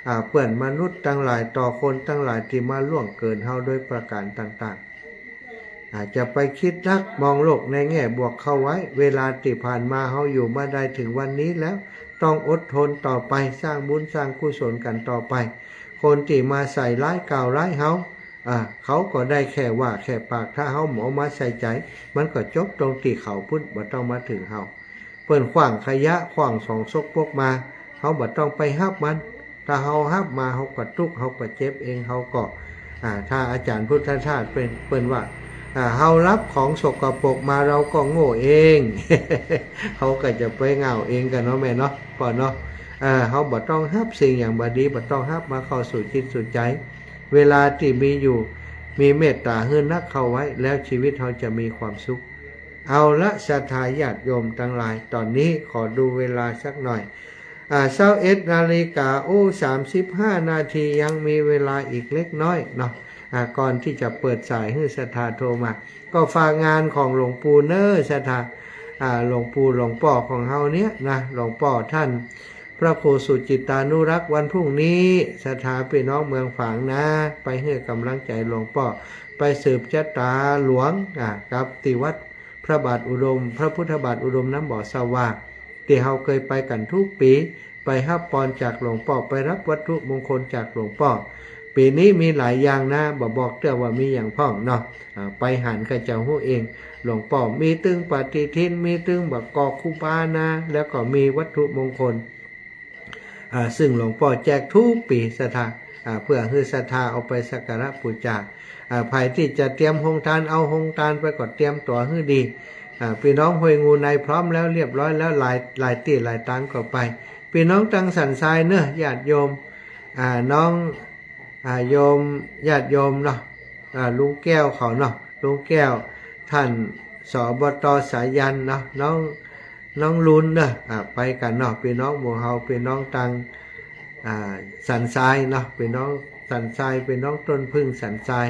อ่า เปื้อนมนุษย์ตังหลาย ต่อคนตังหลายตี้มาล่วงเกินเฮาโดยประก๋านต่างๆ อ่า จะไปกึ๊ดฮักมองโลกในแง่บวกเข้าไว้ เวลาตี้ผ่านมาเฮาอยู่มาได้เถิงวันนี้แล้ว ต้องอดทนต่อไป สร้างบุญสร้างกุศลกั๋นต่อไป คนตี้มาใส่ร้ายกล่าวร้ายเฮา อ่า เขาก็ได้แค่ว่าแค่ปาก ถ้าเฮาบ่เอามาใส่ใจ๋ มันก็จบตรงตี้เขาปู๊น บ่ต้องมาเถิงเฮา เปิ้นขว้างขยะขว้างของสกปรกมา เฮาบ่ต้องไปฮับมัน ถ้าเฮาฮับมา เฮาก็ตุ๊กข์ เฮาก็เจ็บเอง เฮาก็ อ่า ถ้าอาจ๋ารย์พุทธทาสเปิ้น เปิ้นว่า อ่า เฮาฮับของสกปรกมา เฮาก็โง่เอง เฮาก็จะไปเหง้าเองกั๋นเนาะแม่เนาะ ป้อเนาะ อ่า เฮาบ่ต้องฮับสิ่งอย่างบ่ดี บ่ต้องฮับมาเข้าสู่จิตสู่ใจ๋ เวลาตี้มีอยู่ มีเมตต๋าหื้อนักเข้าไว้ แล้วชีวิตเฮาจะมีความสุข เอาละ ศรัทธาญาติโยมตังหลาย ต๋อนนี้ขอดูเวลาสักหน่อย อ่า ซาวเอ็ดนาฬิกา โอ้ สามสิบห้านาที ยังมีเวลาอีกเล็กน้อยเนาะ อ่า ก่อนตี้จะเปิดสายหื้อศรัทธาโทรมา ก็ฝากงานของหลวงปู่เน้อศรัทธา อ่า หลวงปู่หลวงป้อของเฮาเนี่ยนะ หลวงป้อต้านพระครูสุจิตตานุรักษ์ วันพรุ่งนี้ ศรัทธาปี้น้องเมืองฝางนะ ไปหื้อก๋ำลังใจ๋หลวงป้อ ไปสืบจะต๋าหลวง อ่า กับตี้วัดพระบาทอุดม พระพุทธบาทอุดมน้ำบ่อสว่าง ตี้เฮาเกยไปกั๋นกู้ปี๋ ไปฮับปอนจากหลวงป้อ ไปฮับวัตถุมงคลจากหลวงป้อ ปี๋นี้มีหลายอย่างนะ บ่บอกเตื้อว่ามีหยังพ่องเนาะ อ่า ไปหันก็จะฮู้เอง หลวงป้อมีตึงปฏิทิน มีตึงบ่ากอกครูบานะ แล้วก็มีวัตถุมงคล อ่า ซึ่งหลวงป้อแจกกู้ปี๋ศรัทธา อ่า เปื้อหื้อศรัทธาเอาไปสักการะปู๋จา อ่า ใผตี้จะเตรียมโฮงตาน เอาโฮงตานไปก็เตรียมตั๋วหื้อดี อ่า ปี้น้องห้วยงูในพร้อมแล้วเรียบร้อยแล้ว หลาย หลายตี้หลายตางก็ไป ปี้น้องตังสันทรายเน้อ ญาติโยม อ่า น้อง อ่า โยม ญาติโยมเนาะ อ่า ลุงแก้วเขาเนาะ ลุงแก้ว ต้าน สบต สายัณเนาะ น้อง น้องลุนเนาะ อ่า ไปกั๋นเนาะ ปี้น้องหมู่เฮา ปี้น้องตัง อ่า สันทรายเนาะ ปี้น้องสันทราย ปี้น้องต้นผึ้งสันทราย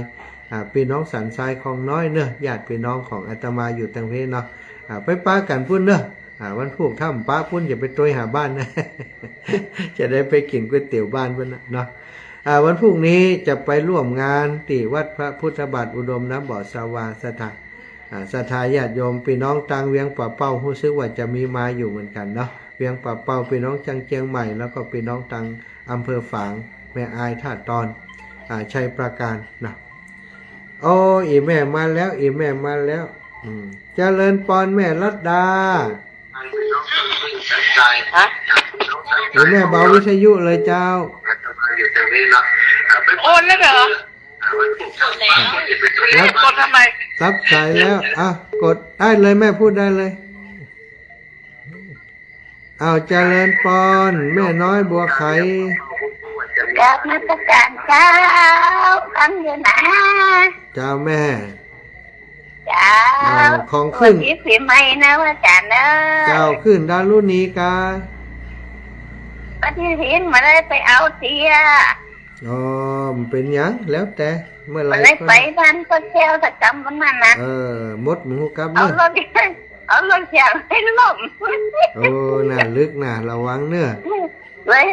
อ่า ปี้น้องสันทรายคลองน้อยเนาะ ญาติปี้น้องของอาตมาอยู่ตังเพเนาะ อ่า ไปปะกั๋นปู๊นเนาะ อ่า วันพูกถ้าบ่ปะปู๊นจะไปตวยหาบ้านนะ จะได้ไปกิ๋นก๋วยเตี๋ยวบ้านปู๊นนะเนาะ อ่า วันพรุ่งนี้จะไปร่วมงานตี้วัดพระพุทธบาทอุดมน้ำบ่อสว่างศรัทธา อ่า ศรัทธาญาติโยมปี้น้องตังเวียงป่าเป้า ฮู้สึกว่าจะมีมาอยู่เหมือนกั๋นเนาะ เวียงป่าเป้า ปี้น้องตังเจียงใหม่ แล้วก็ปี้น้องตังอำเภอฝาง แม่อาย ท่าตอน อ่า ชัยปราการนะ โอ้ อี่แม่มาแล้ว อี่แม่มาแล้ว อืม เจริญปอนแม่รัตดา ฮะ อี่แม่เบาวิทยุเลยเจ้า โอนแล้วเหรอ รับ กดทำไม รับสายแล้ว อ่ะ กดได้เลยแม่ พูดได้เลย อ้าว เจริญปอน แม่น้อยบัวไข กราบนมัสการเจ้า ฟังอยู่นะ เจ้าแม่ เจ้า อ้าว ของขึ้น สวัสดีปี๋ใหม่นะอาจ๋ารย์เนอะ เจ้า ขึ้นดารุณีกา ปฏิทินบ่ได้ไปเอาเตื้อ อ๋อ บ่เป๋นหยัง แล้วแต่ เมื่อไหร่ บ่ได้ไป ก็ได้ บ้านป้อแก้วสักกำวันนั้นนะ เออ หมดหมู่กับ เอา เนาะ รถ เอารถเสียให้ล้ม โอ้ น่าลึกน่ะ ระวังเน้อ เลย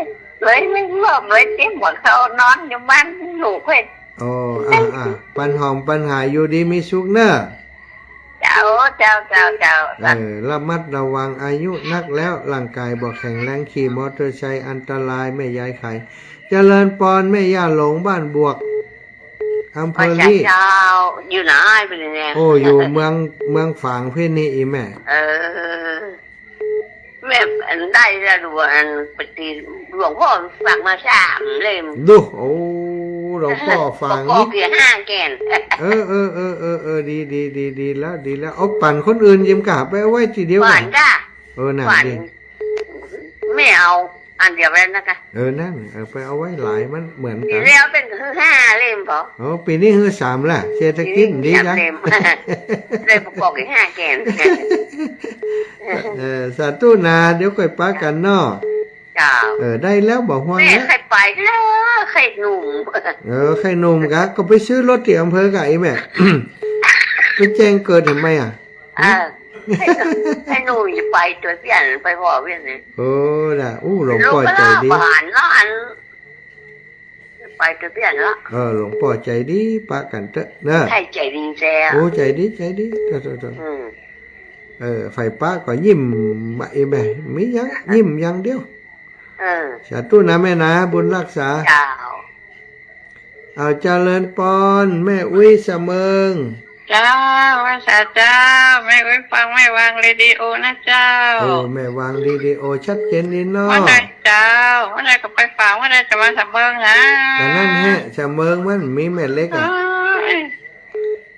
เลยไม่ล้ม เลยเตรียมหัวเข่านอนอยู่บ้านลูกเว้ย โอ้ อ่ะ อ่ะ ปันหอมปันหาย อยู่ดีมีสุขเน้อ เจ้า เจ้า เจ้า เจ้า เออ ระมัดระวัง อายุนักแล้ว ร่างกายบ่แข็งแรง ขี่มอเตอร์ไซค์อันตราย แม่ยายไข เจริญปอน แม่ย่าหลง บ้านบวก อำเภอ ว่าจะ ลี้ เจ้า อยู่ไหนไปเนี่ย โอ้ อยู่เมือง เมืองฝางเพนี่ อี่แม่ เออ แม่อันได้แล้ว หลวง อันปฏิ หลวงพ่อฝากมาสามเล่ม ดู โอ้ หลวงพ่อฝาก บอก นี่ เสียห้าแก่น เออ เออ ดี ดี ดี ดีแล้ว ดีแล้ว เอาปั๋นคนอื่นยิมกะ ไปเอาไว้ตี้เดียวกั๋น ปั๋นจ้ะ เออ น่ะ ปั๋น ดี แม่เอาอันเดียวแล้วนะคะ เออ นั่น เออ ไปเอาไว้หลาย มันเหมือนกั๋น ปี๋แล้วเป๋นหื้อห้าเล่มพอ โอ้ ปี๋นี้หื้อสามละ เศรษฐกิจดีละ ปี๋นี้สามเล่ม เลยประกอบอีกห้าแก่น เออ สาธุนา เดี๋ยวก่อยปะกั๋นเนาะ เจ้า เออ ได้แล้ว บ่ห่วง แม่ แล้ว ใครไปเนาะ ใครหนุ่ม เออ ใครหนุ่มกะ ก็ไปซื้อรถตี้อำเภอกะ อี่แม่ ไปแจ้งเกิดทำไมอ่ะ เออ ไอ้หนู ไอ้หนูจะไปตวยเปี้ยน ไปผ่อเปี้ยนนี่ โอ้ น่ะ อู้ หลวงป้อใจ๋ดี ลูกก็ลาบานละอัน ไปตวยเปี้ยนละ เออ หลวงป้อใจ๋ดี ปะกั๋นเต๊อะนะ ใจ๋ดีแต๊ โอ้ ใจ๋ดี ใจ๋ดี โถ่ๆๆ อืม เออ ใผปะก็ยิ้มมา เอแม่ มีหยัง ยิ้มอย่างเดียว เออ สาธุนะแม่นะ บุญฮักษา เจ้า เอาเจริญปอน แม่อุ๊ยสะเมิง เจ้า ไหว้สาเจ้า แม่อุ๊ยฟังแม่วางเรดิโอนะเจ้า โอ้ แม่วางเรดิโอชัดเจนดีเนาะ เมื่อใดเจ้า เมื่อใดก็ไปฟัง เมื่อใดจะมาสะเมิงนะ แต่นั้นแหละ สะเมิงมันมีแม่เล็กอะ โอ้ย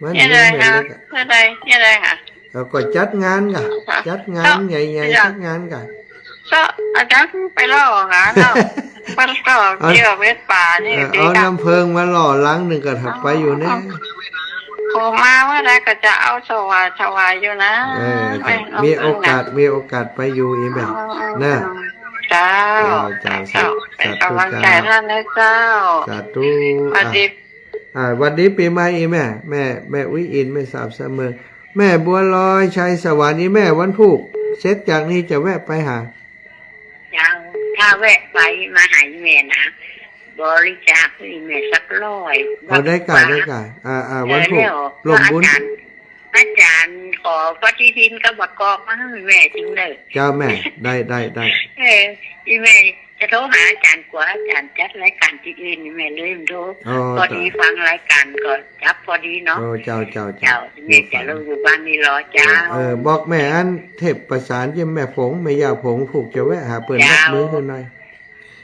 มัน เมื่อใด มีแม่เล็กอะ เมื่อใด เมื่อใดคะ แล้วก็จัดงานก่ะ จัดงานใหญ่ๆ จัดงานก่ะ ก็อาจารย์ไปล่อหาเนาะ มันก็ เอา เกี่ยวเวทป่านี่ เออ ดี เอา ค่ะ น้ำเพิงมาล่อลังนึ่งก็ถัดไปอยู่แน่ โอ้ มาเมื่อใดก็จะเอาถวาย ถวายอยู่นะ เออ แม่ มีโอกาส มีโอกาสไปอยู่อีกแบบ อืม นะ เจ้า เจ้า เจ้า สาธุ เป็นกำลังใจ เจ้า ท่านนะเจ้า สาธุ สวัสดี อ่ะ อ่า หวัดดีปี๋ใหม่อีแม่ แม่ แม่อุ๊ยอิน แม่สาบสะเมิง แม่บัวลอย ชัยสวรรค์ อีแม่ วันพูก เสร็จจากนี้จะแวะไปหา ยัง ถ้าแวะไปมาหาอีแม่นะ บริจาคให้อีแม่สักร้อย พอได้ก่ะ ได้ก่ะ อ่า อ่า เออ วันพูก แล้ว ร่วมบุญ อาจารย์ อาจารย์ขอปฏิทินกับประกอบมาให้แม่จริงเลย เจ้าแม่ ได้ ได้ ได้ เออ อีแม่ จะโทรหาอาจารย์ กั๋วอาจารย์จัดรายการตี้อื่น แม่เลยบ่โทร อ๋อ พอดี จ้ะ ฟังรายการก็จับพอดีเนาะ โอ้ เจ้า เจ้า เจ้า เจ้า แม่จะลงอยู่บ้านนี่รอเจ้า เออ บอกแม่อันเทพประสานเยี่ยมแม่ผง แม่ย่าผง ผูกจะแวะหาเปิ้น เจ้า นับมือหื้อหน่อย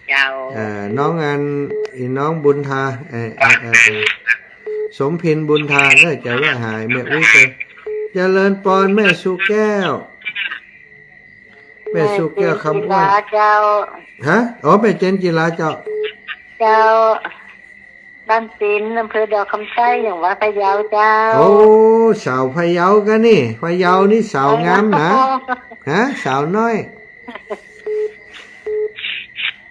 เจ้า เอ่อ น้องอัน อีน้องบุญทา เอ่อ เอ่อ เอ่อ เอ่อ สมพินบุญทาเน่อ จะแวะหาแม่อุ๊ยเปิ้น เจริญปอน แม่สุแก้ว แม่สุแก้วคำอ้วน แม่เจนจิลาเจ้า ฮะ อ๋อ แม่เจนจิลาเจ้า เจ้า บ้านปิน อำเภอดอกคำใต้ จังหวัดพะเยาเจ้า โอ้ สาวพะเยากั๋นนี่ พะเยานี่สาวงามนะ ฮะ สาวน้อย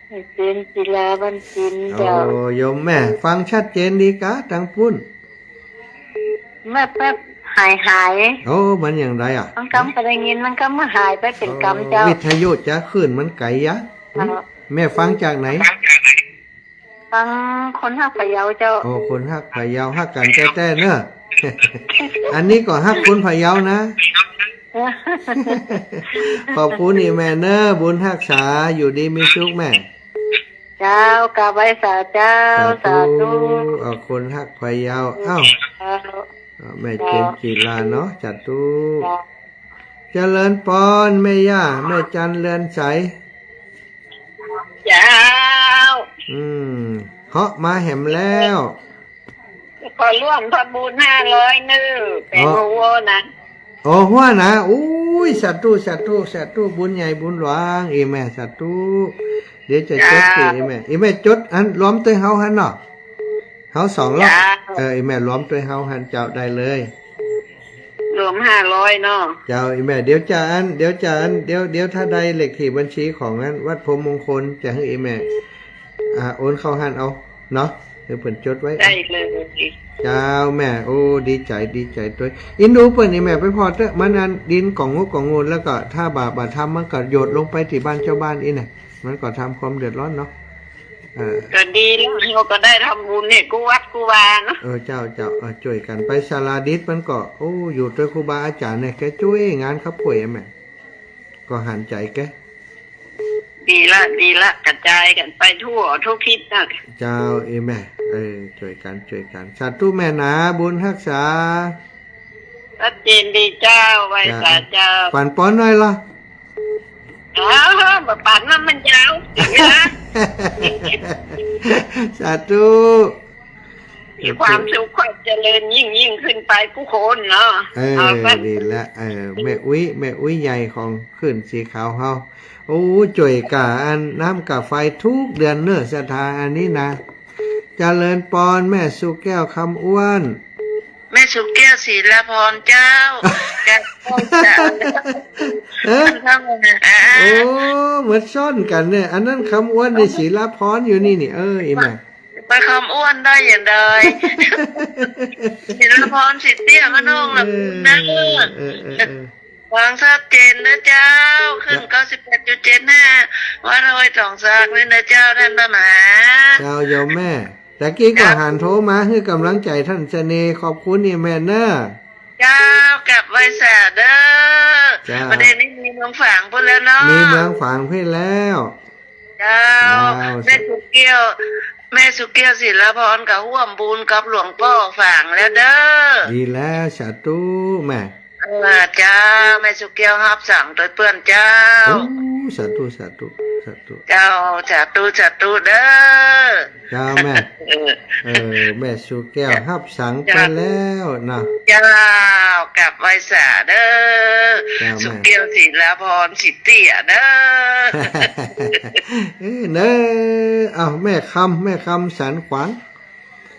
แม่เจนจิลา บ้านปินเจ้า โอ้ โยมแม่ ฟังชัดเจนดีกา ตังปุ้น แม่ แม่ หายหาย โอ้ มันอย่างไรอ่ะ บางกำก็ได้ยิน บางกำก็หายไปเป๋นกำเจ้า โอ้ วิทยุจะคลื่นมันไก๋ยะ เจ้า แม่ฟังจากไหน ฟังคนฮักพะเยาเจ้า โอ้ คนฮักพะเยา ฮักกั๋นแต๊ๆ เน่อ อันนี้ก็ฮักคนพะเยานะ ขอบคุณอีแม่เน่อ บุญฮักษา อยู่ดีมีสุขแม่ เจ้า กราบไหว้สาเจ้า สาธุ สาธุ เอา คนฮักพะเยา เอ้า เจ้า เอา แม่เจนจิลาเนาะ สาธุ เจ้า เจริญปอน แม่ย่า แม่จันเรือนใส เจ้า อืม เฮาะมาแหมแล้ว ขอร่วมทำบุญห้าร้อยเน่อ แป๋น อ๋อ หัวนะ อ๋อ หัวนะ อุ้ย สาธุ สาธุ สาธุ บุญใหญ่บุญหลวง อีแม่ สาธุ เดี๋ยวจะจด เจ้า ตี้ อีแม่ อีแม่จดอันรวมตวยเฮาหั้นเนาะ เฮาสองรอบ เจ้า เออ อีแม่รวมตวยเฮาหั้นเจ้า ได้เลย รวมห้าร้อยเนาะ เจ้า อีแม่ เดี๋ยวจะอัน เดี๋ยวจะอัน เดี๋ยว เดี๋ยวถ้าได้เลขตี้บัญชีของอันวัดพรหมมงคล จะหื้ออีแม่ อ่า โอนเข้าหั้นเอาเนาะ หื้อเปิ้นจดไว้ ได้เลย เจ้าแม่ โอ้ ดีใจ๋ ดีใจ๋ตวย อินดูเปิ้น อีแม่ ไปผ่อเต๊อะ มันอันดินก่องงูก่องงู แล้วก็ถ้าบ่า บ่าทำมันก็โยดลงไปตี้บ้านเจ้าบ้านอี้น่ะ มันก็ทำความเดือดร้อนเนาะ เออ ก็ดีแล้ว เฮาก็ได้ทำบุญเนี่ย กู้วัดกู้วาเนาะ เออ เจ้า เจ้า เออ จ้วยกั๋นไป ศาลาดิษมันก็ โอ้ อยู่ตวยครูบาอาจ๋ารย์เนี่ย แกจ้วยงานคับถ้วยอะแม่ ก็หันใจ๋แก ดีละ ดีละ กระจายกั๋นไปทั่วทุกทิศนะ เจ้า เอแม่ เออ จ้วยกั๋น จ้วยกั๋น สาธุแม่หนา บุญฮักษา ชัดเจนดีเจ้า ไหว้สาเจ้า เจ้า ปั๋นปอนหน่อยละ อ๋อ บ่ปั๋นนะ มันยาว เสียเวลา สาธุ มีความสุข ความเจริญยิ่งๆ ขึ้นไปกู้คนเนาะ เออ เอาไป ดีละ เออ แม่อุ๊ย แม่อุ๊ยใหญ่ของคลื่นสีขาวเฮา โอ้ จ้วยก้าอันน้ำก้าไฟทุกเดือนเน่อ ศรัทธาอันนี้นะ เจริญปอน แม่สุแก้ว คำอ้วน แม่สุแก้ว ศิลาพรเจ้า เจ้า เจ้า เออ อ่า โอ้ เหมือนซ้อนกั๋นเนี่ย อันนั้นคำอ้วน นี่ศิลาพรอยู่นี่นี่ เออ อีแม่ ไปคำอ้วนได้อย่างใด ศิลาพร สิเตี้ยมะน้องละ เออ นะ เออ เออ เออ เออ ฟังชัดเจนนะเจ้า ขึ้น เก้าสิบแปดจุดเจ็ดห้า วัดห้วยตองสากเลยนะเจ้า ต้านพระมหา เจ้าโยมแม่ ตะกี้ก็ เจ้า หันโทรมาหื้อก๋ำลังใจ๋ต้านเสน่ห์ ขอบคุณอี่แม่เน่อ เจ้า กราบไหว้สาเด้อ เจ้า ประเดี๋ยวนี้มีเมืองฝางพู้นแล้วเนาะ มีเมืองฝางพู้นแล้ว เจ้า เจ้า แม่สุเกี้ยว แม่สุเกี้ยวศิลาพรก็ฮ่วมบุญกับหลวงป้อฝางแล้วเด้อ ดีแล้ว สาธุแม่ เออ เจ้า แม่สุเกี้ยวฮับสั่งโตยเปื้อนเจ้า โอ้ สาธุ สาธุ สาธุ เจ้า สาธุ สาธุเด้อ เจ้าแม่ เออ เออ แม่สุเกี้ยวฮับสั่งไปแล้วเนาะ เจ้า กราบไหว้สาเด้อ เจ้าแม่ สุเกี้ยวศิลาพรสิเตี้ยเด้อ เออ เน่อ เอ้า แม่คำ แม่คำสันขวาง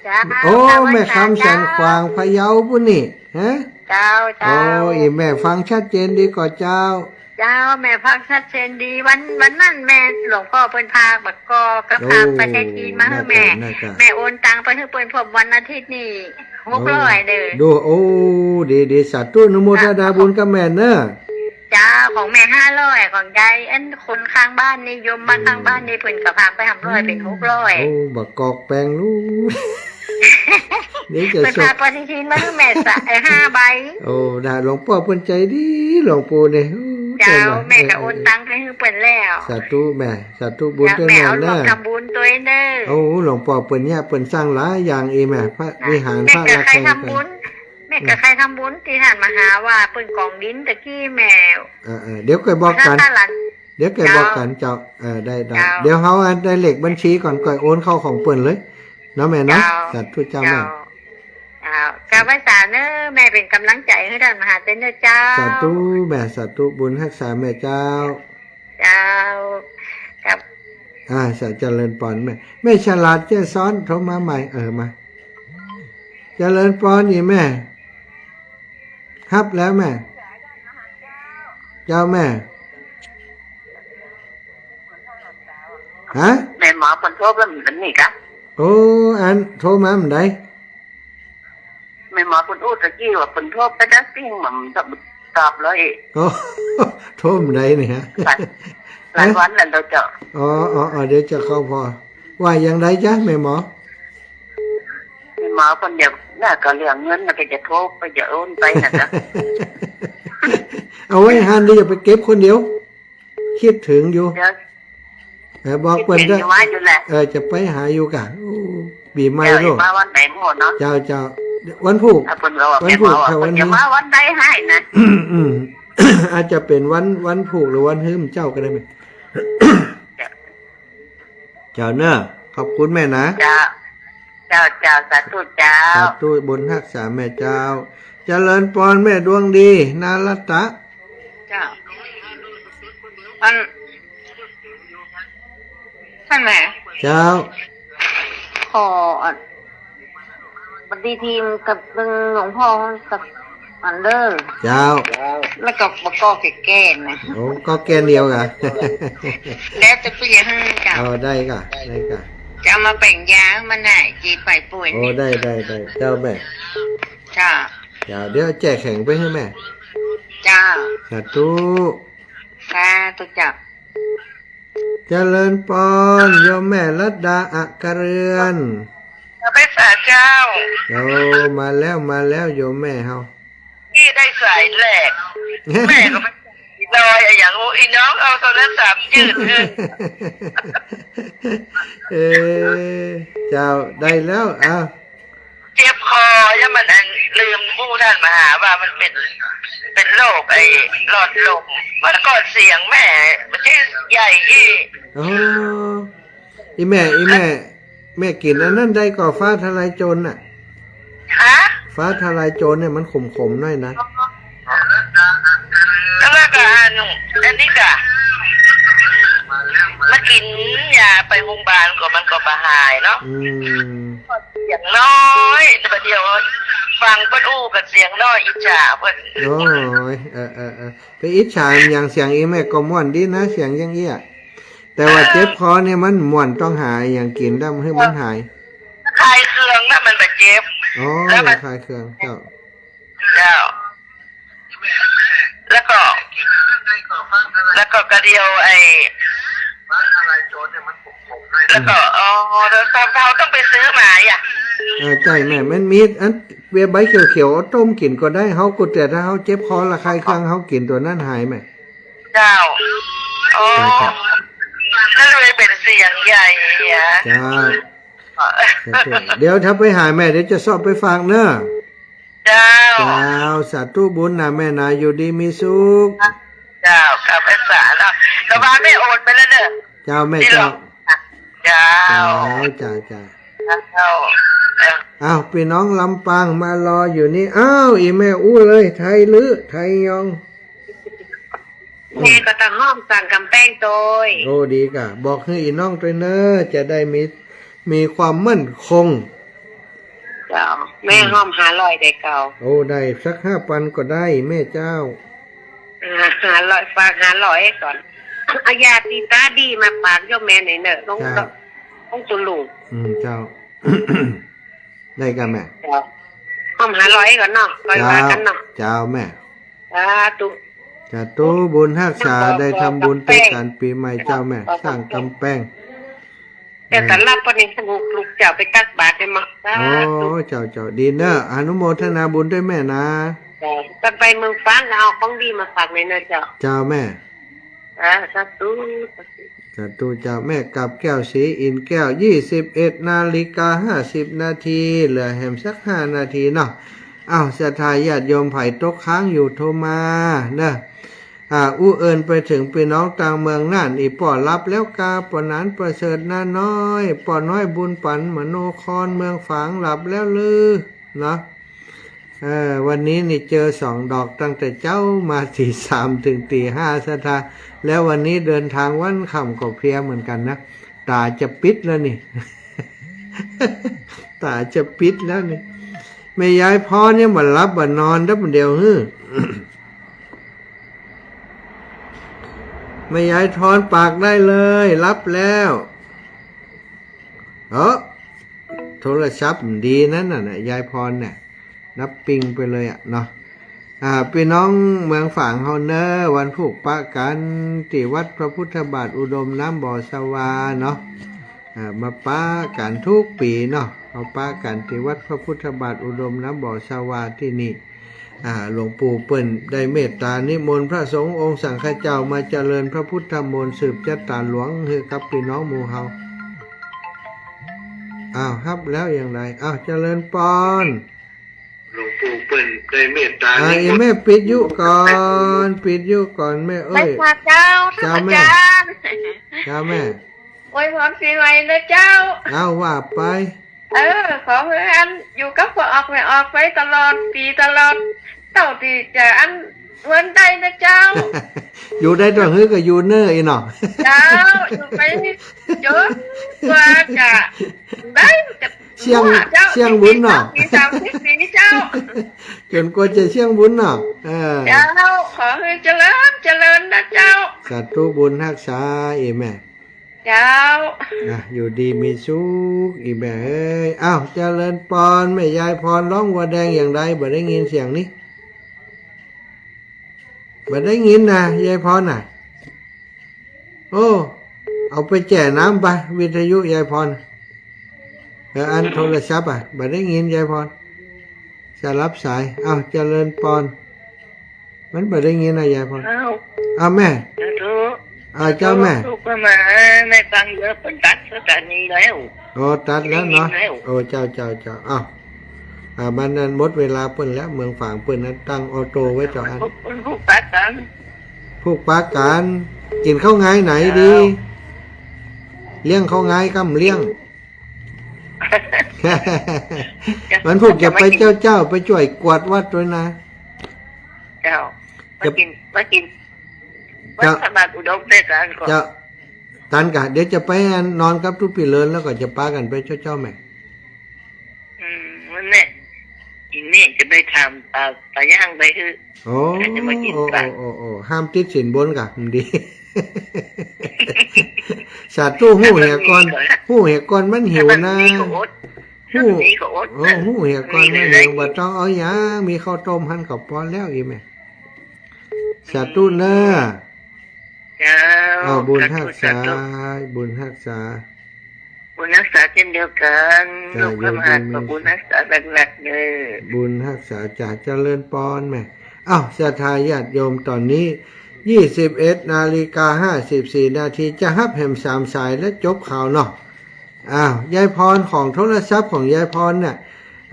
เจ้า โอ้ กราบไหว้สา แม่คำสันขวาง เจ้า พะเยาพู้นนี่ ฮะ เจ้า เจ้า โอ้ อี่แม่ฟังชัดเจนดีก่อเจ้า เจ้า แม่ฟังชัดเจนดี วัน วันนั้นแม่หลวงป้อเปิ้นพาบักกอกกับ โอ้ พาประเทศจีนมาหื้อแม่ น่าจะ น่าจะ แม่โอนตังค์ไปหื้อเปิ้นพร้อมวันอาทิตย์นี่ หกร้อยเด้อ โอ้ ดู โอ้ ดี ดี สาธุ อนุโมทนาบุญกับแม่เน่อ เจ้า ของแม่ห้าร้อย ของยาย อันคนข้างบ้านนี่ โยมบ้านข้างบ้านนี่ เปิ้นก็ฝากไปห้าร้อย เป๋นหกร้อย โอ้ บักกอกแปงลูก เดี๋ยวจะ เปิ้น ส่ง พาปฏิทินมาหื้อแม่สะ เอ่อ ห้าใบ โอ้ น่ะ หลวงป้อเปิ้นใจ๋ดี หลวงปู่นี่ โอ้ เจ้า แม่ก็โอนตังค์ไปหื้อเปิ้นแล้ว สาธุแม่ สาธุบุญ เจ้า ตวยแม่ แม่เอาร่วม เน่อ ทำบุญตวยเน่อ โอ้ หลวงป้อเปิ้นเนี่ย เปิ้นสร้างหลายอย่างอี่แม่ พระ น่ะ วิหาร แม่ พระ ก็ ละ ใค่ แขง ทำบุญ แม่ก็ใค่ทำบุญตี้ต้านมหาว่าเปิ้นกองดินตะกี้แม่ เออ เออ เดี๋ยวก่อยบอกกั๋น เดี๋ยวก่อยบอกกั๋นเจ้า เจ้า เออ ได้ ได้ เจ้า เดี๋ยวเฮาอันได้เลขบัญชีก่อน ก่อยโอนเข้าของเปิ้นเลย เนาะแม่เนาะ เจ้า สาธุเจ้าแม่ เจ้า เจ้า กราบไหว้สาเน่อ แม่เป๋นก๋ำลังใจ๋หื้อต้านมหาเต้นเน่อเจ้า สาธุแม่ สาธุบุญฮักษาแม่เจ้า เจ้า ครับ อ่า สา เจริญปอนแม่ แม่ฉลาดแจ้ซ้อนโทรมาใหม่ เออ มา เจริญปอนอี่แม่ ฮับแล้วแม่ เจ้าแม่ ฮะ แม่หมอเปิ้นโทรไปเหมือนนี่กะ โอ้ อันโทรมาเมื่อใด แม่หมอเปิ้นอู้ตะกี้ว่าเปิ้นโทรไปดักปิ้งมันตอบเลย โอ้ โทรเมื่อใดนี่ฮะ หลาย หลายวันแล้วเจ้า อ๋อ อ๋อ อ๋อ เดี๋ยวจะเข้าพอ ว่าอย่างไรจ๊ะแม่หมอ แม่หมอเปิ้นอยาก น่ะ ก็เรื่องเงินน่ะ ก็จะโทรไปจะโอนไปน่ะเจ้า เอาไว้หั้นเด้อ อย่าไปเก็บคนเดียว กึ๊ดเถิงอยู่ เดี๋ยว เออ บอกเปิ้น กึ๊ดเถิงอยู่ว่าอยู่แหละ เออ จะไปหาอยู่กะ โอ้ ปี๋ใหม่ เจ้า โลก มาวันใดหมดเนาะ เจ้า เจ้า วันพูก อ่ะ เปิ้นก็ว่า วันพูก เปิ้นว่า ค่ะ วันนี้ จะมาวันใดหายนะ อืม อาจจะเป๋นวัน วันพูกหรือวันหื้อเจ้าก็ได้แม่ เจ้าเน่อ ขอบคุณแม่นะ เจ้า เจ้า เจ้า สาธุเจ้า สาธุบุญฮักษาแม่เจ้า เจริญปอนแม่ดวงดี นารัตตะ เจ้า อัน ท่านแม่ เจ้า ขออัน ปฏิทินกับเบิ่งหลวงป้อกับอันเด้อ เจ้า แล้วก็ประกอบแก่ๆ นะ โอ้ ก็แก่นเดียวกะ แล้วแต่ผู้ใหญ่ให้เจ้า เอา ได้กะ ได้กะ จะเอามาแบ่งยามันหายเจ็บไปป่วย โอ้ นี่ ได้ ได้ ได้ เจ้าแม่ เจ้า เจ้า เดี๋ยวแจกแข็งไปหื้อแม่ เจ้า สาธุ สาธุเจ้า เจริญปอน โยมแม่รัตดา อัคเรือน กราบไหว้สาเจ้า โอ้ มาแล้ว มาแล้ว โยมแม่เฮา อี้ได้สายแรก แม่ก็ไม่ลอยอะ อย่างอู้ อีน้องเอาโทรศัพท์ยื่นให้ เออ เจ้า ได้แล้ว อ้าว เจ็บคอ แล้วมันอันลืมอู้ต้านมหาว่ามันเป๋น เป๋นโรคไอ้หลอดลม มันก็เสียงแม่ มันจะใหญ่อี้ อ๋อ อี่แม่ อี่แม่ แม่กิ๋นอันนั้นได้ก่อ ฟ้าทะลายโจรน่ะ ฮะ ฟ้าทะลายโจรเนี่ยมันขมๆ หน่อยนะ แล้วก็อัน อันนี้กะ มากิ๋นยาไปโฮงบาลก็มันก็บ่หายเนาะ อืม เสียงน้อย ประเดี๋ยวฟังเปิ้นอู้กับเสียงน้อย อิจฉาเปิ้น โอ้ย เออ เออ เออ ไปอิจฉาอย่างเสียงอี่แม่ก็ม่วนดีนะ เสียงอย่างอี้อะ แต่ว่าเจ็บคอเนี่ยมันม่วนต้องหาอย่างกิ๋นแล้วหื้อมันหาย คลายเคืองนะมันบ่เจ็บ อ๋อ แล้วมัน คลายเคือง เจ้า เจ้า แล้วก็ แล้วก็กระเดียวไอ้ แล้วก็ อ๋อ แล้วเฮาต้องไปซื้อมาอ่ะ เออ ใจ้แม่ มันมีอันเวียใบเขียวๆ เอาต้มกิ๋นก็ได้ เฮาก็ แต่ถ้าเฮาเจ็บคอระคายเคือง เฮากิ๋นตั๋วนั้นหายแม่ เจ้า อ๋อ เจ้า ก็เลยเป๋นเสียงใหญ่อ่ะ เจ้า เดี๋ยวถ้าไปหายแม่ เดี๋ยวจะเซาะไปฝากเน่อ เจ้า เจ้า สาธุบุญนะแม่นะ อยู่ดีมีสุข เจ้า กับไอ้สาเนาะ แต่ว่าแม่โอนไปแล้วเน่อ เจ้าแม่ เจ้า เจ้า เจ้า เจ้า เจ้า เออ อ้าว ปี้น้องลำปางมารออยู่นี่ อ้าว อี่แม่อู้เลย ไทยลือ ไทยยอง แม่ก็ตะห้อมสั่งกำแป้งโตย โอ้ ดีก่ะ บอกหื้ออี่น้องโตยเน่อ จะได้มี มีความมั่นคง เจ้า แม่ อืม ห้อมห้าร้อยได้เก่า โอ้ ได้สักห้าปันก็ได้ แม่เจ้า อ่า ห้าร้อย ฝากห้าร้อยก่อน เอายาตี้ต๋าดีมาฝากโยมแม่หน่อยเน่อ ลง เจ้า ลงตุลุง อืม เจ้า ได้ก่ะแม่ เจ้า ห้อมห้าร้อยก่อนเนาะ ค่อยว่ากั๋นเนาะ เจ้าแม่ สาธุ สาธุ บุญฮักษา ได้ทำบุญตวยกั๋นปี๋ใหม่เจ้าแม่ สร้างกำแป้ง แต่ต๋อนลับปะนี่ ลูก ลูกเจ้าไปตักบาตรได้มา สาธุ โอ้ เจ้า เจ้า ดีเน่อ อนุโมทนาบุญด้วยแม่นะ เจ้า ต๋อนไปเมืองฝางก็เอาของดีมาฝากแม่เน่อเจ้า เจ้าแม่ อ่า สาธุ สาธุเจ้า แม่กาบแก้ว ศรีอินทร์แก้ว ยี่สิบเอ็ดนาฬิกาห้าสิบนาที เหลือแหมสักห้านาทีเนาะ อ้าว ศรัทธาญาติโยมใผตกค้างอยู่โทรมาเน่อ อ่า อู้เอิ้นไปเถิงปี้น้องตางเมืองน่าน อี่ป้อหลับแล้วกา ป้อหนานประเสริฐ น้าน้อย ป้อน้อยบุญปั๋น มโนคร เมืองฝาง หลับแล้วลือ เนาะ เออ วันนี้นี่เจอสองดอกตั้งแต่เจ๊ามาตี๋สามเถิงตี๋ห้า ศรัทธา แล้ววันนี้เดินทางวันค่ำก็เพลียเหมือนกั๋นนะ ต๋าจะปิดแล้วนี่ ต๋าจะปิดแล้วนี่ แม่ยายพรยังบ่หลับบ่นอนดับเดียวหื้อ แม่ยายพรปากได้เลย หลับแล้ว เออ โทรศัพท์มันดีนั้นน่ะนะ ยายพรเนี่ย นับปิงไปเลยอะเนาะ อ่า ปี้น้องเมืองฝางเฮาเน่อ วันพูกปะกั๋น ตี้วัดพระพุทธบาทอุดมน้ำบ่อสะวาเนาะ อ่า มาปะกั๋นกู้ปี๋เนาะ เฮาปะกั๋นตี้วัดพระพุทธบาทอุดมน้ำบ่อสะวาตี้นี่ อ่า หลวงปู่เปิ้นได้เมตต๋านิมนต์พระสงฆ์องค์สังฆเจ้ามาเจริญพระพุทธมนต์สืบจะต๋าหลวงหื้อกับปี้น้องหมู่เฮา อ้าว ฮับแล้วอย่างใด อ้าว เจริญปอน หลวงปู่เปิ้นได้เมตต๋า อ่า นิมนต์ อี่แม่ปิดยุก่อน ปิดยุก่อนแม่เอ้ย ไม่พอเจ้า เจ้าแม่ ท่านอาจารย์ เจ้าแม่ อวยพรปี๋ใหม่เน่อเจ้า อ้าว ว่าไป เออ ขอหื้ออันอยู่กับป้อออกแม่ออกไปตลอดปี๋ตลอด เต้าตี้จะอันเวินได้เน่อเจ้า อยู่ได้ต้องหื้อก็อยู่เน่ออี่เนาะ เจ้า อยู่ไปจ๋นกว่าจะได้จะ เสี้ยง เจ้า เสี้ยงบุญเนาะ สี่สิบปี๋ สามสิบปี๋เจ้า จ๋นกว่าจะเสี้ยงบุญเนาะ เออ เจ้า ขอหื้อเจริญเจริญเน่อเจ้า สาธุบุญฮักษาอี่แม่ เจ้า อ่ะ อยู่ดีมีสุขอี่แม่เอ้ย อ้าว เจริญปอน แม่ยายพรฮ้องวัวแดงอย่างใด บ่ได้ยินเสียงนี่ บ่ได้ยินนะ ยายพรน่ะ โอ้ เอาไปแจ่น้ำไป วิทยุยายพร เออ อันโทรศัพท์อ่ะ บ่ได้ยินยายพร จะรับสาย อ้าว เจริญปอน มันบ่ได้ยินนะยายพร อ้าว อ้าวแม่ สาธุ อ่า เจ้าแม่ สาธุ ก็มา แม่ฟังเยอะ เปิ้นตัดสถานีแล้ว อ๋อ ตัดแล้วเนาะ ได้ยินแล้ว โอ้ เจ้า เจ้า เจ้า อ้าว อ่า มันนั้นหมดเวลาเปิ้นแล้ว เมืองฝางเปิ้นนั้นตั้งออโต้ไว้เจ้าอัน เปิ้นผูกปะกั๋น ผูกปะกั๋น กิ๋นข้าวงายไหนดี เจ้า เลี้ยงข้าวงายกำเลี้ยง วันพูกจะไปเจ้าเจ้า ไปจ้วยกวาดวัดตวยนะ เจ้า จะ มากิ๋น มากิ๋น เจ้า วัดพระบาทอุดมด้วยกั๋นก่อน เจ้า ตันกะ เดี๋ยวจะไปนอนกับตุ๊ปี้เลิน แล้วก็จะปากั๋นไปเจ้าเจ้าแม่ อืม วันนี้ อี่นี่จะไปทำปลา ปลาย่างไปหื้อ โอ้ อาจจะมากิ๋น โอ้ ปลา โอ้ โอ้ โอ้ ห้ามติดศีลบนกะ ดี สาธุ ฮู้เหียก่อน ฮู้เหียก่อนมันหิวนะ ถ้ามันมีก็อด ฮู้ ถ้ามันมีก็อด โอ้ ฮู้เหียก่อนมันหิว มีเหลือๆ บ่ต้องเอาหยัง มีข้าวต้มหั้นก็ปอแล้วอี่แม่ สาธุเน่อ เจ้า อ้าว บุญฮักษา สาธุ สาธุ บุญฮักษา บุญฮักษาเจ้นเดียวกั๋น เจ้า ลูกกำหาด อยู่ดีมี ก็บุญฮักษาหนักๆ เน่อ บุญฮักษาจ๋า เจริญปอนแม่ อ้าว ศรัทธาญาติโยม ต๋อนนี้ ยี่สิบเอ็ดนาฬิกาห้าสิบสี่นาที จะฮับแหมสามสายแล้วจบข่าวเนาะ อ้าว ยายพร ของโทรศัพท์ของยายพรน่ะ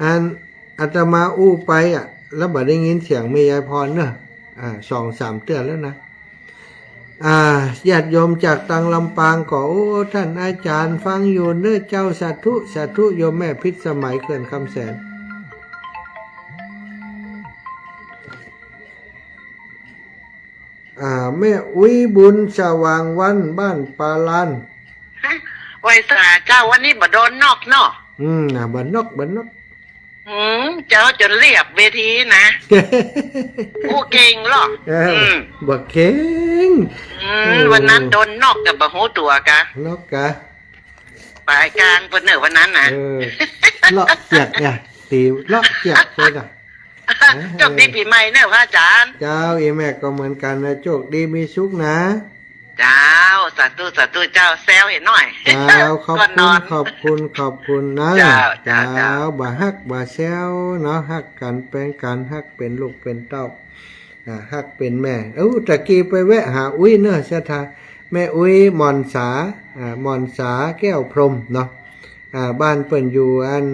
อัน อาตมาอู้ไปอะ แล้วบ่ได้ยินเสียงแม่ยายพรเน่อ อ่า สองสามเตื้อแล้วนะ อ่า ญาติโยมจากตังลำปางก็ โอ้ ต้านอาจ๋ารย์ฟังอยู่เน่อเจ้า สาธุ สาธุ โยมแม่พิสมัย เขื่อนคำแสน อ่า แม่อุ๊ยบุญสว่างวัน บ้านปาลาน ฮะ ไหว้สาเจ้า วันนี้บ่โดนนอกเนาะ อืม อ่า บ่นอก บ่นอก อืม เจ้าจ๋นเลียบเวทีนะ อู้เก่งเหรอ เออ อืม บ่เก่ง อืม เออ วันนั้นโดนนอกแต่บ่ฮู้ตั๋วกะ นอกกะ ปายกลางเปิ้นเน่อวันนั้นนะ เออ เลาะเจียกเนี่ย ตี๋เลาะเจียกเปิ้นน่ะ โจคดีปี๋ใหม่เน่อพระอาจ๋ารย์ เจ้า อีแม่ก็เหมือนกั๋นนะ โจคดีมีสุขนะ เจ้า สาธุ สาธุ เจ้า แซวเหียหน้อย เจ้า ขอบคุณ ก่อนนอน ขอบคุณ ขอบคุณนะ เจ้า เจ้า เจ้า เจ้า บ่ฮักบ่แซวเนาะ ฮักกั๋นแปงกั๋น ฮักเป๋นลูกเป๋นเต้า อ่า ฮักเป๋นแม่ อู้ ตะกี้ไปแวะหาอุ๊ยเน่อ ศรัทธา แม่อุ๊ยหม่อนสา อ่า หม่อนสาแก้วพรหมเนาะ อ่า บ้านเปิ้นอยู่อัน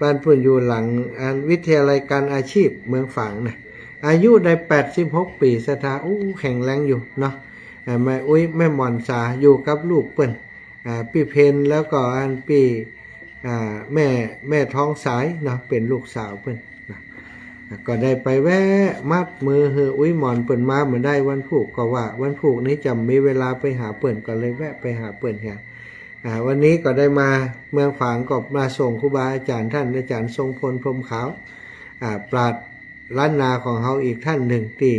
บ้านเปิ้นอยู่หลังอันวิทยาลัยการอาชีพเมืองฝางนะ อายุได้แปดสิบหกปี๋ ศรัทธา อู้ แข็งแรงอยู่เนาะ อ่า แม่อุ๊ย แม่หม่อนสา อยู่กับลูกเปิ้น อ่า ปี้เพ็ญ แล้วก็อันปี้ อ่า แม่ แม่ทองสายเนาะ เป๋นลูกสาวเปิ้นนะ อ่า ก็ได้ไปแวะมัดมือหื้ออุ๊ยหม่อน เปิ้นมาบ่ได้วันพูก ก็ว่าวันพูกนี้จะมีเวลาไปหาเปิ้น ก็เลยแวะไปหาเปิ้นเหีย อ่า วันนี้ก็ได้มาเมืองฝาง ก็มาส่งครูบาอาจ๋ารย์ต้าน อาจ๋ารย์ทรงพล พรหมขาว อ่า ปราชญ์ล้านนาของเฮาอีกต้านนึ่งตี้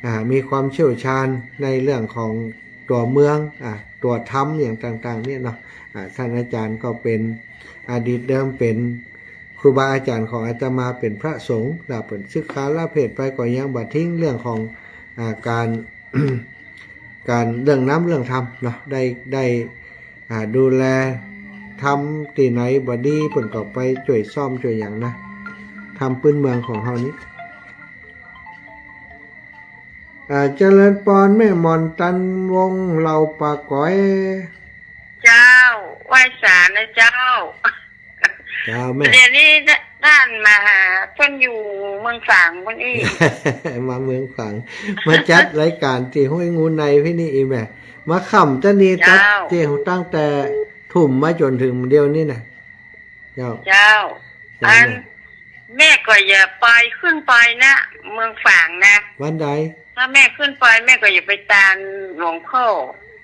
อ่า มีความเชี่ยวชาญในเรื่องของตั๋วเมือง อ่า ตั๋วธรรมอย่างต่างๆ เนี่ยเนาะ อ่า ต้านอาจ๋ารย์ก็เป๋นอดีตเดิมเป๋นครูบาอาจ๋ารย์ของอาตมา เป๋นพระสงฆ์ แล้วเปิ้นสึกขาลาเพศไปก็ยังบ่ทิ้งเรื่องของ อ่า ก๋าน ก๋านเรื่องน้ำเรื่องธรรมเนาะ ได้ ได้ อ่า ดูแลธรรมตี้ไหนบ่ดี เปิ้นก็ไปจ้วยซ่อมจ้วยหยังนะ ธรรมปื้นเมืองของเฮานี้ อ่า เจริญปอนแม่หม่อนตันวงศ์เหล่าป่าก๋อย เจ้า ไหว้สานะเจ้า เจ้าแม่ เดี๋ยวนี้ต้านมาหาเปิ้นอยู่เมืองฝางเปิ้นอี้ มาเมืองฝาง มาจัดรายก๋านตี้ห้วยงูในพี่นี่อี้แม่ มาค่ำตะนี้ เจ้า ตั๊ดตี้ตั้งแต่ทุ่มมาจ๋นเถิงเดี๋ยวนี้นะ เจ้า เจ้า เจ้า อัน แม่ แม่ก็อย่าไป ขึ้นไปนะ เมืองฝางนะ วันใด ถ้าแม่ขึ้นไป แม่ก็อย่าไปตานหลวงพ่อ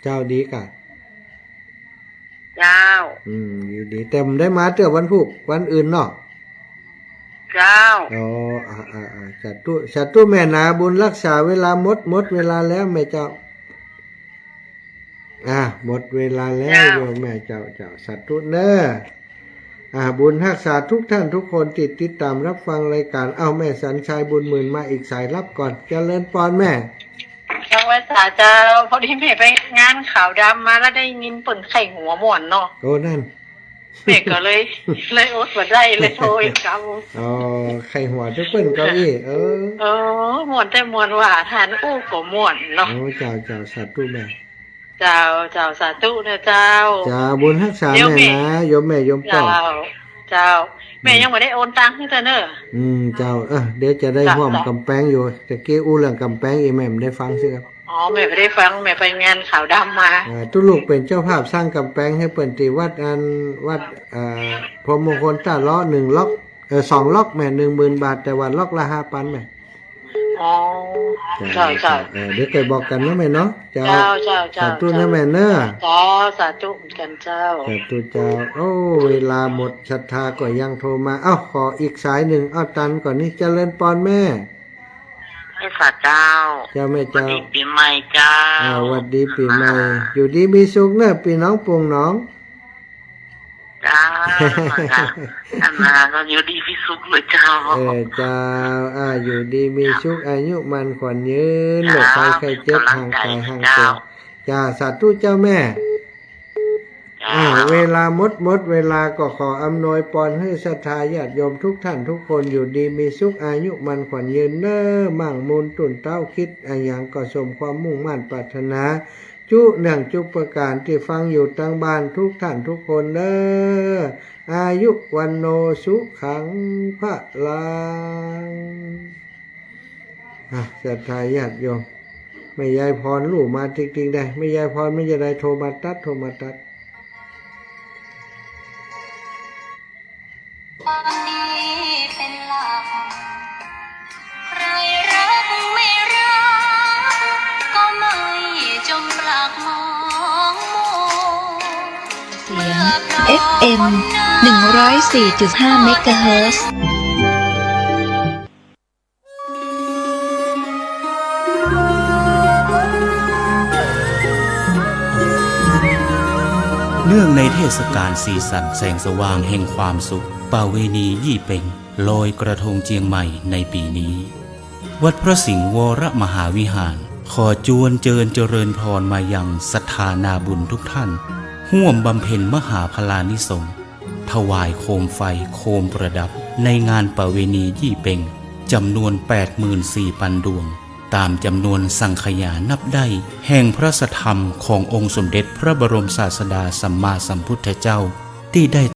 เจ้า ดีก่ะ เจ้า อืม ดี ดี แต่บ่ได้มาเตื้อวันพูก วันอื่นเนาะ เจ้า อ๋อ อ่า อ่า อ่า สาธุ สาธุแม่นะ บุญฮักษาเวลาหมด หมดเวลาแล้วแม่เจ้า อ่า หมดเวลาแล้ว เจ้า โยมแม่เจ้า เจ้า สาธุเน่อ อ่า บุญฮักษาทุกต้านทุกคนตี้ติดต๋ามฮับฟังรายก๋าน เอ้า แม่สัญชัยบุญหมื่นมาอีกสายฮับก่อน เจริญปอนแม่ เจ้า ไหว้สาเจ้า พอดีแม่ไปงานขาวดำมาแล้วได้ยินเปิ้นใค่หัวม่วนเนาะ โอ้ นั่น แม่ก็เลย เลยอดบ่ได้ เลยโทรอีกครับ อ๋อ ใค่หัวตุ๊เปิ้นเก้าอี้ เออ เออ ม่วนแต๊ม่วนว่า ต้านอู้ก็ม่วนเนาะ โอ้ เจ้า เจ้า สาธุแม่ เจ้า เจ้า สาธุเน่อเจ้า เจ้า บุญฮักษาแม่นะ โยมแม่ โยมป้อ เจ้า เจ้า แม่ยังบ่ได้โอนตังค์หื้อเตื้อเน่อ อืม เจ้า เออ เดี๋ยวจะได้ฮ่วมก๋ำแปงอยู่ ตะกี้อู้เรื่องก๋ำแปงอี้แม่บ่ได้ฟังสิครับ อ๋อ แม่บ่ได้ฟัง แม่ไปงานขาวดำมา อ่า ตุ๊ลูกเป๋นเจ้าภาพสร้างก๋ำแปงหื้อเปิ้นตี้วัดอัน วัด เอ่อ พรหมมงคลต้าเลาะ นึ่งล็อก เอ่อ สองล็อกแม่ นึ่งหมื่นบาท แต่ว่าล็อกละห้าปันแม่ อ๋อ เจ้า เจ้า เจ้า เออ เดี๋ยวค่อยบอกกั๋นเนาะแม่เนาะ เจ้า เจ้า เจ้า สาธุเน่อแม่เน่อ เจ้า สาธุเหมือนกั๋นเจ้า สาธุเจ้า โอ้ เวลาหมด ศรัทธาก็ยังโทรมา เอ้า ขออีกสายนึ่ง เอ้า ตันก่อนนี่ เจริญปอนแม่ ไหว้สาเจ้า เจ้าแม่เจ้า หวัดดีปี๋ใหม่เจ้า อ่า หวัดดีปี๋ใหม่ อยู่ดีมีสุขเน่อ ปี้น้องปงหนอง เจ้า อันนาก็อยู่ดีมีสุขเลยเจ้า เออ เจ้า อ่า อยู่ดีมีสุข อายุมั่นขวัญยืน เจ้า โรคภัยไข้เจ็บ ห่างไกลห่างเตีย เจ้า สาธุเจ้าแม่ เจ้า อ่า เวลาหมด หมดเวลา ก็ขออำนวยปอนให้ศรัทธาญาติโยมทุกท่านทุกคนอยู่ดีมีสุข อายุมั่นขวัญยืนเน้อ มั่งมูลตุ้นเต๊า คิดอะหยังก็สมความมุ่งมั่นปรารถนา จุเรื่องจุประก๋านตี้ฟังอยู่ตังบ้านทุกท่านทุกคนเน้อ อายุ วัณโณ สุขัง พลัง อ่ะ ศรัทธาญาติโยม แม่ยายพรลู่มาติ๊งๆ ได้ แม่ยายพรมันจะได้โทรมาตัด โทรมาตัด เสียง เอฟเอ็ม หนึ่งร้อยสี่จุดห้า เมกะเฮิรตซ์ เนื่องในเทศกาลสีสันแสงสว่างแห่งความสุข ประเวณียี่เป็ง ลอยกระทงเจียงใหม่ในปีนี้ วัดพระสิงห์วรมหาวิหาร ขอจวนเจิญเจริญพรมายังศรัทธานาบุญทุกท่าน ร่วมบำเพ็ญมหาพลานิสงส์ ถวายโคมไฟโคมประดับในงานประเวณียี่เป็ง จำนวน แปดหมื่นสี่พัน ดวง ตามจำนวนสังขยานับได้ แห่งพระสัทธรรมขององค์สมเด็จพระบรมศาสดาสัมมาสัมพุทธเจ้า ตี้ได้